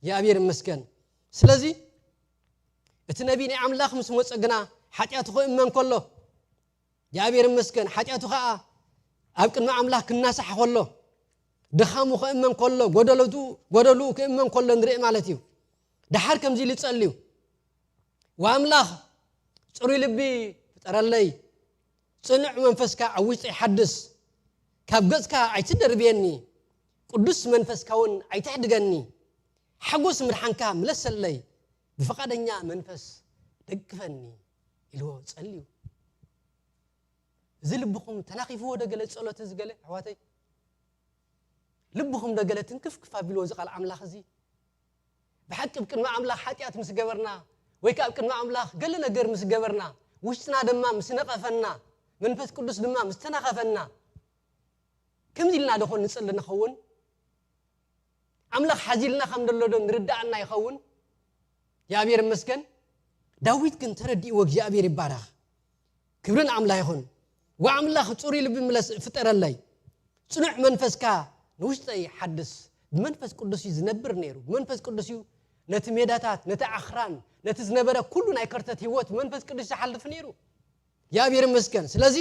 እግዚኣብሔር ይመስገን። ስለዚ እቲ ነቢይ ናይ ኣምላኽ ምስ መጸ ግና ሓጢኣቱ ክእመን ከሎ፣ እግዚኣብሔር ይመስገን፣ ሓጢኣቱ ኸኣ ኣብ ቅድሚ ኣምላኽ ክናሳሕ ከሎ፣ ድኻሙ ክእመን ከሎ፣ ጎደለቱ-፣ ጎደልኡ ክእመን ከሎ ንርኢ ማለት እዩ። ደሓር ከምዚ ኢሉ ይጸልዩ፣ "ወኣምላኽ ጽሩይ ልቢ ፍጠረለይ፣ ጽኑዕ መንፈስካ ኣብ ውሽጠይ ሓድስ፣ ካብ ገጽካ ኣይትደርብየኒ፣ ቅዱስ መንፈስካ እውን ኣይትሕድገኒ፣ ሓጎስ ምድሓንካ ምለሰለይ፣ ብፍቓደኛ መንፈስ ደግፈኒ" ኢልዎ ጸልዩ። እዚ ልብኹም ተናኺፍዎ ዶ ገለ ጸሎት እዚ ገለ ኣሕዋተይ? ልብኹም ዶ ገለ ትንክፍክፍ ኣቢልዎ እዚ ቃል ኣምላኽ እዚ? ብሓቂ ኣብ ቅድሚ ኣምላኽ ሓጢኣት ምስ ገበርና፣ ወይ ከኣ ኣብ ቅድሚ ኣምላኽ ገለ ነገር ምስ ገበርና፣ ውሽጥና ድማ ምስ ነቐፈና፣ መንፈስ ቅዱስ ድማ ምስ ተናኸፈና፣ ከምዚ ኢልና ዶ ኾን ንጽሊ ንኸውን? ኣምላኽ ሓዚልና ከም ደሎ ዶ ንርድኣና ይኸውን? እግዚኣብሔር ይመስገን። ዳዊት ግን ተረዲእዎ፣ እግዚኣብሔር ይባረኽ። ክብሪ ንኣምላኽ ይኹን። "ወኣምላኽ ጽሩይ ልቢ ምለስ-፣ ፍጠረለይ፣ ጽኑዕ መንፈስካ ንውሽጠይ ሓድስ።" ብመንፈስ ቅዱስ እዩ ዝነብር ነይሩ። ብመንፈስ ቅዱስ እዩ ነቲ ሜዳታት፣ ነቲ ኣኽራን፣ ነቲ ዝነበረ ኩሉ ናይ ከርተት ህይወት ብመንፈስ ቅዱስ ዝሓልፍ ነይሩ። እግዚኣብሔር ይመስገን። ስለዚ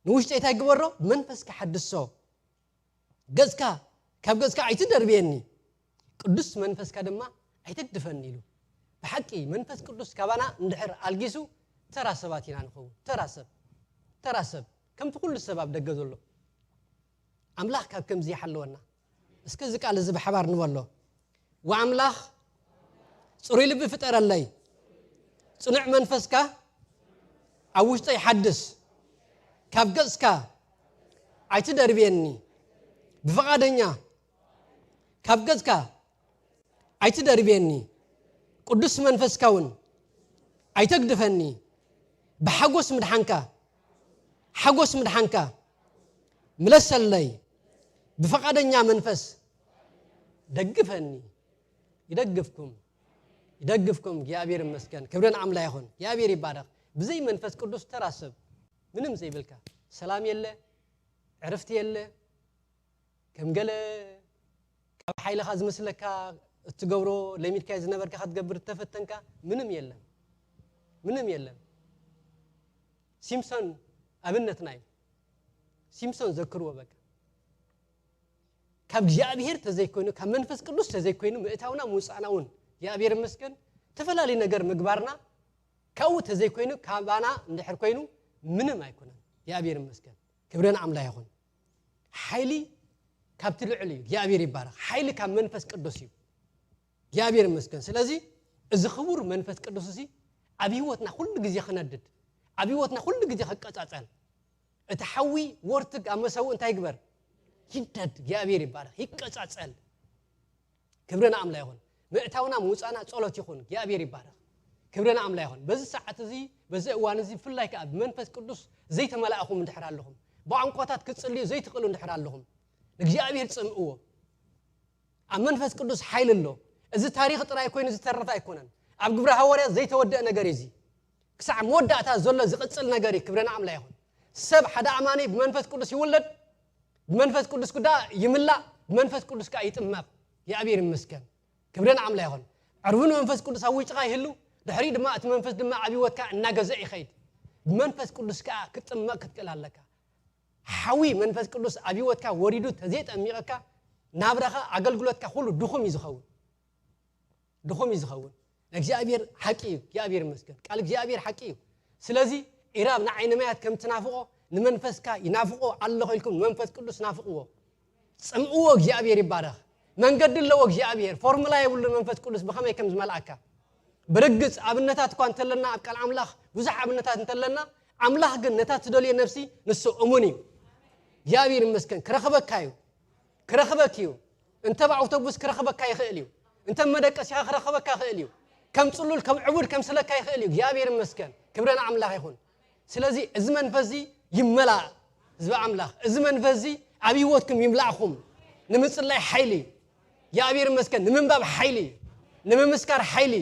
ንውሽጠይ እንታይ ግበሮ? ብመንፈስካ ሓድሶ። ገጽካ፣ ካብ ገጽካ ኣይትደርብየኒ፣ ቅዱስ መንፈስካ ድማ ኣይተግድፈኒ ኢሉ። ብሓቂ መንፈስ ቅዱስ ካባና እንድሕር ኣልጊሱ ተራ ሰባት ኢና ንኸውን። ተራ ሰብ፣ ተራ ሰብ፣ ከምቲ ኩሉ ሰብ ኣብ ደገ ዘሎ። ኣምላኽ ካብ ከምዚ ይሓልወና። እስከ እዚ ቃል እዚ ብሓባር ንበሎ። "ወኣምላኽ ጽሩይ ልቢ ፍጠረለይ፣ ጽኑዕ መንፈስካ ኣብ ውሽጠይ ሓድስ፣ ካብ ገጽካ ኣይትደርብየኒ፣ ብፍቓደኛ ካብ ገጽካ ኣይትደርብየኒ፣ ቅዱስ መንፈስካ እውን ኣይተግድፈኒ፣ ብሓጎስ ምድሓንካ ሓጎስ ምድሓንካ ምለሰለይ፣ ብፈቓደኛ መንፈስ ደግፈኒ። ይደግፍኩም፣ ይደግፍኩም። እግዚኣብሔር ይመስገን። ክብርን ኣምላ ይኹን። እግዚኣብሔር ይባረኽ። ብዘይ መንፈስ ቅዱስ ተራ ሰብ ምንም ዘይብልካ፣ ሰላም የለ፣ ዕርፍቲ የለ። ከም ገለ ካብ ሓይልኻ ዝመስለካ እትገብሮ፣ ለሚድካዮ ዝነበርካ ክትገብር እተፈተንካ ምንም የለን፣ ምንም የለን። ሲምሶን ኣብነትና እዩ። ሲምሶን ዘክርዎ በቃ። ካብ እግዚኣብሔር ተዘይኮይኑ፣ ካብ መንፈስ ቅዱስ ተዘይኮይኑ፣ ምእታውና ምውፃእና እውን እግዚኣብሔር ይመስገን፣ ተፈላለዩ ነገር ምግባርና ካብኡ ተዘይኮይኑ፣ ካባና እንድሕር ኮይኑ ምንም ኣይኮነን። እግዚኣብሔር ይመስገን። ክብርን ኣምላ ይኹን። ሓይሊ ካብቲ ልዑል እዩ። እግዚኣብሔር ይባረኽ። ሓይሊ ካብ መንፈስ ቅዱስ እዩ። እግዚኣብሔር ይመስገን። ስለዚ እዚ ክቡር መንፈስ ቅዱስ እዚ ኣብ ህይወትና ኩሉ ግዜ ክነድድ፣ ኣብ ህይወትና ኩሉ ግዜ ክቀጻጸል፣ እቲ ሓዊ ወርትግ ኣብ መሰውእ እንታይ ይግበር? ይንደድ። እግዚኣብሔር ይባረኽ። ይቀጻጸል። ክብሪ ንኣምላ ይኹን። ምእታውና ምውጻእና ጸሎት ይኹን። እግዚኣብሔር ይባረኽ። ክብሪ ንኣምላ ይኹን። በዚ ሰዓት እዚ፣ በዚ እዋን እዚ፣ ብፍላይ ከኣ ብመንፈስ ቅዱስ ዘይተመላእኹም እንድሕር ኣለኹም፣ ብቋንቋታት ክትጽልዩ ዘይትኽእሉ እንድሕር ኣለኹም፣ ንእግዚኣብሔር ጽምእዎ። ኣብ መንፈስ ቅዱስ ሓይሊ ኣሎ። እዚ ታሪኽ ጥራይ ኮይኑ ዝተረፈ ኣይኮነን። ኣብ ግብረ ሃዋርያት ዘይተወደአ ነገር እዩ እዚ። ክሳዕ መወዳእታ ዘሎ ዝቕጽል ነገር እዩ። ክብሪ ንኣምላ ይኹን። ሰብ ሓደ ኣማኒ ብመንፈስ ቅዱስ ይውለድ፣ ብመንፈስ ቅዱስ ክዳ ይምላእ፣ ብመንፈስ ቅዱስ ከኣ ይጥመቕ። እግዚኣብሔር ይመስገን። ክብሪ ንኣምላ ይኹን። ዕርቢ ንመንፈስ ቅዱስ ኣብ ውሽጥኻ ይህሉ፣ ድሕሪኡ ድማ እቲ መንፈስ ድማ ኣብ ህይወትካ እናገዘ ይኸይድ። ብመንፈስ ቅዱስ ከኣ ክትጥመቕ ክትክእል ኣለካ። ሓዊ መንፈስ ቅዱስ ኣብ ህይወትካ ወሪዱ ተዘይጠሚቐካ፣ ናብራኻ፣ ኣገልግሎትካ ኩሉ ድኹም እዩ ዝኸውን። ድኹም እዩ ዝኸውን። እግዚኣብሔር ሓቂ እዩ። እግዚኣብሔር ይመስገን። ቃል እግዚኣብሔር ሓቂ እዩ። ስለዚ ኢራብ ንዓይኒ ማያት ከም ትናፍቖ፣ ንመንፈስካ ይናፍቖ ኣለኹ ኢልኩም ንመንፈስ ቅዱስ ናፍቕዎ። ጽምእዎ። እግዚኣብሔር ይባረኽ። መንገዲ ኣለዎ እግዚኣብሔር። ፎርሙላ የብሉን መንፈስ ቅዱስ ብኸመይ ከም ዝመልኣካ። ብርግጽ ኣብነታት እኳ እንተለና፣ ኣብ ቃል ኣምላኽ ብዙሕ ኣብነታት እንተለና፣ ኣምላኽ ግን ነታ ትደልዮ ነፍሲ ንሱ እሙን እዩ። እግዚኣብሔር ይመስገን። ክረኽበካ እዩ። ክረኽበክ እዩ። እንተ ብኣውቶቡስ ክረኽበካ ይኽእል እዩ። እንተ መደቀሲኻ ክረኽበካ ይኽእል እዩ። ከም ጽሉል፣ ከም ዕቡድ ከምስለካ ይኽእል እዩ። እግዚኣብሔር ይመስገን። ክብሪ ንኣምላኽ ይኹን። ስለዚ እዚ መንፈስ እዚ ይመላእ ህዝቢ ኣምላኽ። እዚ መንፈስ እዚ ኣብ ህይወትኩም ይምላእኹም። ንምጽላይ ሓይሊ፣ እግዚኣብሔር ይመስገን፣ ንምንባብ ሓይሊ፣ ንምምስካር ሓይሊ፣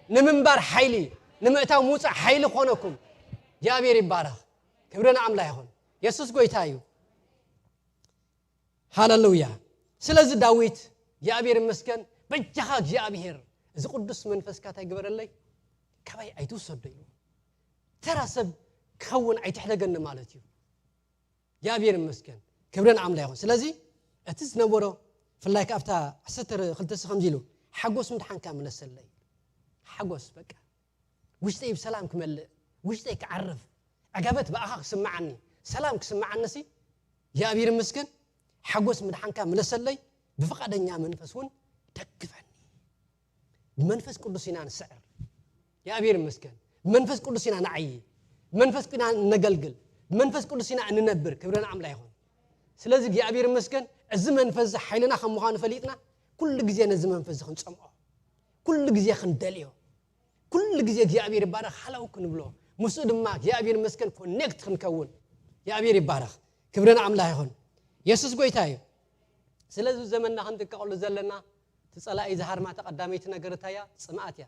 ንምንባር ሓይሊ፣ ንምእታው ምውጻእ ሓይሊ ኾነኩም። እግዚኣብሔር ይባረኽ። ክብሪ ንኣምላኽ ይኹን። የሱስ ጎይታ እዩ። ሃለሉያ። ስለዚ ዳዊት እግዚኣብሔር ይመስገን፣ በጃኻ እግዚኣብሔር፣ እዚ ቅዱስ መንፈስካ እንታይ ግበረለይ? ካባይ ኣይትውሰዶ ኢሉ። ተራ ሰብ ክኸውን ኣይትሕደገኒ ማለት እዩ። እግዚኣብሔር ይመስገን። ክብሪ ንኣምላ ይኹን። ስለዚ እቲ ዝነበሮ፣ ብፍላይ ከኣ ኣብታ ዓሰርተ ክልተ ሲ ከምዚ ኢሉ፣ ሓጎስ ምድሓንካ ምለሰለይ። ሓጎስ በቃ። ውሽጠይ ብሰላም ክመልእ፣ ውሽጠይ ክዓርፍ፣ ዕጋበት ብኣኻ ክስምዓኒ፣ ሰላም ክስምዓኒ ሲ፣ እግዚኣብሔር ይመስገን፣ ሓጎስ ምድሓንካ ምለሰለይ፣ ብፍቓደኛ መንፈስ እውን ደግፈኒ። ብመንፈስ ቅዱስ ኢና ንስዕር። እግዚኣብሔር ይመስገን። ብመንፈስ ቅዱስ ኢና ንዓዪ። ብመንፈስ ቅዱስ ኢና ነገልግል። ብመንፈስ ቅዱስ ኢና እንነብር። ክብሪ ንኣምላ ይኹን። ስለዚ እግዚኣብሔር ይመስገን፣ እዚ መንፈስ እዚ ሓይልና ከም ምዃኑ ፈሊጥና፣ ኩሉ ግዜ ነዚ መንፈስ እዚ ክንጸምዖ፣ ኩሉ ግዜ ክንደልዮ፣ ኩሉ ግዜ እግዚኣብሔር ይባረኽ ሃለው ክንብሎ፣ ምስኡ ድማ እግዚኣብሔር ይመስገን ኮኔክት ክንከውን። እግዚኣብሔር ይባረኽ። ክብሪ ንኣምላኽ ይኹን። የሱስ ጎይታ እዩ። ስለዚ ዘመንና ክንጥቀቐሉ ዘለና፣ እቲ ጸላኢ ዝሃርማ ተቐዳመይቲ ነገር እንታይ እያ? ጽምኣት እያ።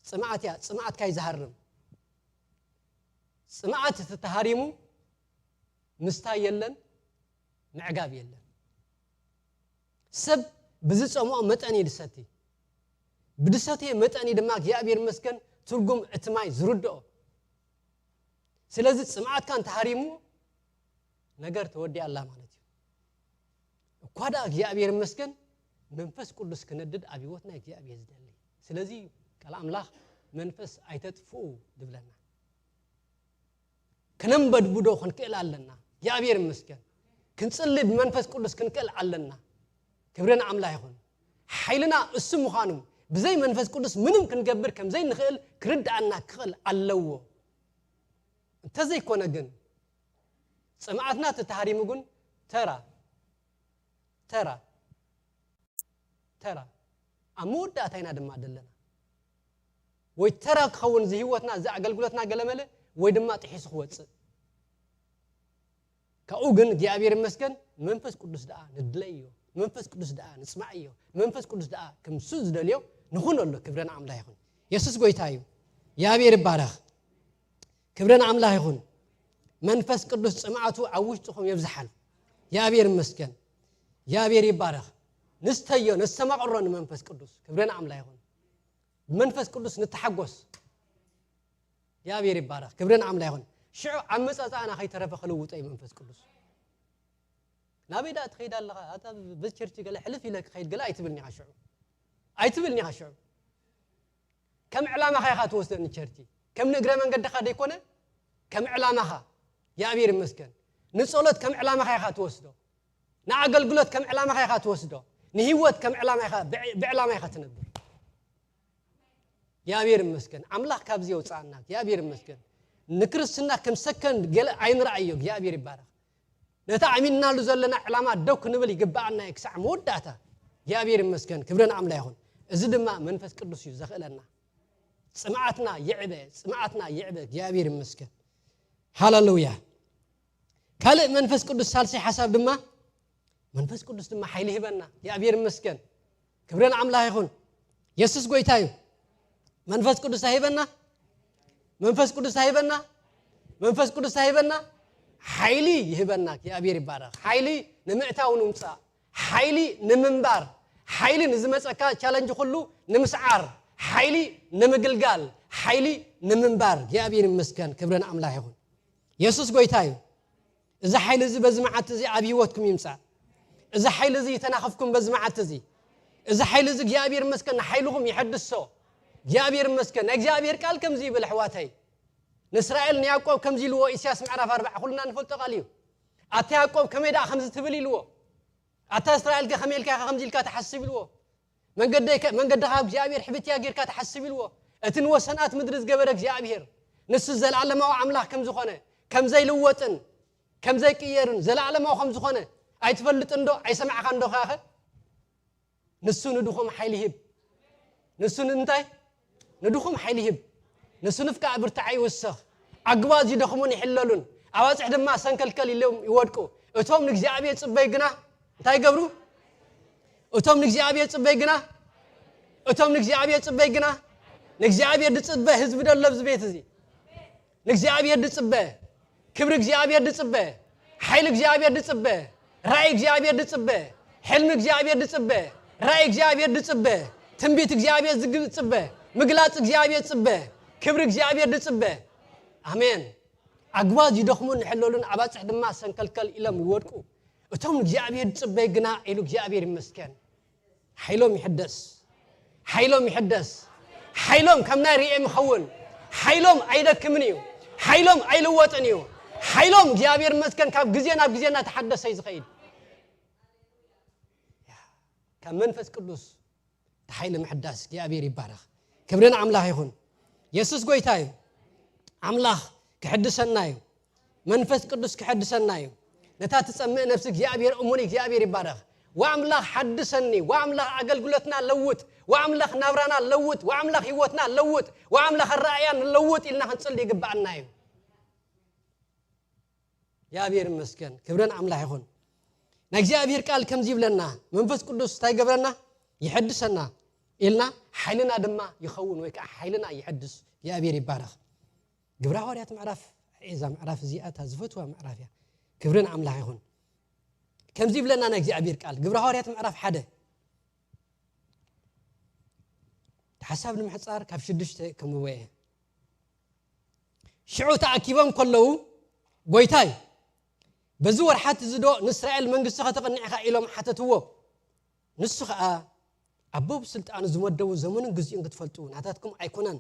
ጽምኣት እያ። ጽምኣትካ እዩ ዝሃርም። ጽምኣት እቲ ተሃሪሙ ምስታይ የለን፣ ምዕጋብ የለን። ሰብ ብዝጸምኦ መጠን እዩ ዝሰቲ። ብዝሰትየ መጠን እዩ ድማ እግዚኣብሔር ይመስገን ትርጉም እቲ ማይ ዝርድኦ። ስለዚ ጽምኣትካ እንተሃሪሙ ነገር ተወዲኣ ኣላ ማለት እዩ። እኳ ደኣ እግዚኣብሔር ይመስገን መንፈስ ቅዱስ ክነድድ ኣብ ህይወትና እግዚኣብሔር ዝደሊ። ስለዚ ቃል ኣምላኽ መንፈስ ኣይተጥፍኡ ዝብለና። ክነንበድብዶ ክንክእል ኣለና። እግዚኣብሔር ይመስገን። ክንጽሊ ብመንፈስ ቅዱስ ክንክእል ኣለና። ክብሪ ንኣምላኽ ይኹን። ሓይልና እሱ ምዃኑ፣ ብዘይ መንፈስ ቅዱስ ምንም ክንገብር ከም ዘይንኽእል ክርድኣና ክኽእል ኣለዎ። እንተዘይኮነ ግን፣ ጽምኣትና ተተሃሪሙ ግን ተራ፣ ተራ፣ ተራ፣ ኣብ መወዳእታ ኢና ድማ ዘለና። ወይ ተራ ክኸውን እዚ ህይወትና፣ እዚ ኣገልግሎትና ገለመለ፣ ወይ ድማ ጥሒሱ ክወጽእ። ካብኡ ግን እግዚኣብሔር ይመስገን መንፈስ ቅዱስ ደኣ ንድለዮ፣ መንፈስ ቅዱስ ደኣ ንጽማዕዮ፣ መንፈስ ቅዱስ ደኣ ከምሱ ዝደልዮ ንኹነሎ። ክብረን ኣምላኽ ይኹን። የሱስ ጎይታ እዩ። እግዚኣብሔር ይባረኽ። ክብረን ኣምላኽ ይኹን። መንፈስ ቅዱስ ጽምኣቱ ኣብ ውሽጥኹም የብዝሓል። እግዚኣብሔር ይመስገን። እግዚኣብሔር ይባረኽ። ንስተዮ፣ ነስተማቕሮ ንመንፈስ ቅዱስ። ክብረን ኣምላኽ ይኹን። ብመንፈስ ቅዱስ ንተሓጎስ። እግዚኣብሔር ይባረኽ። ክብረን ኣምላኽ ይኹን። ሽዑ ኣመጻጽኣና ከይተረፈ ክልውጦ እዩ መንፈስ ቅዱስ። ናበይ ደኣ ትኸይድ ኣለኻ? ኣታ በዚ ቸርች ገለ ሕልፍ ኢለ ክኸይድ ገለ ኣይትብልኒ ኢኻ ሽዑ። ኣይትብልኒ ኢኻ ሽዑ። ከም ዕላማኻ ኢኻ ትወስዶ ንቸርች። ከም ንእግረ መንገድኻ ደይኮነ፣ ከም ዕላማኻ። እግዚኣብሔር ይመስገን። ንጸሎት ከም ዕላማኻ ኢኻ ትወስዶ። ንኣገልግሎት ከም ዕላማኻ ኢኻ ትወስዶ። ንህይወት ከም ዕላማ ኢኻ፣ ብዕ-፣ ብዕላማ ኢኻ ትነብር። እግዚኣብሔር ይመስገን። ኣምላኽ ካብዚ የውጽኣና። እግዚኣብሔር ይመስገን። ንክርስትና ከም ሰከንድ ገለ ኣይንርኣዮ። እግዚኣብሔር ይባረኽ። ነቲ ኣሚንናሉ ዘለና ዕላማ ደው ክንብል ይግብኣና እዩ ክሳዕ መወዳእታ። እግዚኣብሔር ይመስገን። ክብረን ኣምላኽ ይኹን። እዚ ድማ መንፈስ ቅዱስ እዩ ዘኽእለና። ጽምኣትና ይዕበ፣ ጽምኣትና ይዕበ። እግዚኣብሔር ይመስገን። ሃሌሉያ። ካልእ መንፈስ ቅዱስ ሳልሳይ ሓሳብ ድማ መንፈስ ቅዱስ ድማ ሓይሊ ይህበና። እግዚኣብሔር ይመስገን። ክብረን ኣምላኽ ይኹን። የሱስ ጎይታ እዩ። መንፈስ ቅዱስ ኣይህበና? መንፈስ ቅዱስ ኣይህበና? መንፈስ ቅዱስ ኣይህበና? ሓይሊ ይህበና። እግዚኣብሔር ይባረኽ። ሓይሊ ንምእታው ንምጻእ፣ ሓይሊ ንምንባር፣ ሓይሊ ንዝመጸካ ቻለንጅ ኩሉ ንምስዓር፣ ሓይሊ ንምግልጋል፣ ሓይሊ ንምንባር። እግዚኣብሔር ይመስገን። ክብረን ኣምላኽ ይኹን። የሱስ ጎይታ እዩ። እዚ ሓይሊ እዚ በዚ መዓልቲ እዚ ኣብ ህይወትኩም ይምጻእ። እዚ ሓይሊ እዚ ይተናኸፍኩም በዚ መዓልቲ እዚ። እዚ ሓይሊ እዚ እግዚኣብሔር ይመስገን ንሓይልኹም ይሐድሶ። እግዚኣብሔር ይመስገን። ናይ እግዚኣብሔር ቃል ከምዚ ይብል ኣሕዋተይ። ንእስራኤል ንያዕቆብ ከምዚ ኢልዎ ኢሳያስ ምዕራፍ ኣርባዓ ኩልና ንፈልጦ ቃል እዩ። ኣታ ያዕቆብ ከመይ ደኣ ከምዚ ትብል ኢልዎ። ኣታ እስራኤል ከ ከመይ ኢልካ ኢኻ ከምዚ ኢልካ ትሓስብ ኢልዎ። መንገደይ ከ-፣ መንገድኻ እግዚኣብሔር ሕብትያ ጌርካ ትሓስብ ኢልዎ። እቲ ንወሰናት ምድሪ ዝገበረ እግዚኣብሔር ንሱ ዘለዓለማዊ ኣምላኽ ከም ዝኾነ፣ ከም ዘይልወጥን ከም ዘይቅየርን ዘለዓለማዊ ከም ዝኾነ ኣይትፈልጥን ዶ? ኣይሰማዕኻን ዶ ኸኣኸ? ንሱ ንድኹም ሓይሊ ይህብ። ንሱ ንእንታይ? ንድኹም ሓይሊ ይህብ። ንሱ ንፍቃዕ ብርታዐ ይውስኽ። ኣግባዝ ይደኽሙን ይሕለሉን፣ ኣባጽሕ ድማ ሰንከልከል ኢሎም ይወድቁ። እቶም ንእግዚኣብሔር ጽበይ ግና እንታይ ይገብሩ? እቶም ንእግዚኣብሔር ጽበይ ግና፣ እቶም ንእግዚኣብሔር ጽበይ ግና፣ ንእግዚኣብሔር ዝጽበ ህዝቢ ደሎ ኣብዚ ቤት እዚ። ንእግዚኣብሔር ዝጽበ፣ ክብሪ እግዚኣብሔር ዝጽበ፣ ሓይሊ እግዚኣብሔር ዝጽበ፣ ራእይ እግዚኣብሔር ዝጽበ፣ ሕልሚ እግዚኣብሔር ዝጽበ፣ ራእይ እግዚኣብሔር ዝጽበ፣ ትንቢት እግዚኣብሔር ዝግ-፣ ዝጽበ፣ ምግላጽ እግዚኣብሔር ዝጽበ፣ ክብሪ እግዚኣብሔር ዝጽበ። ኣሜን። ኣግባዝ ይደኽሙን ይሕለሉን፣ ኣባጽሕ ድማ ሰንከልከል ኢሎም ይወድቁ። እቶም ንእግዚኣብሔር ዝጽበ ግና ኢሉ እግዚኣብሔር ይመስገን። ሓይሎም ይሕደስ። ሓይሎም ይሕደስ። ሓይሎም ከም ናይ ርኤም ይኸውን። ሓይሎም ኣይደክምን እዩ። ሓይሎም ኣይልወጥን እዩ። ሓይሎም እግዚኣብሔር ይመስገን ካብ ግዜ ናብ ግዜ እናተሓደሰ እዩ ዝኸይድ። ካብ መንፈስ ቅዱስ እቲ ሓይሊ ምሕዳስ እግዚኣብሔር ይባረኽ። ክብሪ ንኣምላኽ ይኹን። የሱስ ጎይታ እዩ። ኣምላኽ ክሕድሰና እዩ። መንፈስ ቅዱስ ክሕድሰና እዩ። ነታ ትጸምእ ነፍሲ እግዚኣብሔር እሙን እግዚኣብሔር ይባረኽ። ወኣምላኽ ሓድሰኒ፣ ወኣምላኽ ኣገልግሎትና ለውጥ፣ ወኣምላኽ ናብራና ለውጥ፣ ወኣምላኽ ህይወትና ለውጥ፣ ወኣምላኽ ኣረኣእያን ለውጥ ኢልና ክንጽሊ ይግብኣና እዩ። እግዚኣብሔር ይመስገን። ክብረን ኣምላኽ ይኹን። ናይ እግዚኣብሔር ቃል ከምዚ ይብለና፣ መንፈስ ቅዱስ እንታይ ይገብረና? ይሐድሰና ኢልና፣ ሓይልና ድማ ይኸውን ወይ ከዓ ሓይልና ይሐድስ። እግዚኣብሔር ይባረኽ። ግብረ ሃዋርያት ምዕራፍ፣ እዛ ምዕራፍ እዚኣ እታ ዝፈትዋ ምዕራፍ እያ። ክብሪ ንኣምላኽ ይኹን። ከምዚ ይብለና ናይ እግዚኣብሔር ቃል፣ ግብረ ሃዋርያት ምዕራፍ ሓደ። እቲ ሓሳብ ንምሕጻር ካብ ሽዱሽተ ከምብቦ እየ። ሽዑ ተኣኪቦም ከለዉ፣ "ጎይታይ፣ በዚ ወርሓት እዚ ዶ ንእስራኤል መንግስቲ ከተቕንዕ ኢኻ?" ኢሎም ሓተትዎ። ንሱ ኸኣ፣ "ኣቦ ብስልጣኑ ዝመደቡ ዘመኑን ግዚኡን ክትፈልጡ ናታትኩም ኣይኮነን።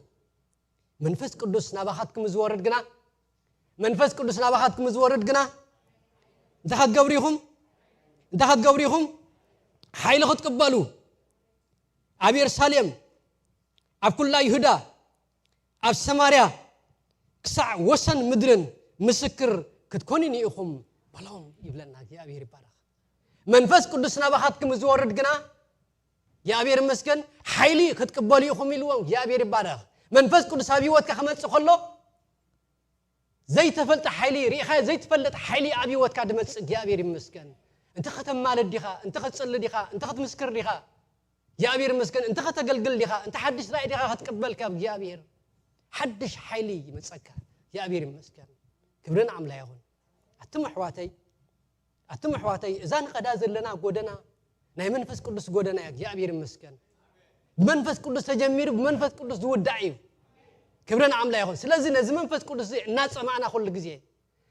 መንፈስ ቅዱስ ናባኻትኩም ዝወርድ ግና፣ መንፈስ ቅዱስ ናባኻትኩም ዝወርድ ግና፣ እንታይ ክትገብሩ ኢኹም? እንታይ ክትገብሩ ኢኹም? ሓይሊ ክትቅበሉ፣ ኣብ የሩሳሌም፣ ኣብ ኩላ ይሁዳ፣ ኣብ ሰማርያ፣ ክሳዕ ወሰን ምድርን ምስክር ክትኮኑኒ ኢኹም" በሎም ይብለና። እግዚኣብሔር ይባረኽ። መንፈስ ቅዱስ ናባኻትኩም ዝወርድ ግና፣ እግዚኣብሔር ይመስገን፣ ሓይሊ ክትቅበሉ ኢኹም ኢልዎም። እግዚኣብሔር ይባረኽ። መንፈስ ቅዱስ ኣብ ህይወትካ ክመጽእ ከሎ፣ ዘይተፈልጠ ሓይሊ ርኢኻ ዘይትፈልጥ ሓይሊ ኣብ ህይወትካ ድመጽእ እግዚኣብሔር ይመስገን። እንተ ከተማልድ ዲኻ፣ እንተ ክትጽሊ ዲኻ፣ እንተ ክትምስክር ዲኻ፣ እግዚኣብሔር ይመስገን። እንተ ከተገልግል ዲኻ፣ እንተ ሓድሽ ራእይ ዲኻ ክትቅበል ካብ እግዚኣብሔር ሓድሽ ሓይሊ ይመጸካ። እግዚኣብሔር ይመስገን። ክብርን ኣምላ ይኹን። ኣቱም ኣሕዋተይ ኣቱም ኣሕዋተይ፣ እዛ ንኸዳ ዘለና ጎደና ናይ መንፈስ ቅዱስ ጎደና እያ። እግዚኣብሔር ይመስገን። ብመንፈስ ቅዱስ ተጀሚሩ ብመንፈስ ቅዱስ ዝውዳእ እዩ። ክብረን ኣምላ ይኹን። ስለዚ ነዚ መንፈስ ቅዱስ እዚ እናጸማእና ኩሉ ግዜ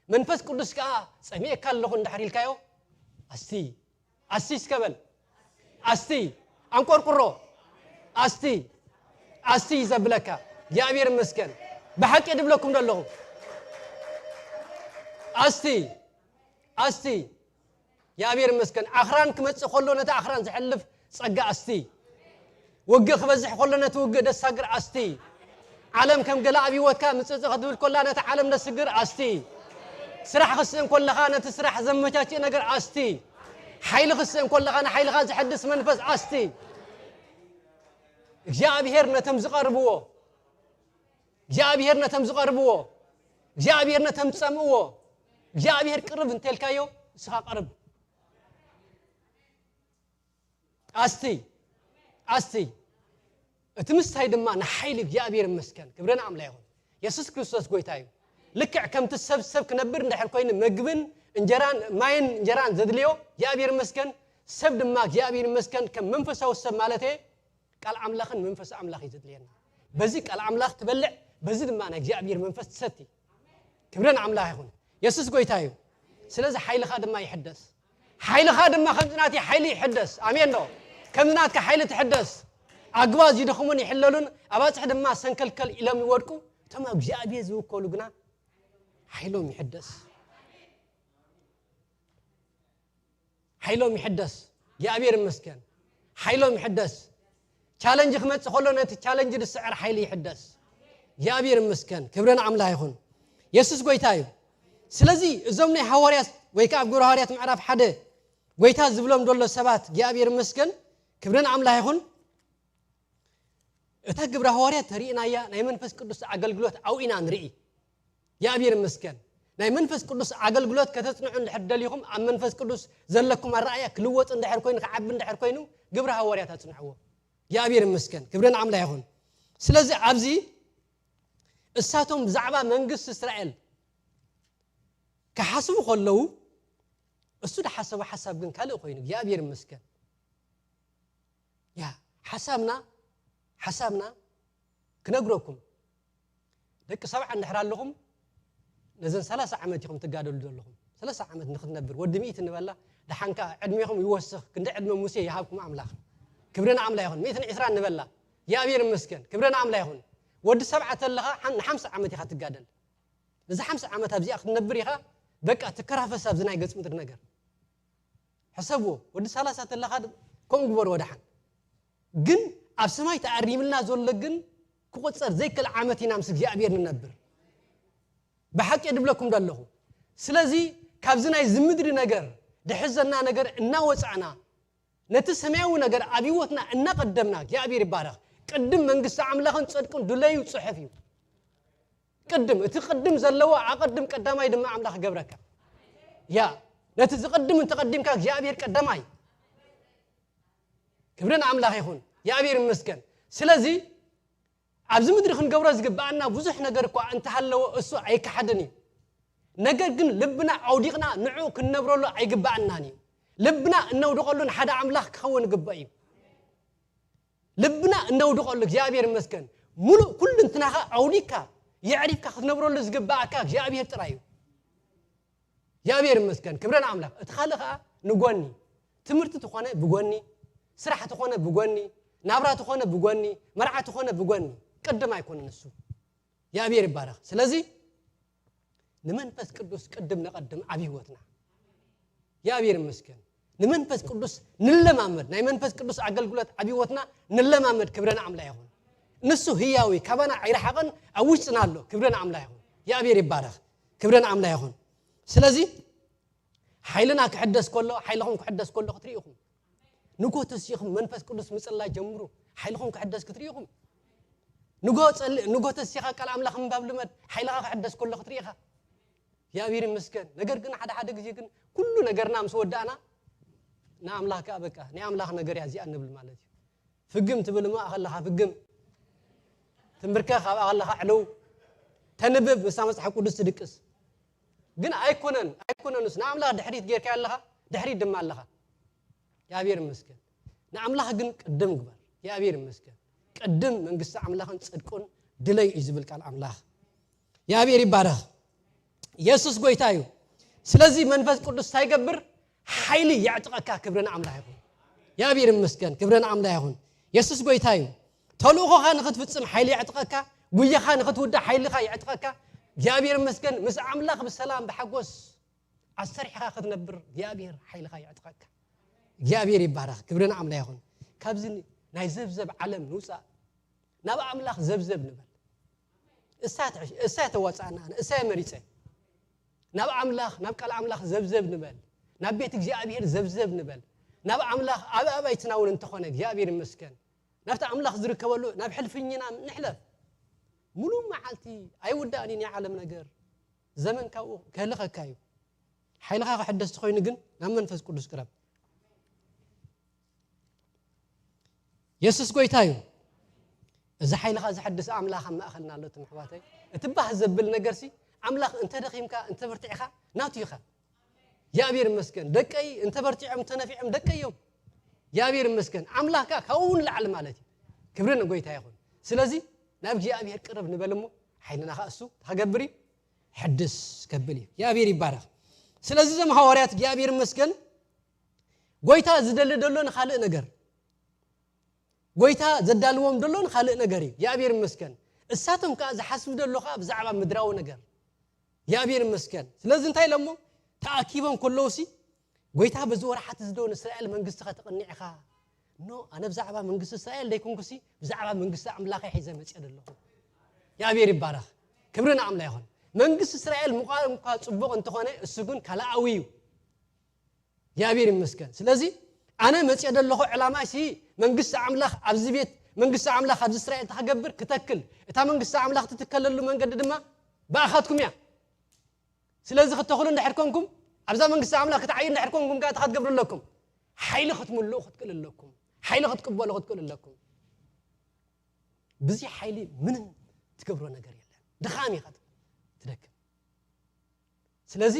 መንፈስ ቅዱስ ከኣ ጸሚኤካ ኣለኹ እንድሕር ኢልካዮ ኣስቲ ኣስቲ እስከበል ኣስቲ ኣንቆርቁሮ ኣስቲ ኣስቲ ዘብለካ እግዚኣብሔር ይመስገን። ብሓቂ ድብለኩም ደለኹ ኣስቲ ኣስቲ እግዚኣብሔር ይመስገን። ኣኽራን ክመጽእ ከሎ ነቲ ኣኽራን ዝሕልፍ ጸጋ ኣስቲ። ውግእ ክበዝሕ ከሎ ነቲ ውግእ ደሳግር ኣስቲ። ዓለም ከም ገለ ኣብ ህይወትካ ምጽጽ ክትብል ከላ ነቲ ዓለም ደስግር ኣስቲ። ስራሕ ክስእን ከለኻ ነቲ ስራሕ ዘመቻችእ ነገር ኣስቲ። ሓይሊ ክስእን ከለኻ ንሓይልኻ ዝሕድስ መንፈስ ኣስቲ። እግዚኣብሔር ነቶም ዝቐርብዎ እግዚኣብሔር ነቶም ዝቐርብዎ እግዚኣብሔር ነቶም ዝጸምእዎ እግዚኣብሔር ቅርብ እንተልካዮ እስኻ ቅርብ ኣስቲ ኣስቲ እቲ ምስታይ ድማ ንሓይሊ እግዚኣብሔር ይመስገን። ክብሪ ንኣምላ ይኹን። የሱስ ክርስቶስ ጎይታ እዩ። ልክዕ ከምቲ ሰብ ሰብ ክነብር እንድሕር ኮይኑ መግብን እንጀራን ማይን እንጀራን ዘድልዮ እግዚኣብሔር ይመስገን። ሰብ ድማ እግዚኣብሔር ይመስገን ከም መንፈሳዊ ሰብ ማለት እየ ቃል ኣምላኽን መንፈስ ኣምላኽ እዩ ዘድልየና። በዚ ቃል ኣምላኽ ትበልዕ፣ በዚ ድማ ናይ እግዚኣብሔር መንፈስ ትሰቲ። ክብረን ኣምላኽ ይኹን። የሱስ ጎይታ እዩ። ስለዚ ሓይልኻ ድማ ይሕደስ። ሓይልኻ ድማ ከምዚ ናተይ ሓይሊ ይሕደስ። ኣሜን ዶ? ከምዚ ናትካ ሓይሊ ትሕደስ። ኣግባዝ ይደኽሙን ይሕለሉን፣ ኣባጽሕ ድማ ሰንከልከል ኢሎም ይወድቁ። እቶም ኣብ እግዚኣብሔር ዝውከሉ ግና ሓይሎም ይሕደስ። ሓይሎም ይሕደስ። እግዚኣብሔር ይመስገን። ሓይሎም ይሕደስ። ቻለንጅ ክመጽእ ከሎ ነቲ ቻለንጅ ዝስዕር ሓይሊ ይሕደስ። እግዚኣብሔር ይመስገን። ክብሪ ንኣምላኽ ይኹን። የሱስ ጎይታ እዩ። ስለዚ እዞም ናይ ሃዋርያት ወይ ከዓ ኣብ ግብረ ሃዋርያት ምዕራፍ ሓደ ጎይታ ዝብሎም ዘሎ ሰባት እግዚኣብሔር ይመስገን። ክብሪ ንኣምላኽ ይኹን። እታ ግብረ ሃዋርያት ተሪእናያ ናይ መንፈስ ቅዱስ ኣገልግሎት ኣብኡ ኢና ንርኢ። እግዚኣብሔር ይመስገን። ናይ መንፈስ ቅዱስ ኣገልግሎት ከተጽንዑ እንድሕር ደሊኹም ኣብ መንፈስ ቅዱስ ዘለኩም ኣረኣያ ክልወጥ እንድሕር ኮይኑ ክዓቢ እንድሕር ኮይኑ ግብረ ሃዋርያት ኣጽንዕዎ። እግዚኣብሔር ይመስገን። ክብሪ ንኣምላኽ ይኹን። ስለዚ ኣብዚ እሳቶም ብዛዕባ መንግስቲ እስራኤል ክሓስቡ ከለዉ እሱ ዝሓሰቦ ሓሳብ ግን ካልእ ኮይኑ እግዚኣብሔር ይመስገን። ያ ሓሳብና ሓሳብና ክነግረኩም ደቂ ሰብዓ እንድሕር ኣለኹም ነዘን ሰላሳ ዓመት ኢኹም ትጋደሉ ዘለኹም ሰላሳ ዓመት ንክትነብር ወዲ ሚእቲ ንበላ ደሓንካ ዕድሜኹም ይወስኽ ክንዲ ዕድመ ሙሴ ይሃብኩም ኣምላኽ ክብሪ ንኣምላ ይኹን ሚእትን ዕስራን ንበላ እግዚኣብሔር ይመስገን ክብሪ ንኣምላ ይኹን ወዲ ሰብዓ ተለኻ ንሓምሳ ዓመት ኢኻ ትጋደል እዚ ሓምሳ ዓመት ኣብዚኣ ክትነብር ኢኻ በቃ ትከራፈስ ኣብዚ ናይ ገጽ ምድሪ ነገር ሕሰብዎ ወዲ ሰላሳ ተለኻ ከምኡ ግበርዎ ደሓን ግን ኣብ ሰማይ ተኣሪምልና ዘሎ ግን ክቆጸር ዘይክእል ዓመት ኢና ምስ እግዚኣብሔር ንነብር ብሓቂ ድብለኩም ዶ ኣለኹ ስለዚ ካብዚ ናይ ዝምድሪ ነገር ድሕዘና ነገር እናወፃእና ነቲ ሰማያዊ ነገር ኣብ ህይወትና እናቐደምና እግዚኣብሔር ይባረኽ ቅድም መንግስቲ ኣምላኽን ፅድቅን ድለዩ ፅሑፍ እዩ ቅድም እቲ ቅድም ዘለዎ ኣቐድም ቀዳማይ ድማ ኣምላኽ ገብረካ ያ ነቲ ዝቕድም እንተቐዲምካ እግዚኣብሔር ቀዳማይ ክብርን ኣምላኽ ይኹን እግዚኣብሔር ይመስገን ስለዚ ኣብዚ ምድሪ ክንገብሮ ዝግብኣና ብዙሕ ነገር እኳ እንተሃለዎ እሱ ኣይከሓድን እዩ ነገር ግን ልብና ኣውዲቕና ንዑ ክንነብረሉ ኣይግብኣናን እዩ ልብና እነውድቐሉ ንሓደ ኣምላኽ ክኸውን ይግባእ እዩ ልብና እነውድቐሉ እግዚኣብሔር ይመስገን ሙሉእ ኩልንትናኻ ኣውዲካ የዕሪፍካ ክትነብረሉ ዝግባኣካ እግዚኣብሔር ጥራይ እዩ እግዚኣብሔር ይመስገን ክብረ ንኣምላኽ እቲ ካልእ ከዓ ንጎኒ ትምህርቲ ትኾነ ብጎኒ ስራሕ ትኾነ ብጎኒ ናብራ ትኾነ ብጎኒ መርዓ ትኾነ ብጎኒ ቅድም ኣይኮነ ንሱ እግዚኣብሔር ይባረኽ ስለዚ ንመንፈስ ቅዱስ ቅድም ነቐድም ኣብ ህይወትና እግዚኣብሔር ይመስገን ንመንፈስ ቅዱስ ንለማመድ ናይ መንፈስ ቅዱስ ኣገልግሎት ኣብ ህይወትና ንለማመድ ክብረ ንኣምላ ይኹን ንሱ ህያዊ ካባና ኣይረሓቐን ኣብ ውሽጥና ኣሎ ክብረ ንኣምላ ይኹን እግዚኣብሔር ይባረኽ ክብረ ንኣምላ ይኹን ስለዚ ሓይልና ክሕደስ ከሎ ሓይልኹም ክሕደስ ከሎ ክትርኢ ኢኹም ንጎ ተሲኹም መንፈስ ቅዱስ ምፅላይ ጀምሩ ሓይልኹም ክሕደስ ክትርኢ ኢኹም ንጎ ተሲኻ ቃል ኣምላኽ ምንባብ ልመድ ሓይልኻ ክሕደስ ከሎ ክትርኢ ኢኻ እግዚኣብሔር ይመስገን። ነገር ግን ሓደ ሓደ ግዜ ግን ኩሉ ነገርና ምስ ወዳእና ንኣምላኽ ከኣ በቃ ናይ ኣምላኽ ነገር እያ እዚኣ ንብል ማለት እዩ። ፍግም ትብል እሞ ኣኸለኻ ፍግም፣ ትንብርከኽ ኣብ ኣኸለኻ ዕልው፣ ተንብብ ምስታ መጽሓፍ ቅዱስ ትድቅስ። ግን ኣይኮነን ኣይኮነንስ ንኣምላኽ ድሕሪት ጌርካ ኣለኻ፣ ድሕሪት ድማ ኣለኻ። እግዚኣብሔር ይመስገን። ንኣምላኽ ግን ቅድም ግበር። እግዚኣብሔር ይመስገን። ቅድም መንግስቲ ኣምላኽን ጽድቁን ድለይ እዩ ዝብል ቃል ኣምላኽ። እግዚኣብሔር ይባረኽ። የሱስ ጎይታ እዩ። ስለዚ መንፈስ ቅዱስ እንታይ ይገብር? ሓይሊ የዕጥቀካ። ክብሪ ንኣምላኽ ይኹን። እግዚኣብሔር ይመስገን። ክብሪ ንኣምላኽ ይኹን። የሱስ ጎይታ እዩ። ተልእኾኻ ንኽትፍጽም ሓይሊ የዕጥቀካ። ጉያኻ ንኽትውዳእ ሓይልኻ የዕጥቀካ። እግዚኣብሔር ይመስገን። ምስ ኣምላኽ ብሰላም ብሓጎስ ኣሰሪሕኻ ክትነብር እግዚኣብሔር ሓይልኻ የዕጥቀካ። እግዚኣብሔር ይባረኽ። ክብሪ ንኣምላኽ ይኹን። ካብዚ ናይ ዘብዘብ ዓለም ንውፃእ፣ ናብ ኣምላኽ ዘብዘብ ንበል። እሳ ትሕሽ-፣ እሳ እያ ተዋፅኣና፣ እሳ እየ መሪፀ። ናብ ኣምላኽ፣ ናብ ቃል ኣምላኽ ዘብዘብ ንበል። ናብ ቤት እግዚኣብሔር ዘብዘብ ንበል። ናብ ኣምላኽ ኣብ ኣባይትና እውን እንተኾነ እግዚኣብሔር ይመስገን። ናብቲ ኣምላኽ ዝርከበሉ ናብ ሕልፍኝና ንሕለፍ። ሙሉእ መዓልቲ ኣይውዳእን እዩ ናይ ዓለም ነገር። ዘመን ካብኡ ከህልኸካ እዩ። ሓይልኻ ክሕደስ ተኾይኑ ግን ናብ መንፈስ ቅዱስ ቅረብ። የሱስ ጎይታ እዩ። እዚ ሓይልኻ ዘሐድስ ኣምላኽ ኣብ ማእኸልና ኣሎ። እቶም ኣሕዋተይ፣ እቲ ባህ ዘብል ነገርሲ ኣምላኽ እንተ ደኺምካ እንተ በርቲዕኻ ናቱ ኢኻ። እግዚኣብሔር ይመስገን። ደቀይ እንተ በርቲዖም እንተ ነፊዖም ደቀይ እዮም። እግዚኣብሔር ይመስገን። ኣምላኽ ከኣ ካብኡ ንላዕሊ ማለት እዩ። ክብሪ ንጎይታ ይኹን። ስለዚ ናብ እግዚኣብሔር ቅርብ ንበል እሞ ሓይልና ከኣ እሱ ክገብር እዩ፣ ሕድስ ከብል እዩ። እግዚኣብሔር ይባረኽ። ስለዚ እዞም ሃዋርያት እግዚኣብሔር ይመስገን ጎይታ ዝደሊ ደሎ ንኻልእ ነገር፣ ጎይታ ዘዳልዎም ደሎ ንኻልእ ነገር እዩ። እግዚኣብሔር ይመስገን። እሳቶም ከኣ ዝሓስቡ ደሎ ከኣ ብዛዕባ ምድራዊ ነገር። እግዚኣብሔር ይመስገን። ስለዚ እንታይ ኢሎሞ? ተኣኪቦም ከለውሲ ጎይታ በዚ ወርሓት እዚ ዶ ንእስራኤል መንግስቲ ከተቕንዕ ኢኻ? ኖ፣ ኣነ ብዛዕባ መንግስቲ እስራኤል ደይኮንኩሲ ብዛዕባ መንግስቲ ኣምላኸ ሒዘ መፅየ ዘለኹ። እግዚኣብሔር ይባረኽ። ክብሪ ንኣምላኽ ይኹን። መንግስቲ እስራኤል ምዃን እኳ ጽቡቕ እንተኾነ እሱ ግን ካልኣዊ እዩ። እግዚኣብሔር ይመስገን። ስለዚ ኣነ መፅየ ዘለኹ ዕላማይሲ መንግስቲ ኣምላኽ ኣብዚ ቤት መንግስቲ ኣምላኽ ኣብዚ እስራኤል ተኸገብር ክተክል፣ እታ መንግስቲ ኣምላኽ ትትከለሉ መንገዲ ድማ ብኣኻትኩም እያ። ስለዚ ክትተኽሉ እንድሕር ኮንኩም ኣብዛ መንግስቲ ኣምላኽ ክትዓዩ እንድሕር ኮንኩም ከኣ እንታይ ክትገብሩ ኣለኩም? ሓይሊ ክትምልኡ ክትክእሉ ኣለኩም። ሓይሊ ክትቅበሉ ክትክእሉ ኣለኩም። ብዚ ሓይሊ ምንም ትገብሮ ነገር የለን። ድኻም ኢኻ ትደክም። ስለዚ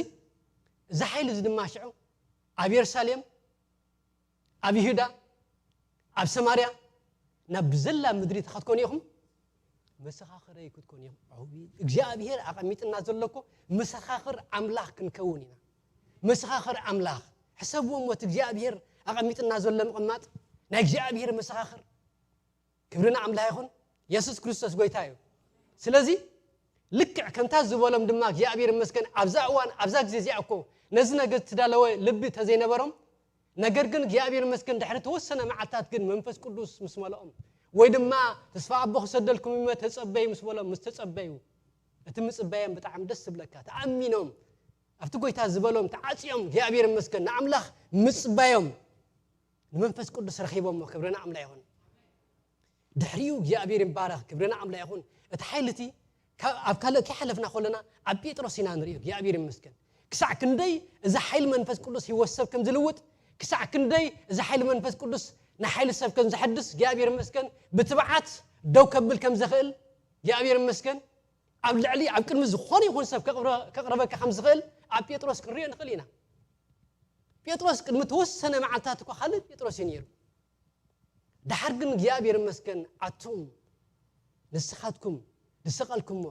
እዚ ሓይሊ እዚ ድማ ሽዑ ኣብ የሩሳሌም፣ ኣብ ይሁዳ፣ ኣብ ሰማርያ፣ ናብ ብዘላ ምድሪ እንታይ ክትኮኑ ኢኹም? መሰኻኽረይ ክትኮኑ ኢኹም። ኣቤት፣ እግዚኣብሔር ኣቐሚጥና ዘሎ እኮ መሰኻኽር ኣምላኽ ክንከውን ኢና። መሰኻኽር ኣምላኽ። ሕሰብዎ እሞ እቲ እግዚኣብሔር ኣቐሚጥና ዘሎ ምቕማጥ ናይ እግዚኣብሔር መሰኻኽር። ክብሪ ንኣምላኽ ይኹን። የሱስ ክርስቶስ ጎይታ እዩ። ስለዚ ልክዕ ከምታ ዝበሎም ድማ እግዚኣብሔር ይመስገን ኣብዛ እዋን ኣብዛ ግዜ እዚኣ እኮ ነዚ ነገር ዝተዳለወ ልቢ ተዘይነበሮም፣ ነገር ግን እግዚኣብሔር ይመስገን ድሕሪ ተወሰነ መዓልታት ግን መንፈስ ቅዱስ ምስ መለኦም ወይ ድማ ተስፋ ኣቦ ክሰደልኩም እሞ ተጸበዩ ምስ በሎም ምስ ተጸበዩ እቲ ምጽባዮም ብጣዕሚ ደስ ዝብለካ ተኣሚኖም ኣብቲ ጎይታ ዝበሎም ተዓጽዮም እግዚኣብሔር ይመስገን ንኣምላኽ ምጽባዮም ንመንፈስ ቅዱስ ረኺቦሞ ክብሪ ንኣምላኽ ይኹን። ድሕሪኡ እግዚኣብሔር ይባረኽ፣ ክብሪ ንኣምላኽ ይኹን። እቲ ሓይሊ እቲ ካብ፣ ኣብ ካልእ ከይሓለፍና ከለና ኣብ ጴጥሮስ ኢና ንርእዮ። እግዚኣብሔር ይመስገን። ክሳዕ ክንደይ እዚ ሓይሊ መንፈስ ቅዱስ ህይወት ሰብ ከም ዝልውጥ፣ ክሳዕ ክንደይ እዚ ሓይሊ መንፈስ ቅዱስ ንሓይሊ ሰብ ከም ዘሐድስ እግዚኣብሔር ይመስገን። ብትብዓት ደው ከብል ከም ዘኽእል እግዚኣብሔር ይመስገን። ኣብ ልዕሊ፣ ኣብ ቅድሚ ዝኾነ ይኹን ሰብ ከቕረ-፣ ከቕርበካ ከም ዝኽእል ኣብ ጴጥሮስ ክንርእዮ ንኽእል ኢና። ጴጥሮስ ቅድሚ ተወሰነ መዓልታት እኮ ካልእ ጴጥሮስ እዩ ነይሩ። ደሓር ግን እግዚኣብሔር ይመስገን ኣቱም ንስኻትኩም ዝሰቐልኩሞ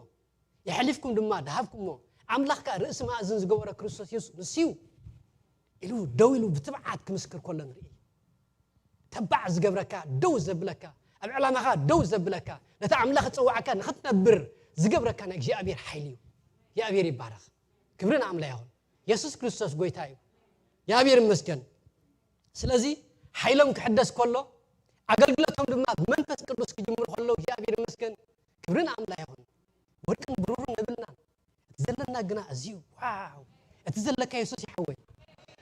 የሕሊፍኩም ድማ ደሃብኩሞ ኣምላኽ ከኣ ርእሲ መኣዝን ዝገበሮ ክርስቶስ የሱስ ንሱ እዩ ኢሉ ደው ኢሉ ብትብዓት ክምስክር ከሎ ንርኢ። ተባዕ ዝገብረካ ደው ዘብለካ ኣብ ዕላማኻ ደው ዘብለካ ነቲ ኣምላኽ ዝጸዋዓካ ንኽትነብር ዝገብረካ ናይ እግዚኣብሔር ሓይሊ እዩ። እግዚኣብሔር ይባረኽ። ክብሪ ንኣምላኽ ይኹን። የሱስ ክርስቶስ ጎይታ እዩ። እግዚኣብሔር ይመስገን። ስለዚ ሓይሎም ክሕደስ ከሎ ኣገልግሎቶም ድማ ብመንፈስ ቅዱስ ክጅምሩ ከለዉ እግዚኣብሔር ይመስገን። ክብሪ ንኣምላኽ ይኹን። ወርቅን ብሩርን የብልናን። እቲ ዘለና ግና እዚ እዩ። ዋው! እቲ ዘለካ የሱስ ይሓወይ።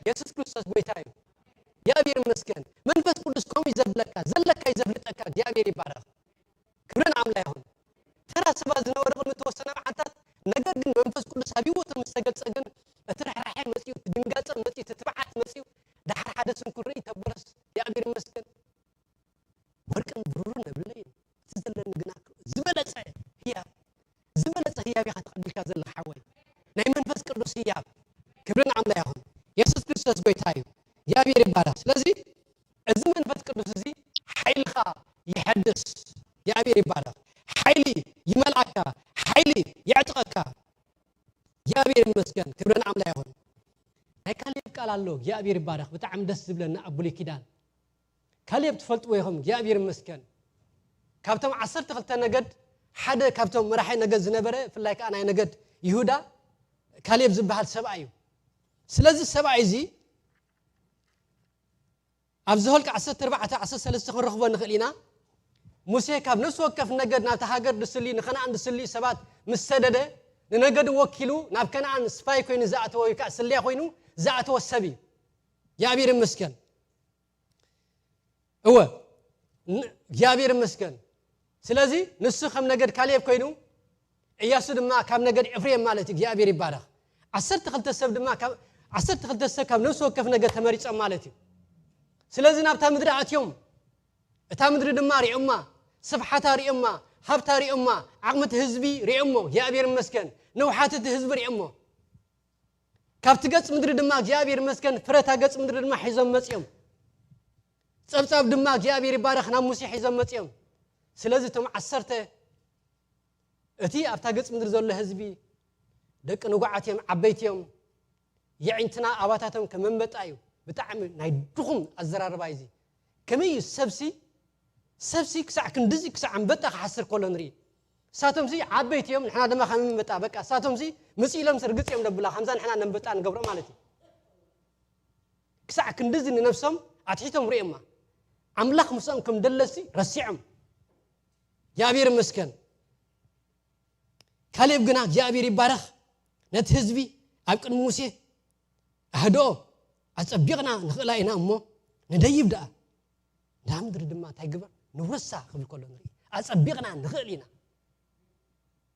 የሱስ ክርስቶስ ጎይታ እዩ። እግዚኣብሔር ይመስገን። መንፈስ ቅዱስ ከምኡ እዩ ዘብለካ፣ ዘለካ እዩ ዘፍልጠካ። እግዚኣብሔር ይባረኽ። ክብሪ ንኣምላኽ ይኹን። ተራ ሰባት ዝነበሩ ቅድሚ ተወሰነ መዓልታት፣ ነገር ግን መንፈስ ቅዱስ ኣብ ህይወቶም ምስ ተገልጸ ቅዱስ እዚ ሓይልኻ ይሐድስ። እግዚኣብሔር ይባረኽ። ሓይሊ ይመልኣካ፣ ሓይሊ የዕጥቀካ። እግዚኣብሔር ይመስገን። ክብሪ ንኣምላኽ ይኹን። ናይ ካሌብ ቃል ኣሎ። እግዚኣብሔር ይባረኽ። ብጣዕሚ ደስ ዝብለኒ ኣብ ብሉይ ኪዳን። ካሌብ ትፈልጥዎ ኢኹም። እግዚኣብሔር ይመስገን። ካብቶም ዓሰርተ ክልተ ነገድ ሓደ ካብቶም መራሒ ነገድ ዝነበረ፣ ብፍላይ ከዓ ናይ ነገድ ይሁዳ ካሌብ ዝበሃል ሰብኣይ እዩ። ስለዚ ሰብኣይ እዚ ኣብ ዘኍልቍ ዓሰርተ ኣርባዕተ ዓሰርተ ሰለስተ ክንረኽቦ ንኽእል ኢና። ሙሴ ካብ ነፍሲ ወከፍ ነገድ ናብታ ሃገር ድስሊ፣ ንኸነኣን ድስሊ ሰባት ምስ ሰደደ፣ ንነገዱ ወኪሉ ናብ ከነኣን ስፓይ ኮይኑ ዝኣተወ ወይ ከዓ ስልያ ኮይኑ ዝኣተወ ሰብ እዩ። እግዚኣብሔር ይመስገን። እወ፣ ን-፣ እግዚኣብሔር ይመስገን። ስለዚ ንሱ ከም ነገድ ካሌብ ኮይኑ፣ እያሱ ድማ ካብ ነገድ ኤፍሬም ማለት እዩ። እግዚኣብሔር ይባረኽ። ዓሰርተ ክልተ ሰብ ድማ ካብ፣ ዓሰርተ ክልተ ሰብ ካብ ነፍሲ ወከፍ ነገድ ተመሪጾም ማለት እዩ። ስለዚ ናብታ ምድሪ ኣትዮም፣ እታ ምድሪ ድማ ሪኦማ፣ ስፍሓታ ሪኦማ፣ ሃብታ ሪኦማ፣ ዓቕሚ እቲ ህዝቢ ሪኦሞ፣ እግዚኣብሔር ይመስገን፣ ንውሓት እቲ ህዝቢ ሪኦሞ። ካብቲ ገጽ ምድሪ ድማ እግዚኣብሔር ይመስገን፣ ፍረታ ገጽ ምድሪ ድማ ሒዞም መጽዮም። ጸብጻብ ድማ እግዚኣብሔር ይባረኽ ናብ ሙሴ ሒዞም መጽዮም። ስለዚ እቶም ዓሰርተ፣ እቲ ኣብታ ገጽ ምድሪ ዘሎ ህዝቢ ደቂ ንጉዓት እዮም፣ ዓበይቲ እዮም። የዒንትና ኣባታቶም ከም ኣንበጣ እዩ። ብጣዕሚ ናይ ድኹም ኣዘራርባ እዩ እዚ። ከመይ እዩ ሰብሲ፣ ሰብሲ ክሳዕ ክንድዚ ክሳዕ ኣንበጣ ክሓስር ከሎ ንርኢ። እሳቶምሲ ዓበይቲ እዮም፣ ንሕና ድማ ከም ኣንበጣ፣ በቃ እሳቶምሲ ምጽእ ኢሎምሲ ርግጽ እዮም ደብላ፣ ከምዛ ንሕና ነንበጣ ንገብሮ ማለት እዩ። ክሳዕ ክንድዚ ንነብሶም ኣትሒቶም ርእዮማ። ኣምላኽ ምስኦም ከም ደለሲ ረሲዖም። እግዚኣብሔር ይመስገን። ካሌብ ግና እግዚኣብሔር ይባረኽ፣ ነቲ ህዝቢ ኣብ ቅድሚ ሙሴ ኣህድኦ። ኣጸቢቕና ንኽእላ ኢና እሞ ንደይብ ደኣ። እንዳ ምድሪ ድማ እንታይ ግበር ንውረሳ ክብል ከሎ ንርኢ። ኣጸቢቕና ንኽእል ኢና።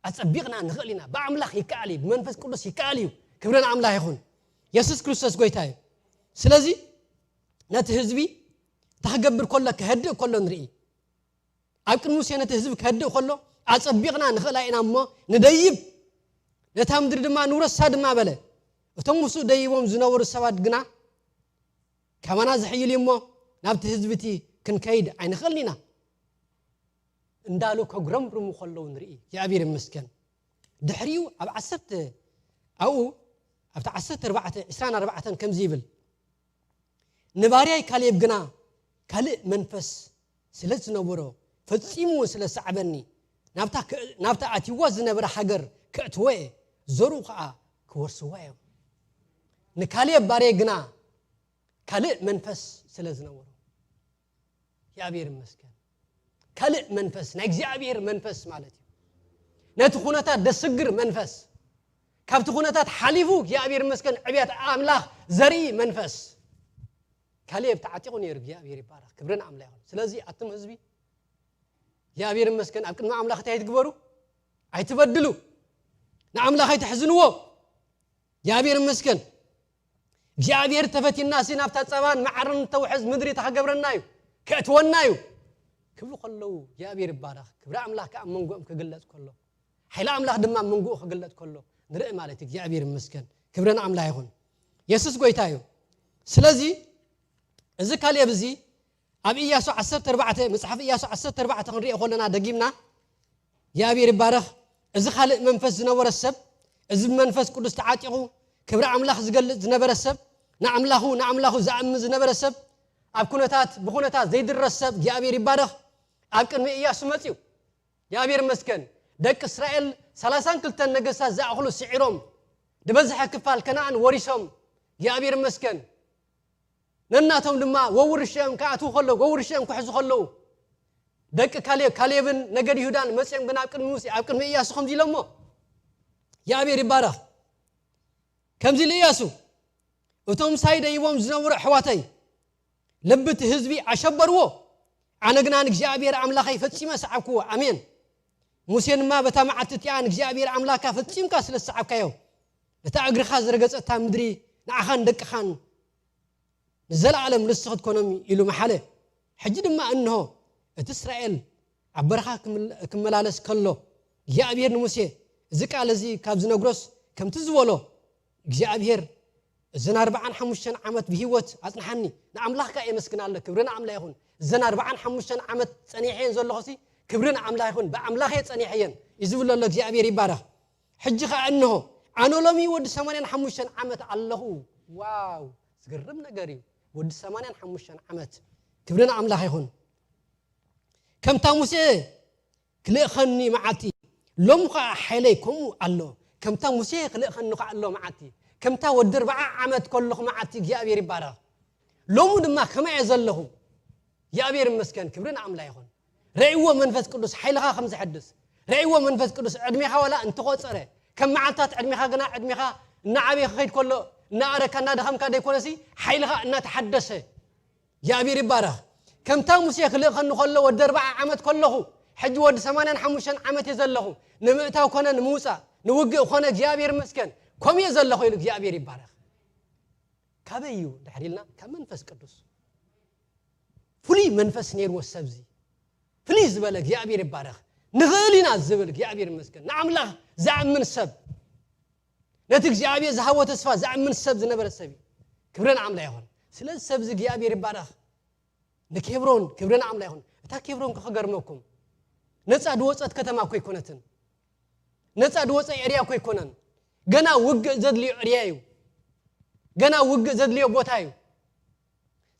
ኣጸቢቕና ንኽእል ኢና። ብኣምላኽ ይከኣል እዩ፣ ብመንፈስ ቅዱስ ይከኣል እዩ። ክብሪ ንኣምላኽ ይኹን። የሱስ ክርስቶስ ጎይታ እዩ። ስለዚ ነቲ ህዝቢ እንታይ ክገብር ከሎ፣ ከህድእ ከሎ ንርኢ። ኣብ ቅድሚ ሙሴ ነቲ ህዝቢ ከህድእ ከሎ፣ ኣጸቢቕና ንኽእላ ኢና እሞ ንደይብ፣ ነታ ምድሪ ድማ ንውረሳ ድማ በለ። እቶም ምስኡ ደይቦም ዝነበሩ ሰባት ግና፣ ካባና ዝሕይል እዩ እሞ ናብቲ ህዝቢ እቲ ክንከይድ ኣይንኽእልን ኢና እንዳሉ ከጉረምርሙ ከለዉ ንርኢ። እግዚኣብሔር ይመስገን። ድሕሪኡ ኣብ ዓሰርተ፣ ኣብኡ ኣብቲ ዓሰርተ ኣርባዕተ፣ ዕስራን ኣርባዕተን ከምዚ ይብል፣ ንባርያይ ካሌብ ግና ካልእ መንፈስ ስለ ዝነበሮ፣ ፈጺሙ እውን ስለ ዝሰዓበኒ፣ ናብታ ከ-፣ ናብታ ኣትይዋ ዝነበረ ሃገር ከእትዎ እየ፣ ዘርኡ ኸኣ ክወርስዋ እዮም። ንካሌብ ባርያይ ግና ካልእ መንፈስ ስለ ዝነበሮ፣ እግዚኣብሔር ይመስገን። ካልእ መንፈስ፣ ናይ እግዚኣብሔር መንፈስ ማለት እዩ። ነቲ ኩነታት ደስግር መንፈስ፣ ካብቲ ኩነታት ሓሊፉ እግዚኣብሔር ይመስገን ዕብያት ኣምላኽ ዘርኢ መንፈስ። ካሌብ ተዓጢቑ ነይሩ። እግዚኣብሔር ይባረኽ። ክብሪ ንኣምላኽ ይኹን። ስለዚ ኣቱም ህዝቢ፣ እግዚኣብሔር ይመስገን፣ ኣብ ቅድሚ ኣምላኽ እንታይ ኣይትግበሩ? ኣይትበድሉ። ንኣምላኽ ኣይትሕዝንዎ። እግዚኣብሔር ይመስገን። እግዚኣብሔር ተፈቲናሲ ናብታ ጸባን መዓርን እተውሕዝ ምድሪ እታ ክገብረና እዩ፣ ከእትወና እዩ ክብሉ ከለዉ እግዚኣብሔር ይባረኽ። ክብሪ ኣምላኽ ከኣ ኣብ መንጎኦም ክግለጽ ከሎ፣ ሓይሊ ኣምላኽ ድማ ኣብ መንጎኡ ክግለጽ ከሎ ንርኢ ማለት እዩ። እግዚኣብሔር ይመስገን። ክብሪ ንኣምላኽ ይኹን። የሱስ ጎይታ እዩ። ስለዚ እዚ ካሌብ እዚ ኣብ ኢያሱ ዓሰርተ ኣርባዕተ፣ መጽሓፍ ኢያሱ ዓሰርተ ኣርባዕተ ክንሪኦ ከለና ደጊምና፣ እግዚኣብሔር ይባረኽ። እዚ ካልእ መንፈስ ዝነበረ ሰብ፣ እዚ ብመንፈስ ቅዱስ ተዓጢቑ ክብሪ ኣምላኽ ዝገልጽ ዝነበረ ሰብ፣ ንኣምላኹ፣ ንኣምላኹ ዝኣምን ዝነበረ ሰብ፣ ኣብ ኩነታት፣ ብኩነታት ዘይድረስ ሰብ፣ እግዚኣብሔር ይባረኽ፣ ኣብ ቅድሚ ኢያሱ መጽዩ። እግዚኣብሔር ይመስገን። ደቂ እስራኤል ሰላሳን ክልተን ነገስታት ዝኣኽሉ ስዒሮም፣ ዝበዝሐ ክፋል ከነኣን ወሪሶም፣ እግዚኣብሔር ይመስገን። ነናቶም ድማ ወውርሽኦም ክኣትዉ ከለዉ፣ ወውርሽኦም ክሕዙ ከለዉ፣ ደቂ ካሌብ፣ ካሌብን ነገድ ይሁዳን መጺኦም ግን ኣብ ቅድሚ ሙሴ፣ ኣብ ቅድሚ ኢያሱ ከምዚ ኢሎሞ፣ እግዚኣብሔር ይባረኽ። ከምዚ ኢሉ ኢያሱ፣ እቶም ምሳይ ደይቦም ዝነበሩ ኣሕዋተይ፣ ልቢ እቲ ህዝቢ ኣሸበርዎ፣ ኣነ ግና ንእግዚኣብሔር ኣምላኸይ ፈጺመ ሰዓብክዎ። ኣሜን። ሙሴ ድማ በታ መዓልቲ እቲኣ ንእግዚኣብሔር ኣምላኽካ ፈጺምካ ስለ ዝሰዓብካዮ፣ ነታ እግርኻ ዝረገጸታ ምድሪ ንዓኻን ደቅኻን ንዘለኣለም ርስቲ ክትኮኖም ኢሉ መሓለ። ሕጂ ድማ እንሆ፣ እቲ እስራኤል ኣብ በረኻ ክምል-፣ ክመላለስ ከሎ፣ እግዚኣብሔር ንሙሴ፣ እዚ ቃል እዚ ካብ ዝነግሮስ፣ ከምቲ ዝበሎ፣ እግዚኣብሔር እዘን ኣርባዓን ሓሙሽተን ዓመት ብህይወት ኣጽንሓኒ፣ ንኣምላኽካ የመስግን ኣሎ። ክብሪ ንኣምላኽ ይኹን። እዘን ኣርባዓን ሓሙሽተን ዓመት ጸኒሐየን ዘለኹሲ፣ ክብሪ ንኣምላኽ ይኹን። ብኣምላኽ እየ ጸኒሐየን እዩ ዝብል ዘሎ። እግዚኣብሔር ይባረኽ። ሕጂ ኸኣ እንሆ፣ ኣነ ሎሚ ወዲ ሰማንያን ሓሙሽተን ዓመት ኣለኹ። ዋው፣ ዝገርም ነገር እዩ። ወዲ ሰማንያን ሓሙሽተን ዓመት። ክብሪ ንኣምላኽ ይኹን። ከምታ ሙሴ ክልእኸኒ መዓልቲ፣ ሎም ኸዓ ሓይለይ ከምኡ ኣሎ። ከምታ ሙሴ ክልእኸኒ ኸዓ ኣሎ መዓልቲ። ከምታ ወዲ ኣርብዓ ዓመት ከለኹ መዓልቲ እግዚኣብሔር ይባረኽ። ሎሙ ድማ ከመይ እየ ዘለኹ? እግዚኣብሔር ይመስገን፣ ክብሪ ንኣምላኽ ይኹን። ረእይዎ መንፈስ ቅዱስ ሓይልኻ ከም ዝሐድስ። ረእይዎ መንፈስ ቅዱስ ዕድሜኻ ዋላ እንተቖጸረ፣ ከም መዓልታት ዕድሜኻ ግና ዕድሜኻ እናዓበየ ክኸይድ ከሎ፣ እናኣረካ እናደኸምካ ደይኮነሲ፣ ሓይልኻ እናተሓደሰ። እግዚኣብሔር ይባረኽ። ከምታ ሙሴ ክልእኸኒ ከሎ ወዲ ኣርብዓ ዓመት ከለኹ፣ ሕጂ ወዲ ሰማንያን ሓሙሽተን ዓመት እየ ዘለኹ። ንምእታው ኮነ ንምውጻእ፣ ንውግእ ኮነ እግዚኣብሔር ይመስገን፣ ከምኡ እየ ዘለኹ ኢሉ እግዚኣብሔር ይባረኽ። ካበይ እዩ እንድሕር ኢልና፣ ካብ መንፈስ ቅዱስ። ፍሉይ መንፈስ ነይርዎ ሰብዚ። ፍልይ ዝበለ እግዚኣብሔር ይባረኽ። ንኽእል ኢና ዝብል እግዚኣብሔር ይመስገን። ንኣምላኽ ዝኣምን ሰብ፣ ነቲ እግዚኣብሔር ዝሃቦ ተስፋ ዝኣምን ሰብ ዝነበረ ሰብ እዩ። ክብሪ ንኣምላኽ ይኹን። ስለዚ ሰብዚ እግዚኣብሔር ይባረኽ። ንኬብሮን፣ ክብሪ ንኣምላኽ ይኹን። እታ ኬብሮን ከ ክገርመኩም፣ ነጻ ዝወጸት ከተማ እኮ ኣይኮነትን። ነጻ ዝወጸ ኤርያ እኮ ኣይኮነን። ገና ውግእ ዘድልዮ ኤርያ እዩ። ገና ውግእ ዘድልዮ ቦታ እዩ።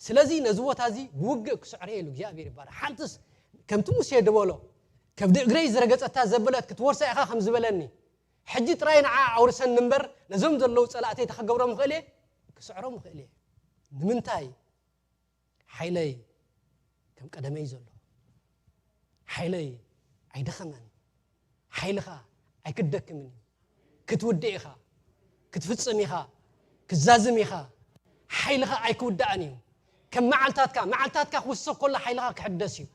ስለዚ ነዚ ቦታ እዚ ብውግእ ክስዕሮ ኢሉ እግዚኣብሔር ይባረኽ። ሓንትስ ከምቲ ሙሴ ዝበሎ፣ ከብዲ እግረይ ዝረገጸታ ዘበለት ክትወርሳ ኢኻ ከም ዝበለኒ፣ ሕጂ ጥራይ ንዓ ኣውርሰኒ እምበር፣ ነዞም ዘለዉ ጸላእተይ ተኸገብሮም እኽእል እየ፣ ክስዕሮም እኽእል እየ። ንምንታይ? ሓይለይ ከም ቀደመይ ዘሎ። ሓይለይ ኣይደኸመን። ሓይልኻ ኣይክትደክምን እዩ። ክትውድእ ኢኻ። ክትፍጽም ኢኻ። ክትዛዝም ኢኻ። ሓይልኻ ኣይክውዳእን እዩ። ከም መዓልታትካ፣ መዓልታትካ ክውስኽ ከሎ ሓይልኻ ክሕደስ እዩ።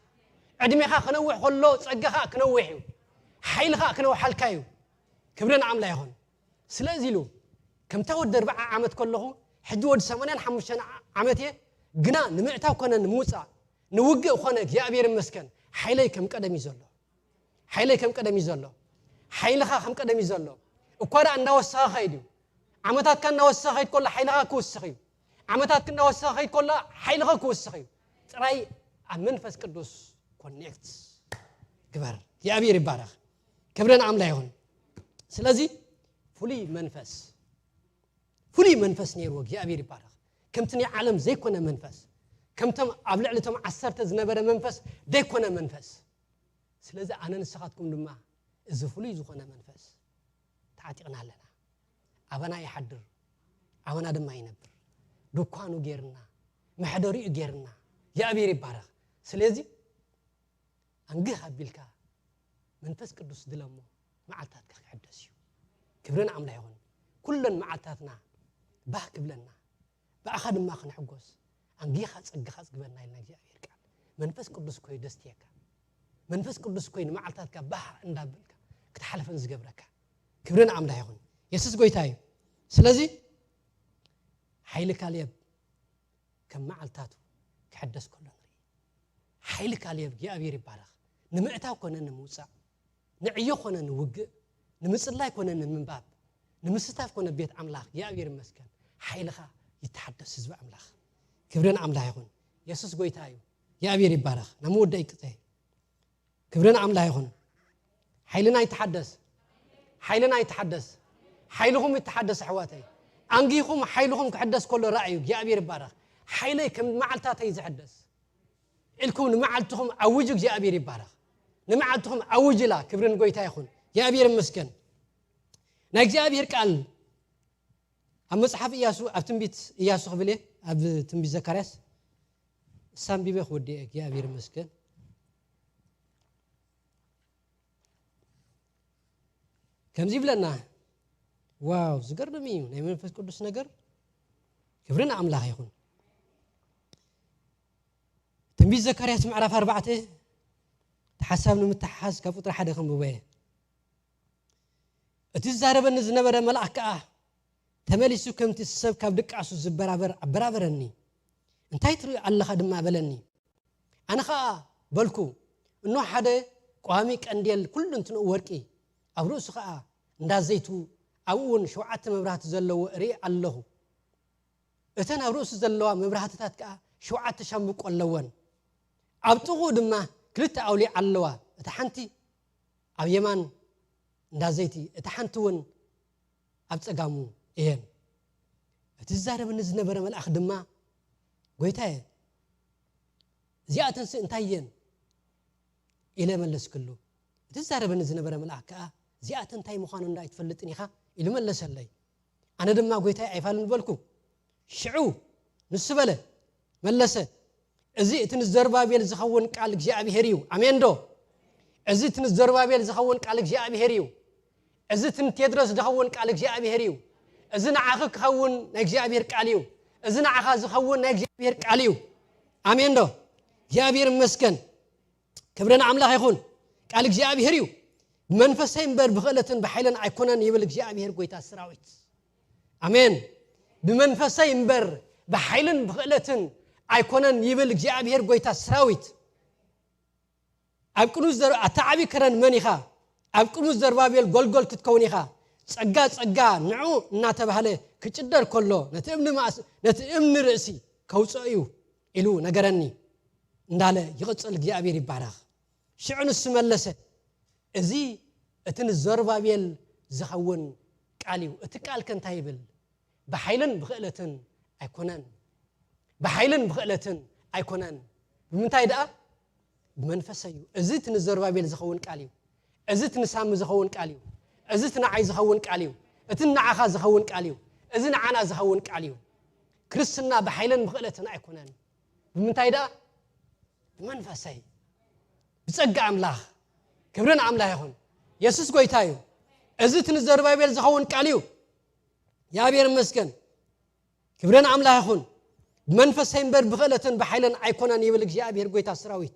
ዕድሜኻ ክነውሕ ከሎ ጸጋኻ ክነውሕ እዩ። ሓይልኻ ክነውሓልካ እዩ። ክብሪ ንኣምላኽ ይኹን። ስለዚ ኢሉ፣ ከምታ ወዲ ኣርብዓ ዓመት ከለኹ፣ ሕጂ ወዲ ሰማንያን ሓሙሽተን ዓመት እየ፣ ግና ንምእታው ኮነ ንምውጻእ፣ ንውግእ ኮነ እግዚኣብሔር ይመስገን፣ ሓይለይ ከም ቀደም እዩ ዘሎ። ሓይለይ ከም ቀደም እዩ ዘሎ። ሓይልኻ ከም ቀደም እዩ ዘሎ። እኳ ደኣ እንዳወሰኸ ኸይድ እዩ። ዓመታትካ እናወሰኸ ኸይድ ከሎ ሓይልኻ ክውስኽ እዩ። ዓመታትካ እናወሰኸ ኸይድ ከሎ ሓይልኻ ክውስኽ እዩ። ጥራይ ኣብ መንፈስ ቅዱስ ኮኔክት ግበር። እግዚኣብሔር ይባረኽ። ክብሪ ንኣምላኽ ይኹን። ስለዚ ፍሉይ መንፈስ፣ ፍሉይ መንፈስ ነይርዎ። እግዚኣብሔር ይባረኽ። ከምቲ ናይ ዓለም ዘይኮነ መንፈስ፣ ከምቶም ኣብ ልዕሊ እቶም ዓሰርተ ዝነበረ መንፈስ ዘይኮነ መንፈስ። ስለዚ ኣነ ንስኻትኩም ድማ እዚ ፍሉይ ዝኾነ መንፈስ ተዓጢቕና ኣለና። ኣባና ይሓድር፣ ኣባና ድማ ይነብር። ድኳኑ ጌርና፣ መሕደሪኡ ጌርና። እግዚኣብሔር ይባረኽ። ስለዚ ኣንግህ ኣቢልካ መንፈስ ቅዱስ ድለሞ መዓልታትካ ክሕደስ እዩ። ክብሪ ንኣምላኽ ይኹን። ኩለን መዓልታትና ባህ ክብለና፣ ብኣኻ ድማ ክንሕጎስ፣ ኣንጊኻ ጸጋኻ ጽግበና ኢልና እግዚኣብሔር ቃል። መንፈስ ቅዱስ እኮ እዩ ደስትየካ። መንፈስ ቅዱስ እኮ እዩ ንመዓልታትካ ባህ እንዳበልካ ክትሓልፈን ዝገብረካ። ክብሪ ንኣምላኽ ይኹን። የሱስ ጎይታ እዩ። ስለዚ ሓይሊ ካሌብ ከም መዓልታቱ ክሕደስ ከሎ ንርኢ። ሓይሊ ካሌብ እግዚኣብሔር ይባረኽ። ንምእታው ኮነ ንምውጻእ፣ ንዕዮ ኮነ ንውግእ፣ ንምጽላይ ኮነ ንምንባብ፣ ንምስታፍ ኮነ ቤት ኣምላኽ እግዚኣብሔር ይመስገን። ሓይልኻ ይተሓደስ ህዝቢ ኣምላኽ። ክብሪ ንኣምላኽ ይኹን። የሱስ ጎይታ እዩ። እግዚኣብሔር ይባረኽ። ናብ መወዳኢ ቅጸ። ክብሪ ንኣምላኽ ይኹን። ሓይልና ይተሓደስ። ሓይልና ይተሓደስ። ሓይልኹም ይተሓደስ ኣሕዋተይ። ኣንጊኹም ሓይልኹም ክሕደስ ከሎ ራእዩ እግዚኣብሔር ይባረኽ። ሓይለይ ከም መዓልታተይ ዝሕደስ ኢልኩም ንመዓልትኹም ኣውጅ፣ እግዚኣብሔር ይባረኽ። ንመዓልትኹም ኣውጅ ኢላ። ክብሪ ንጎይታ ይኹን። እግዚኣብሔር ይመስገን። ናይ እግዚኣብሔር ቃል ኣብ መጽሓፍ ኢያሱ፣ ኣብ ትንቢት ኢያሱ ክብል እየ፣ ኣብ ትንቢት ዘካርያስ እሳ ኣንቢበ ክወድእ እየ። እግዚኣብሔር ይመስገን። ከምዚ ይብለና። ዋው፣ ዝገርም እዩ ናይ መንፈስ ቅዱስ ነገር። ክብሪ ንኣምላኽ ይኹን። ትንቢት ዘካርያስ ምዕራፍ ኣርባዕተ፣ እቲ ሓሳብ ንምትሓሓዝ ካብ ቁጥሪ ሓደ ከንብቦ እየ። እቲ ዝዛረበኒ ዝነበረ መልኣኽ ከኣ ተመሊሱ ከምቲ ሰብ ካብ ድቃሱ ዝበራበር ኣበራበረኒ። "እንታይ ትርኢ ኣለኻ?" ድማ በለኒ። ኣነ ኸኣ በልኩ፣ "እንሆ ሓደ ቀዋሚ ቀንዴል ኩሉ እንትንኡ ወርቂ፣ ኣብ ርእሱ ኸኣ እንዳ ዘይቱ፣ ኣብኡ እውን ሸውዓተ መብራህቲ ዘለዎ እርኢ ኣለኹ። እተን ኣብ ርእሱ ዘለዋ መብራህትታት ከኣ ሸውዓተ ሻምብቆ ኣለወን። ኣብ ጥቕኡ ድማ ክልተ ኣውሊዕ ኣለዋ። እታ ሓንቲ ኣብ የማን እንዳ ዘይቲ፣ እታ ሓንቲ እውን ኣብ ጸጋሙ እየን። እቲ ዝዛረበኒ ዝነበረ መልኣኽ ድማ፣ "ጐይታየ፣ እዚኣተንስ እንታይ እየን?" ኢለ መለስክሉ። እቲ ዝዛረበኒ ዝነበረ መልኣኽ ከኣ፣ "እዚኣተን እንታይ ምዃነን ዶ ኣይትፈልጥን ኢኻ?" ኢሉ መለሰለይ። ኣነ ድማ፣ "ጐይታይ ኣይፋልን" በልኩ። ሽዑ ንሱ በለ፣ መለሰ፣ "እዚ እቲ ንዘሩባቤል ዝኸውን ቃል እግዚኣብሄር እዩ። ኣሜን ዶ? እዚ እቲ ንዘሩባቤል ዝኸውን ቃል እግዚኣብሄር እዩ። እዚ እቲ ንቴድሮስ ዝኸውን ቃል እግዚኣብሄር እዩ። እዚ ንዓኺ ክኸውን ናይ እግዚኣብሄር ቃል እዩ። እዚ ንዓኻ ዝኸውን ናይ እግዚኣብሄር ቃል እዩ። ኣሜን ዶ? እግዚኣብሄር ይመስገን። ክብሪ ንኣምላኽ ይኹን። ቃል እግዚኣብሄር እዩ። ብመንፈሰይ እምበር ብኽእለትን ብሓይልን ኣይኮነን ይብል እግዚኣብሄር ጐይታ ሰራዊት። ኣሜን። ብመንፈሰይ እምበር ብሓይልን ብኽእለትን ኣይኮነን ይብል እግዚኣብሄር ጐይታ ሰራዊት። ኣብ ቅድሚ ዘር-፣ ኣታ ዓቢ ከረን መን ኢኻ? ኣብ ቅድሚ ዘሩባቤል ጐልጐል ክትከውን ኢኻ። ጸጋ፣ ጸጋ ንዑ እናተባህለ ክጭደር ከሎ፣ ነቲ እምኒ ማእስ-፣ ነቲ እምኒ ርእሲ ከውጽኦ እዩ ኢሉ ነገረኒ እንዳለ ይቕጽል። እግዚኣብሔር ይባረኽ። ሽዑ ንሱ መለሰ፣ "እዚ እቲ ንዘሩባቤል ዝኸውን ቃል እዩ። እቲ ቃል ከ እንታይ ይብል? ብሓይልን ብኽእለትን ኣይኮነን። ብሓይልን ብኽእለትን ኣይኮነን። ብምንታይ ደኣ? ብመንፈሰ እዩ። እዚ እቲ ንዘሩባቤል ዝኸውን ቃል እዩ። እዚ እቲ ንሳሚ ዝኸውን ቃል እዩ። እዚ እቲ ንዓይ ዝኸውን ቃል እዩ። እቲ ንዓኻ ዝኸውን ቃል እዩ። እዚ ንዓና ዝኸውን ቃል እዩ። ክርስትና ብሓይልን ብኽእለትን ኣይኮነን። ብምንታይ ደኣ? ብመንፈሰይ፣ ብጸጋ ኣምላኽ። ክብሪ ንኣምላኽ ይኹን። የሱስ ጐይታ እዩ። እዚ እቲ ንዘሩባቤል ዝኸውን ቃል እዩ። እግዚኣብሔር ይመስገን። ክብሪ ንኣምላኽ ይኹን። ብመንፈሰይ እምበር ብኽእለትን ብሓይልን ኣይኮነን ይብል እግዚኣብሔር ጐይታ ሰራዊት።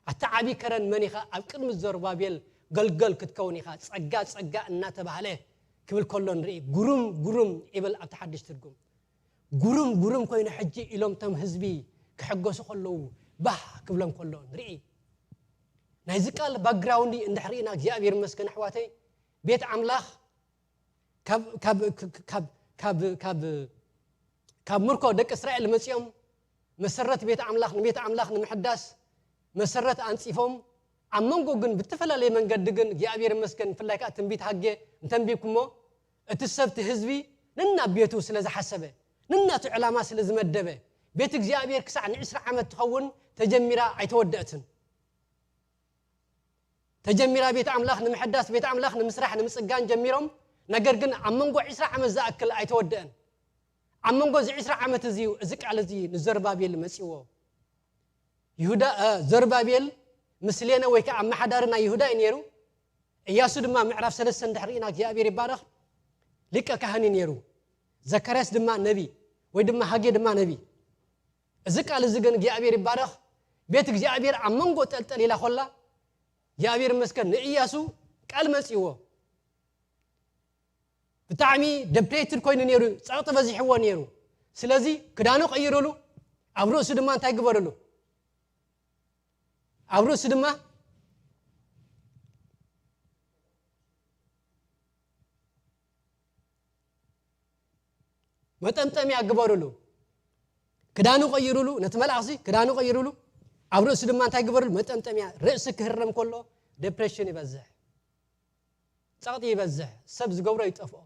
ኣታ ዓቢ ከረን መን ኢኻ? ኣብ ቅድሚ ዘሩባቤል ገልገል ክትከውን ኢኻ። ጸጋ ጸጋ እናተባህለ ክብል ከሎ ንርኢ። ጉሩም ጉሩም ይብል ኣብቲ ሓድሽ ትርጉም። ጉሩም ጉሩም ኮይኑ ሕጂ ኢሎም እቶም ህዝቢ ክሕገሱ ከለዉ ባህ ክብሎም ከሎ ንርኢ። ናይዚ ቃል ባክግራውንድ እንድሕር ርኢና እግዚኣብሔር ይመስገን ኣሕዋተይ፣ ቤት ኣምላኽ ካብ፣ ካብ፣ ካብ፣ ካብ፣ ካብ፣ ካብ ምርኮ ደቂ እስራኤል መጺኦም መሰረት ቤት ኣምላኽ፣ ንቤት ኣምላኽ ንምሕዳስ መሰረት ኣንጺፎም፣ ኣብ መንጎ ግን ብተፈላለየ መንገዲ ግን እግዚኣብሔር ይመስገን፣ ብፍላይ ከኣ ትንቢት ሃጌ እንተንቢብኩሞ፣ እቲ ሰብ፣ እቲ ህዝቢ ነናብ ቤቱ ስለ ዝሓሰበ፣ ነናቱ ዕላማ ስለ ዝመደበ፣ ቤት እግዚኣብሔር ክሳዕ ንዕስራ ዓመት ትኸውን ተጀሚራ ኣይተወደአትን። ተጀሚራ ቤት ኣምላኽ ንምሕዳስ፣ ቤት ኣምላኽ ንምስራሕ፣ ንምጽጋን ጀሚሮም። ነገር ግን ኣብ መንጎ ዕስራ ዓመት ዝኣክል ኣይተወደአን። ኣብ መንጎ እዚ ዕስራ ዓመት እዚ እዩ እዚ ቃል እዚ ንዘሩባቤል መጺዎ። ይሁዳ፣ እ፣ ዘሩባቤል ምስሌነ ወይ ከኣ ኣመሓዳሪ ናይ ይሁዳ እዩ ነይሩ። እያሱ ድማ ምዕራፍ ሰለስተ እንድሕር ርኢና እግዚኣብሔር ይባረኽ፣ ሊቀ ካህን እዩ ነይሩ። ዘካርያስ ድማ ነቢ ወይ ድማ ሃጌ ድማ ነቢ። እዚ ቃል እዚ ግን እግዚኣብሔር ይባረኽ፣ ቤት እግዚኣብሔር ኣብ መንጎ ጠልጠል ኢላ ኮላ፣ እግዚኣብሔር ይመስገን ንእያሱ ቃል መጺዎ። ብጣዕሚ ደፕሬትድ ኮይኑ ነይሩ፣ ጸቕጢ በዚሕዎ ነይሩ። ስለዚ ክዳኑ ቀይሩሉ፣ ኣብ ርእሱ ድማ እንታይ ግበሩሉ? ኣብ ርእሱ ድማ መጠምጠምያ ግበሩሉ። ክዳኑ ቀይሩሉ፣ ነቲ መልኣኽሲ ክዳኑ ቀይሩሉ፣ ኣብ ርእሱ ድማ እንታይ ግበሩሉ? መጠምጠምያ። ርእሲ ክህረም ከሎ ዴፕሬሽን ይበዝሕ፣ ጸቕጢ ይበዝሕ፣ ሰብ ዝገብሮ ይጠፍኦ።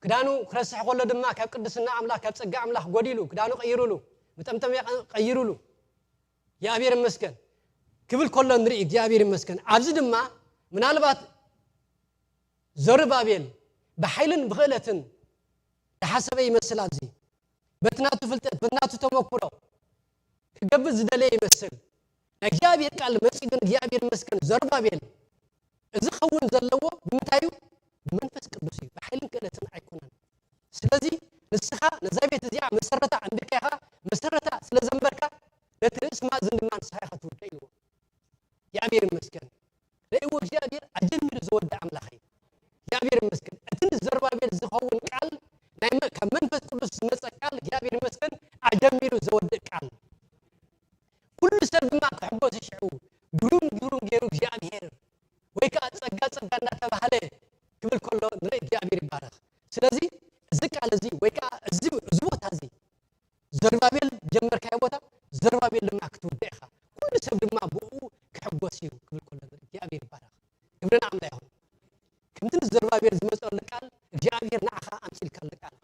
ክዳኑ ክረስሕ ከሎ ድማ ካብ ቅድስና ኣምላኽ፣ ካብ ጸጋ ኣምላኽ ጎዲሉ፣ ክዳኑ ቀይሩሉ፣ መጠምጠምያ ቀይሩሉ። እግዚኣብሔር ይመስገን ክብል ከሎ ንርኢ። እግዚኣብሔር ይመስገን። ኣብዚ ድማ ምናልባት ዘሩባቤል ብሓይልን ብኽእለትን ዝሓሰበ ይመስል። ኣብዚ በቲ ናቱ ፍልጠት፣ በቲ ናቱ ተመክሮ ክገብር ዝደለየ ይመስል። ናይ እግዚኣብሔር ቃል መጺኡ ግን እግዚኣብሔር ይመስገን፣ ዘሩባቤል፣ እዚ ክኸውን ዘለዎ ብምንታይ እዩ? ብመንፈስ ቅዱስ እዩ፣ ብሓይልን ክእለትን ኣይኮነን። ስለዚ ንስኻ ነዛ ቤት እዚኣ መሰረታ ኣንቢርካ ኢኻ፣ መሰረታ ስለ ዘንበርካ ነቲ ርእሲ ማእዝን ድማ ንስኻ ኢኻ ትውድኦ ኢልዎ። እግዚኣብሔር ይመስገን። ርእይዎ እግዚኣብሔር ኣጀሚሩ ዘወድእ ኣምላኽ እዩ። እግዚኣብሔር ይመስገን። እቲ ንዘሩባቤል ዝኸውን ቃል ናይ መ-፣ ካብ መንፈስ ቅዱስ ዝመጸ ቃል እግዚኣብሔር ይመስገን ኣጀሚሩ ዘወድእ ቃል። ኩሉ ሰብ ድማ ክሕጎስ ሽዑ ግሩም ግሩም ገይሩ እግዚኣብሔር ወይ ከዓ ጸጋ ጸጋ እናተባህለ ክብል ከሎ ንርኢ። እግዚኣብሔር ይባረኽ። ስለዚ እዚ ቃል እዚ ወይ ከዓ እዚ እዚ ቦታ እዚ ዘሩባቤል ጀመርካዮ ቦታ ዘሩባቤል ድማ ክትውድእ ኢኻ፣ ኩሉ ሰብ ድማ ብኡ ክሕጎስ እዩ ክብል ከሎ ንርኢ። እግዚኣብሔር ይባረኽ። ክብሪ ንኣምላኽ ይኹን። ከምቲ ንዘሩባቤል ዝመፀሉ ቃል እግዚኣብሔር ንዓኻ ኣምፂልካሉ ቃል፣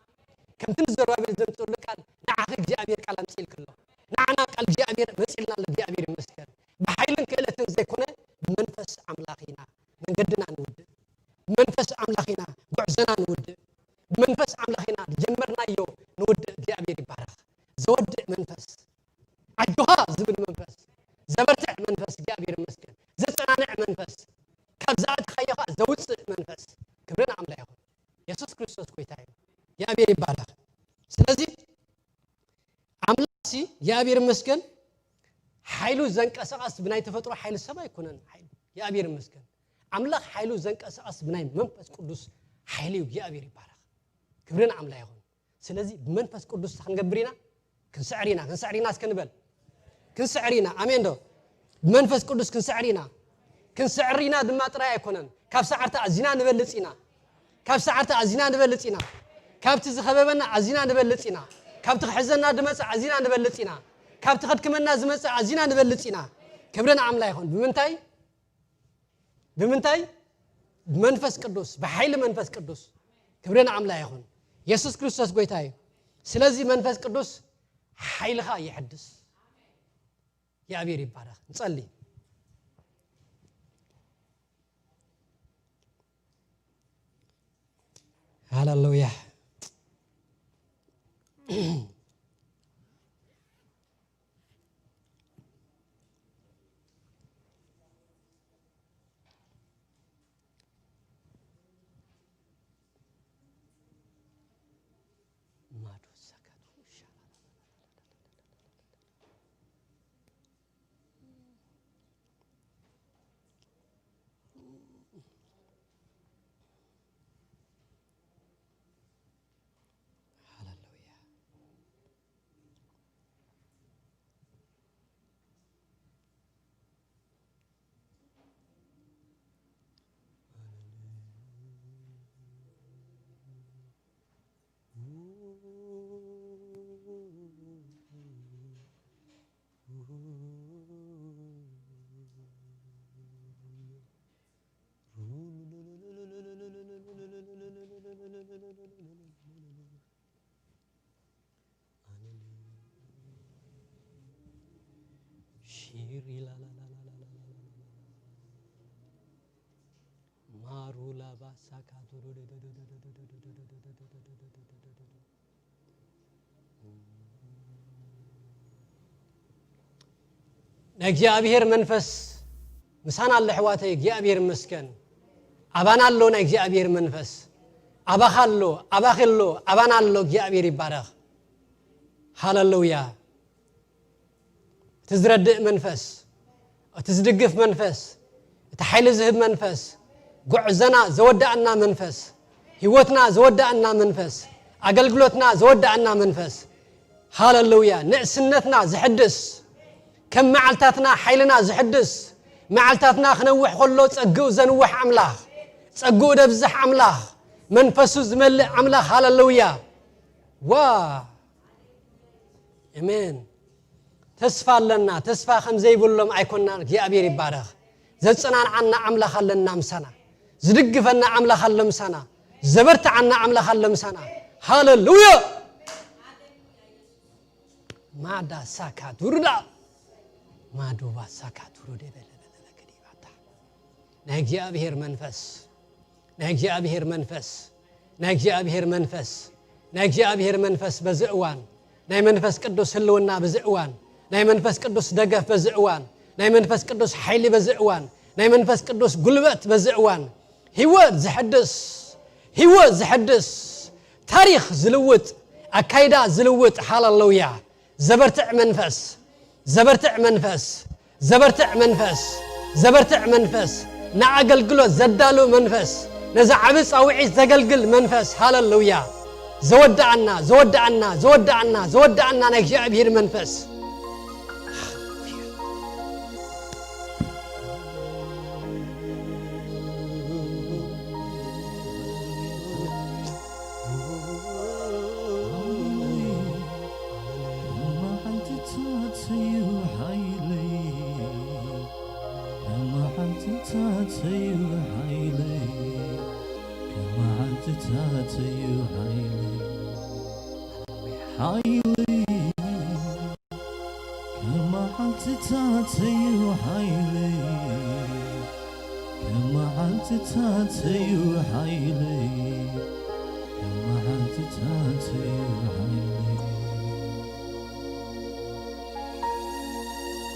ከምቲ ንዘሩባቤል ዘምፀሉ ቃል ንዓኺ እግዚኣብሔር ቃል ኣምፂልክሎ። ንዓና ቃል እግዚኣብሔር መፂልና ኣሎ። እግዚኣብሔር ይመስገን። ብሓይልን ክእለትን ዘይኮነ ብመንፈስ ኣምላኽ ኢና መንገድና ንውድእ። ብመንፈስ ኣምላኽ ኢና ጉዕዞና ንውድእ። ብመንፈስ ኣምላኽ ኢና ዝጀመርናዮ ንውድእ። እግዚኣብሔር ይባረኽ። ዘወድእ መንፈስ፣ ኣጆኻ ዝብል መንፈስ፣ ዘበርትዕ መንፈስ፣ እግዚኣብሔር ይመስገን። ዘጸናንዕ መንፈስ፣ ካብ ዝኣተኻዮ ኸዓ ዘውጽእ መንፈስ። ክብሪ ንኣምላኽ ይኹን። የሱስ ክርስቶስ ጎይታ እዩ። እግዚኣብሔር ይባረኽ። ስለዚ ኣምላኽሲ እግዚኣብሔር ይመስገን፣ ሓይሉ ዘንቀሳቐስ ብናይ ተፈጥሮ ሓይሊ ሰብ ኣይኮነን። ሓይሉ እግዚኣብሔር ይመስገን። ኣምላኽ ሓይሉ ዘንቀሳቐስ ብናይ መንፈስ ቅዱስ ሓይሊ እዩ። እግዚኣብሔር ይባረኽ። ክብሪ ንኣምላኽ ይኹን። ስለዚ ብመንፈስ ቅዱስ ክንገብር ኢና፣ ክንስዕር ኢና። ክንስዕር ኢና እስከ ንበል። ክንስዕር ኢና። ኣሜን ዶ? ብመንፈስ ቅዱስ ክንስዕር ኢና። ክንስዕር ኢና ድማ ጥራይ ኣይኮነን፣ ካብ ሰዓርቲ ኣዚና ንበልጽ ኢና። ካብ ሰዓርቲ ኣዚና ንበልጽ ኢና። ካብቲ ዝኸበበና ኣዚና ንበልጽ ኢና። ካብቲ ክሕዘና ድመጽእ ኣዚና ንበልጽ ኢና። ካብቲ ከድክመና ዝመጽእ ኣዚና ንበልጽ ኢና። ክብሪ ንኣምላኽ ይኹን። ብምንታይ? ብምንታይ? ብመንፈስ ቅዱስ፣ ብሓይሊ መንፈስ ቅዱስ። ክብሪ ንኣምላኽ ይኹን። የሱስ ክርስቶስ ጎይታ እዩ። ስለዚ መንፈስ ቅዱስ ሓይልኻ የሕድስ። እግዚኣብሔር ይባረኽ። ንጸሊ። ሃሌሉያ። ሃሌሉያ። ናይ እግዚኣብሔር መንፈስ ምሳና ኣሎ ኣሕዋተይ፣ እግዚኣብሔር ይመስገን። ኣባና ኣሎ ናይ እግዚኣብሔር መንፈስ። ኣባኻ ኣሎ፣ ኣባኺ ኣሎ፣ ኣባና ኣሎ። እግዚኣብሔር ይባረኽ። ሃሌሉያ። እቲ ዝረድእ መንፈስ፣ እቲ ዝድግፍ መንፈስ፣ እቲ ሓይሊ ዝህብ መንፈስ፣ ጉዕዘና ዘወዳእና መንፈስ፣ ህይወትና ዘወዳእና መንፈስ፣ ኣገልግሎትና ዘወዳእና መንፈስ፣ ሃሌሉያ፣ ንእስነትና ዝሕድስ፣ ከም መዓልታትና ሓይልና ዝሕድስ፣ መዓልታትና ክነውሕ ከሎ ጸግኡ ዘንውሕ ኣምላኽ፣ ጸግኡ ደብዝሕ ኣምላኽ፣ መንፈሱ ዝመልእ ኣምላኽ፣ ሃሌሉያ። ዋ! ኣሜን። ተስፋ ኣለና። ተስፋ ከም ዘይብሎም ኣይኮናን። እግዚኣብሔር ይባረኽ። ዘጸናንዓና ኣምላኽ ኣለና ምሳና። ዝድግፈና ኣምላኽ ኣሎ ምሳና። ዘበርትዓና ኣምላኽ ኣሎ ምሳና። ሃሌሉያ! ማዳ ሳካ ዱሩዳ፣ ማዶባ ሳካ ዱሩዴ በለ በለ በለ ከዲባታ። ናይ እግዚኣብሔር መንፈስ፣ ናይ እግዚኣብሔር መንፈስ፣ ናይ እግዚኣብሔር መንፈስ፣ ናይ እግዚኣብሔር መንፈስ በዚ እዋን፣ ናይ መንፈስ ቅዱስ ህልውና በዚ እዋን፣ ናይ መንፈስ ቅዱስ ደገፍ በዚ እዋን፣ ናይ መንፈስ ቅዱስ ሓይሊ በዚ እዋን፣ ናይ መንፈስ ቅዱስ ጉልበት በዚ እዋን፣ ህይወት ዘሐድስ፣ ህይወት ዘሐድስ፣ ታሪኽ ዝልውጥ፣ ኣካይዳ ዝልውጥ፣ ሃሌሉያ። ዘበርትዕ መንፈስ፣ ዘበርትዕ መንፈስ፣ ዘበርትዕ መንፈስ፣ ዘበርትዕ መንፈስ፣ ንኣገልግሎት ዘዳሉ መንፈስ፣ ነዚ ዓቢ ጻውዒት ዘገልግል መንፈስ፣ ሃሌሉያ። ዘወድኣና፣ ዘወድኣና፣ ዘወድኣና፣ ዘወድኣና ናይ እግዚኣብሔር መንፈስ። መዓልትታተዩ ሓይለይ፣ ከም መዓልትታተዩ ሓይለይ፣ ሓይለይ፣ ከም መዓልትታተዩ ሓይለይ፣ ከም መዓልትታተዩ ሓይለይ፣ ከም መዓልትታተዩ ሓይለይ።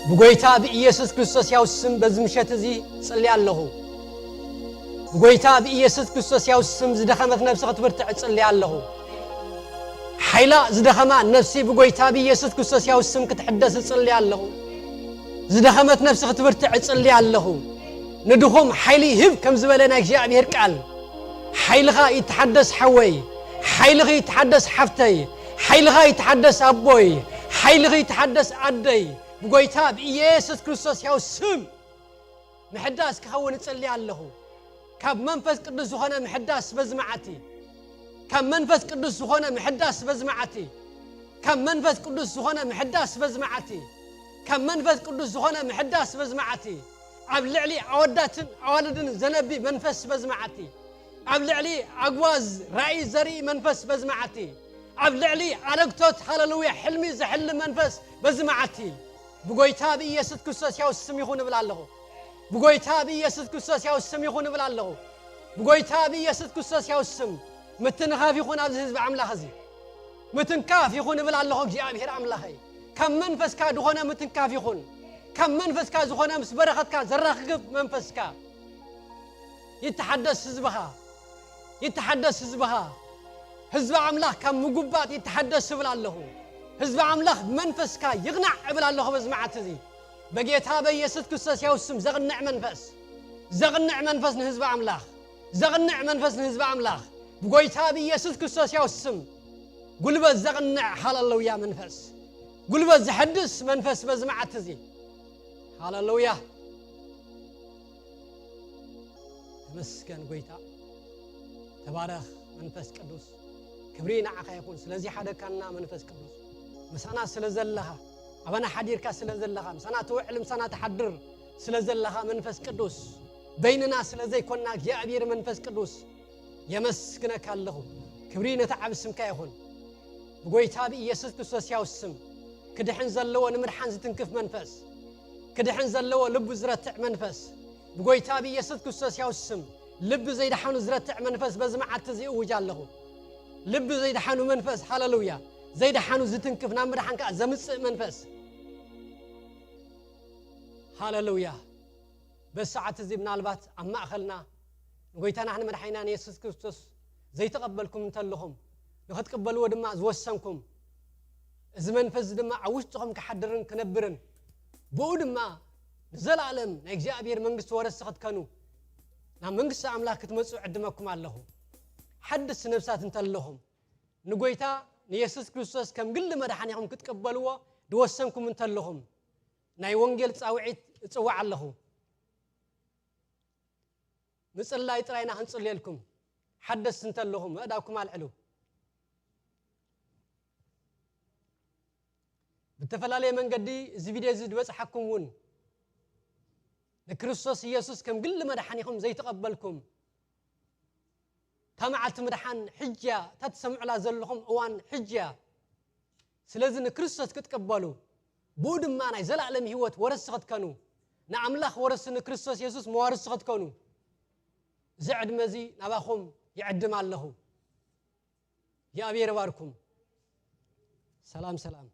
ብጎይታ ብኢየሱስ ክርስቶስ ያው ስም በዚ ምሸት እዚ ጽልያ ኣለኹ። ብጎይታ ብኢየሱስ ክርስቶስ ያው ስም ዝደኸመት ነፍሲ ክትብርትዕ ጽልያ ኣለኹ። ሓይላ ዝደኸማ ነፍሲ ብጎይታ ብኢየሱስ ክርስቶስ ያው ስም ክትሕደስ ጽልያ ኣለኹ። ዝደኸመት ነፍሲ ክትብርትዕ ጽልያ ኣለኹ። ንድኹም ሓይሊ ይህብ ከም ዝበለ ናይ እግዚኣብሔር ቃል፣ ሓይልኻ ይተሓደስ ሓወይ፣ ሓይልኺ ይተሓደስ ሓፍተይ፣ ሓይልኻ ይተሓደስ ኣቦይ፣ ሓይልኺ ይተሓደስ ኣደይ፣ ብጎይታ ብኢየሱስ ክርስቶስ ያው ስም ምሕዳስ ክኸውን እጽሊ ኣለኹ። ካብ መንፈስ ቅዱስ ዝኾነ ምሕዳስ በዚ መዓልቲ፣ ካብ መንፈስ ቅዱስ ዝኾነ ምሕዳስ በዚ መዓልቲ፣ ካብ መንፈስ ቅዱስ ዝኾነ ምሕዳስ በዚ መዓልቲ፣ ካብ መንፈስ ቅዱስ ዝኾነ ምሕዳስ በዚ መዓልቲ፣ ኣብ ልዕሊ ኣወዳትን ኣዋልድን ዘነቢ መንፈስ በዚ መዓልቲ፣ ኣብ ልዕሊ ኣግዋዝ ራእይ ዘርኢ መንፈስ በዚ መዓልቲ፣ ኣብ ልዕሊ ኣረግቶት ሃለሉያ ሕልሚ ዘሕልም መንፈስ በዚ መዓልቲ፣ ብጎይታ ብኢየሱስ ክርስቶስ ያው ስም ይኹን እብል ኣለኹ። ብጎይታ ብኢየሱስ ክርስቶስ ያው ስም ይኹን እብል ኣለኹ። ብጎይታ ብኢየሱስ ክርስቶስ ያው ስም ምትንኻፍ ይኹን ኣብዚ ህዝቢ ኣምላኽ እዚ። ምትንካፍ ይኹን እብል ኣለኹ እግዚኣብሔር ኣምላኸይ። ካብ መንፈስካ ዝኾነ ምትንካፍ ይኹን። ካብ መንፈስካ ዝኾነ ምስ በረኸትካ ዘራኽብ መንፈስካ። ይተሓደስ ህዝብኻ። ይተሓደስ ህዝብኻ። ህዝቢ ኣምላኽ ካብ ምጉባጥ ይተሓደስ እብል ኣለኹ። ህዝቢ ኣምላኽ መንፈስካ ይቕናዕ እብል ኣለኹ በዚ መዓልቲ እዚ። በጌታ በኢየሱስ ክርስቶስ ያው ስም ዘቕንዕ መንፈስ። ዘቕንዕ መንፈስ ንህዝቢ ኣምላኽ። ዘቕንዕ መንፈስ ንህዝቢ ኣምላኽ። ብጎይታ ብኢየሱስ ክርስቶስ ያው ስም ጉልበት ዘቕንዕ ሃለሉያ መንፈስ። ጉልበት ዘሐድስ መንፈስ በዚ መዓልቲ እዚ። ሃለሉያ። ተመስገን ጎይታ። ተባረኽ መንፈስ ቅዱስ። ክብሪ ንዓኻ ይኹን። ስለዚ ሓደካና መንፈስ ቅዱስ። ምሳና ስለ ዘለኻ፣ ኣባና ሓዲርካ ስለ ዘለኻ፣ ምሳና ትውዕል፣ ምሳና ትሓድር ስለ ዘለኻ መንፈስ ቅዱስ። በይንና ስለ ዘይኮንና እግዚኣብሔር መንፈስ ቅዱስ የመስግነካ ኣለኹ። ክብሪ ነቲ ዓቢ ስምካ ይኹን። ብጎይታ ብኢየሱስ ክርስቶስ ያው ስም ክድሕን ዘለዎ ንምድሓን ዝትንክፍ መንፈስ፣ ክድሕን ዘለዎ ልቡ ዝረትዕ መንፈስ፣ ብጎይታ ብኢየሱስ ክርስቶስ ያው ስም ልቢ ዘይደሓኑ ዝረትዕ መንፈስ በዚ መዓልቲ እዚ እውጅ ኣለኹ። ልቢ ዘይደሓኑ መንፈስ፣ ሃለሉያ፣ ዘይደሓኑ ዝትንክፍ ናብ ምድሓን ከኣ ዘምጽእ መንፈስ፣ ሃለሉያ። በዚ ሰዓት እዚ ምናልባት ኣብ ማእኸልና ንጎይታና ንመድሓኒናን የሱስ ክርስቶስ ዘይተቐበልኩም እንተለኹም፣ ንኽትቅበልዎ ድማ ዝወሰንኩም፣ እዚ መንፈስ እዚ ድማ ኣብ ውሽጥኹም ክሓድርን ክነብርን፣ ብኡ ድማ ንዘለኣለም ናይ እግዚኣብሔር መንግስቲ ወረስቲ ክትከኑ፣ ናብ መንግስቲ ኣምላኽ ክትመጹ ዕድመኩም ኣለኹ። ሓደስቲ ነብሳት እንተለኹም፣ ንጎይታ ንየሱስ ክርስቶስ ከም ግሊ መድሓኒኹም ክትቅበልዎ ዝወሰንኩም እንተለኹም፣ ናይ ወንጌል ጻውዒት እጽውዕ ኣለኹ። ምጽላይ ጥራይና ክንጽልየልኩም፣ ሓደስቲ እንተለኹም ኣእዳውኩም ኣልዕሉ። ብተፈላለየ መንገዲ እዚ ቪድዮ እዚ ዝበጽሓኩም እውን፣ ንክርስቶስ ኢየሱስ ከም ግሊ መድሓኒኹም ዘይተቐበልኩም፣ እታ መዓልቲ ምድሓን ሕጂ እያ፣ እታ ትሰምዑላ ዘለኹም እዋን ሕጂ እያ። ስለዚ ንክርስቶስ ክትቅበሉ፣ ብኡ ድማ ናይ ዘለኣለም ህይወት ወረስቲ ክትከኑ፣ ንኣምላኽ ወረስቲ፣ ንክርስቶስ የሱስ መዋርስቲ ክትከኑ፣ እዚ ዕድመ እዚ ናባኹም ይዕድም ኣለኹ። እግዚኣብሔር ይባርኩም። ሰላም ሰላም።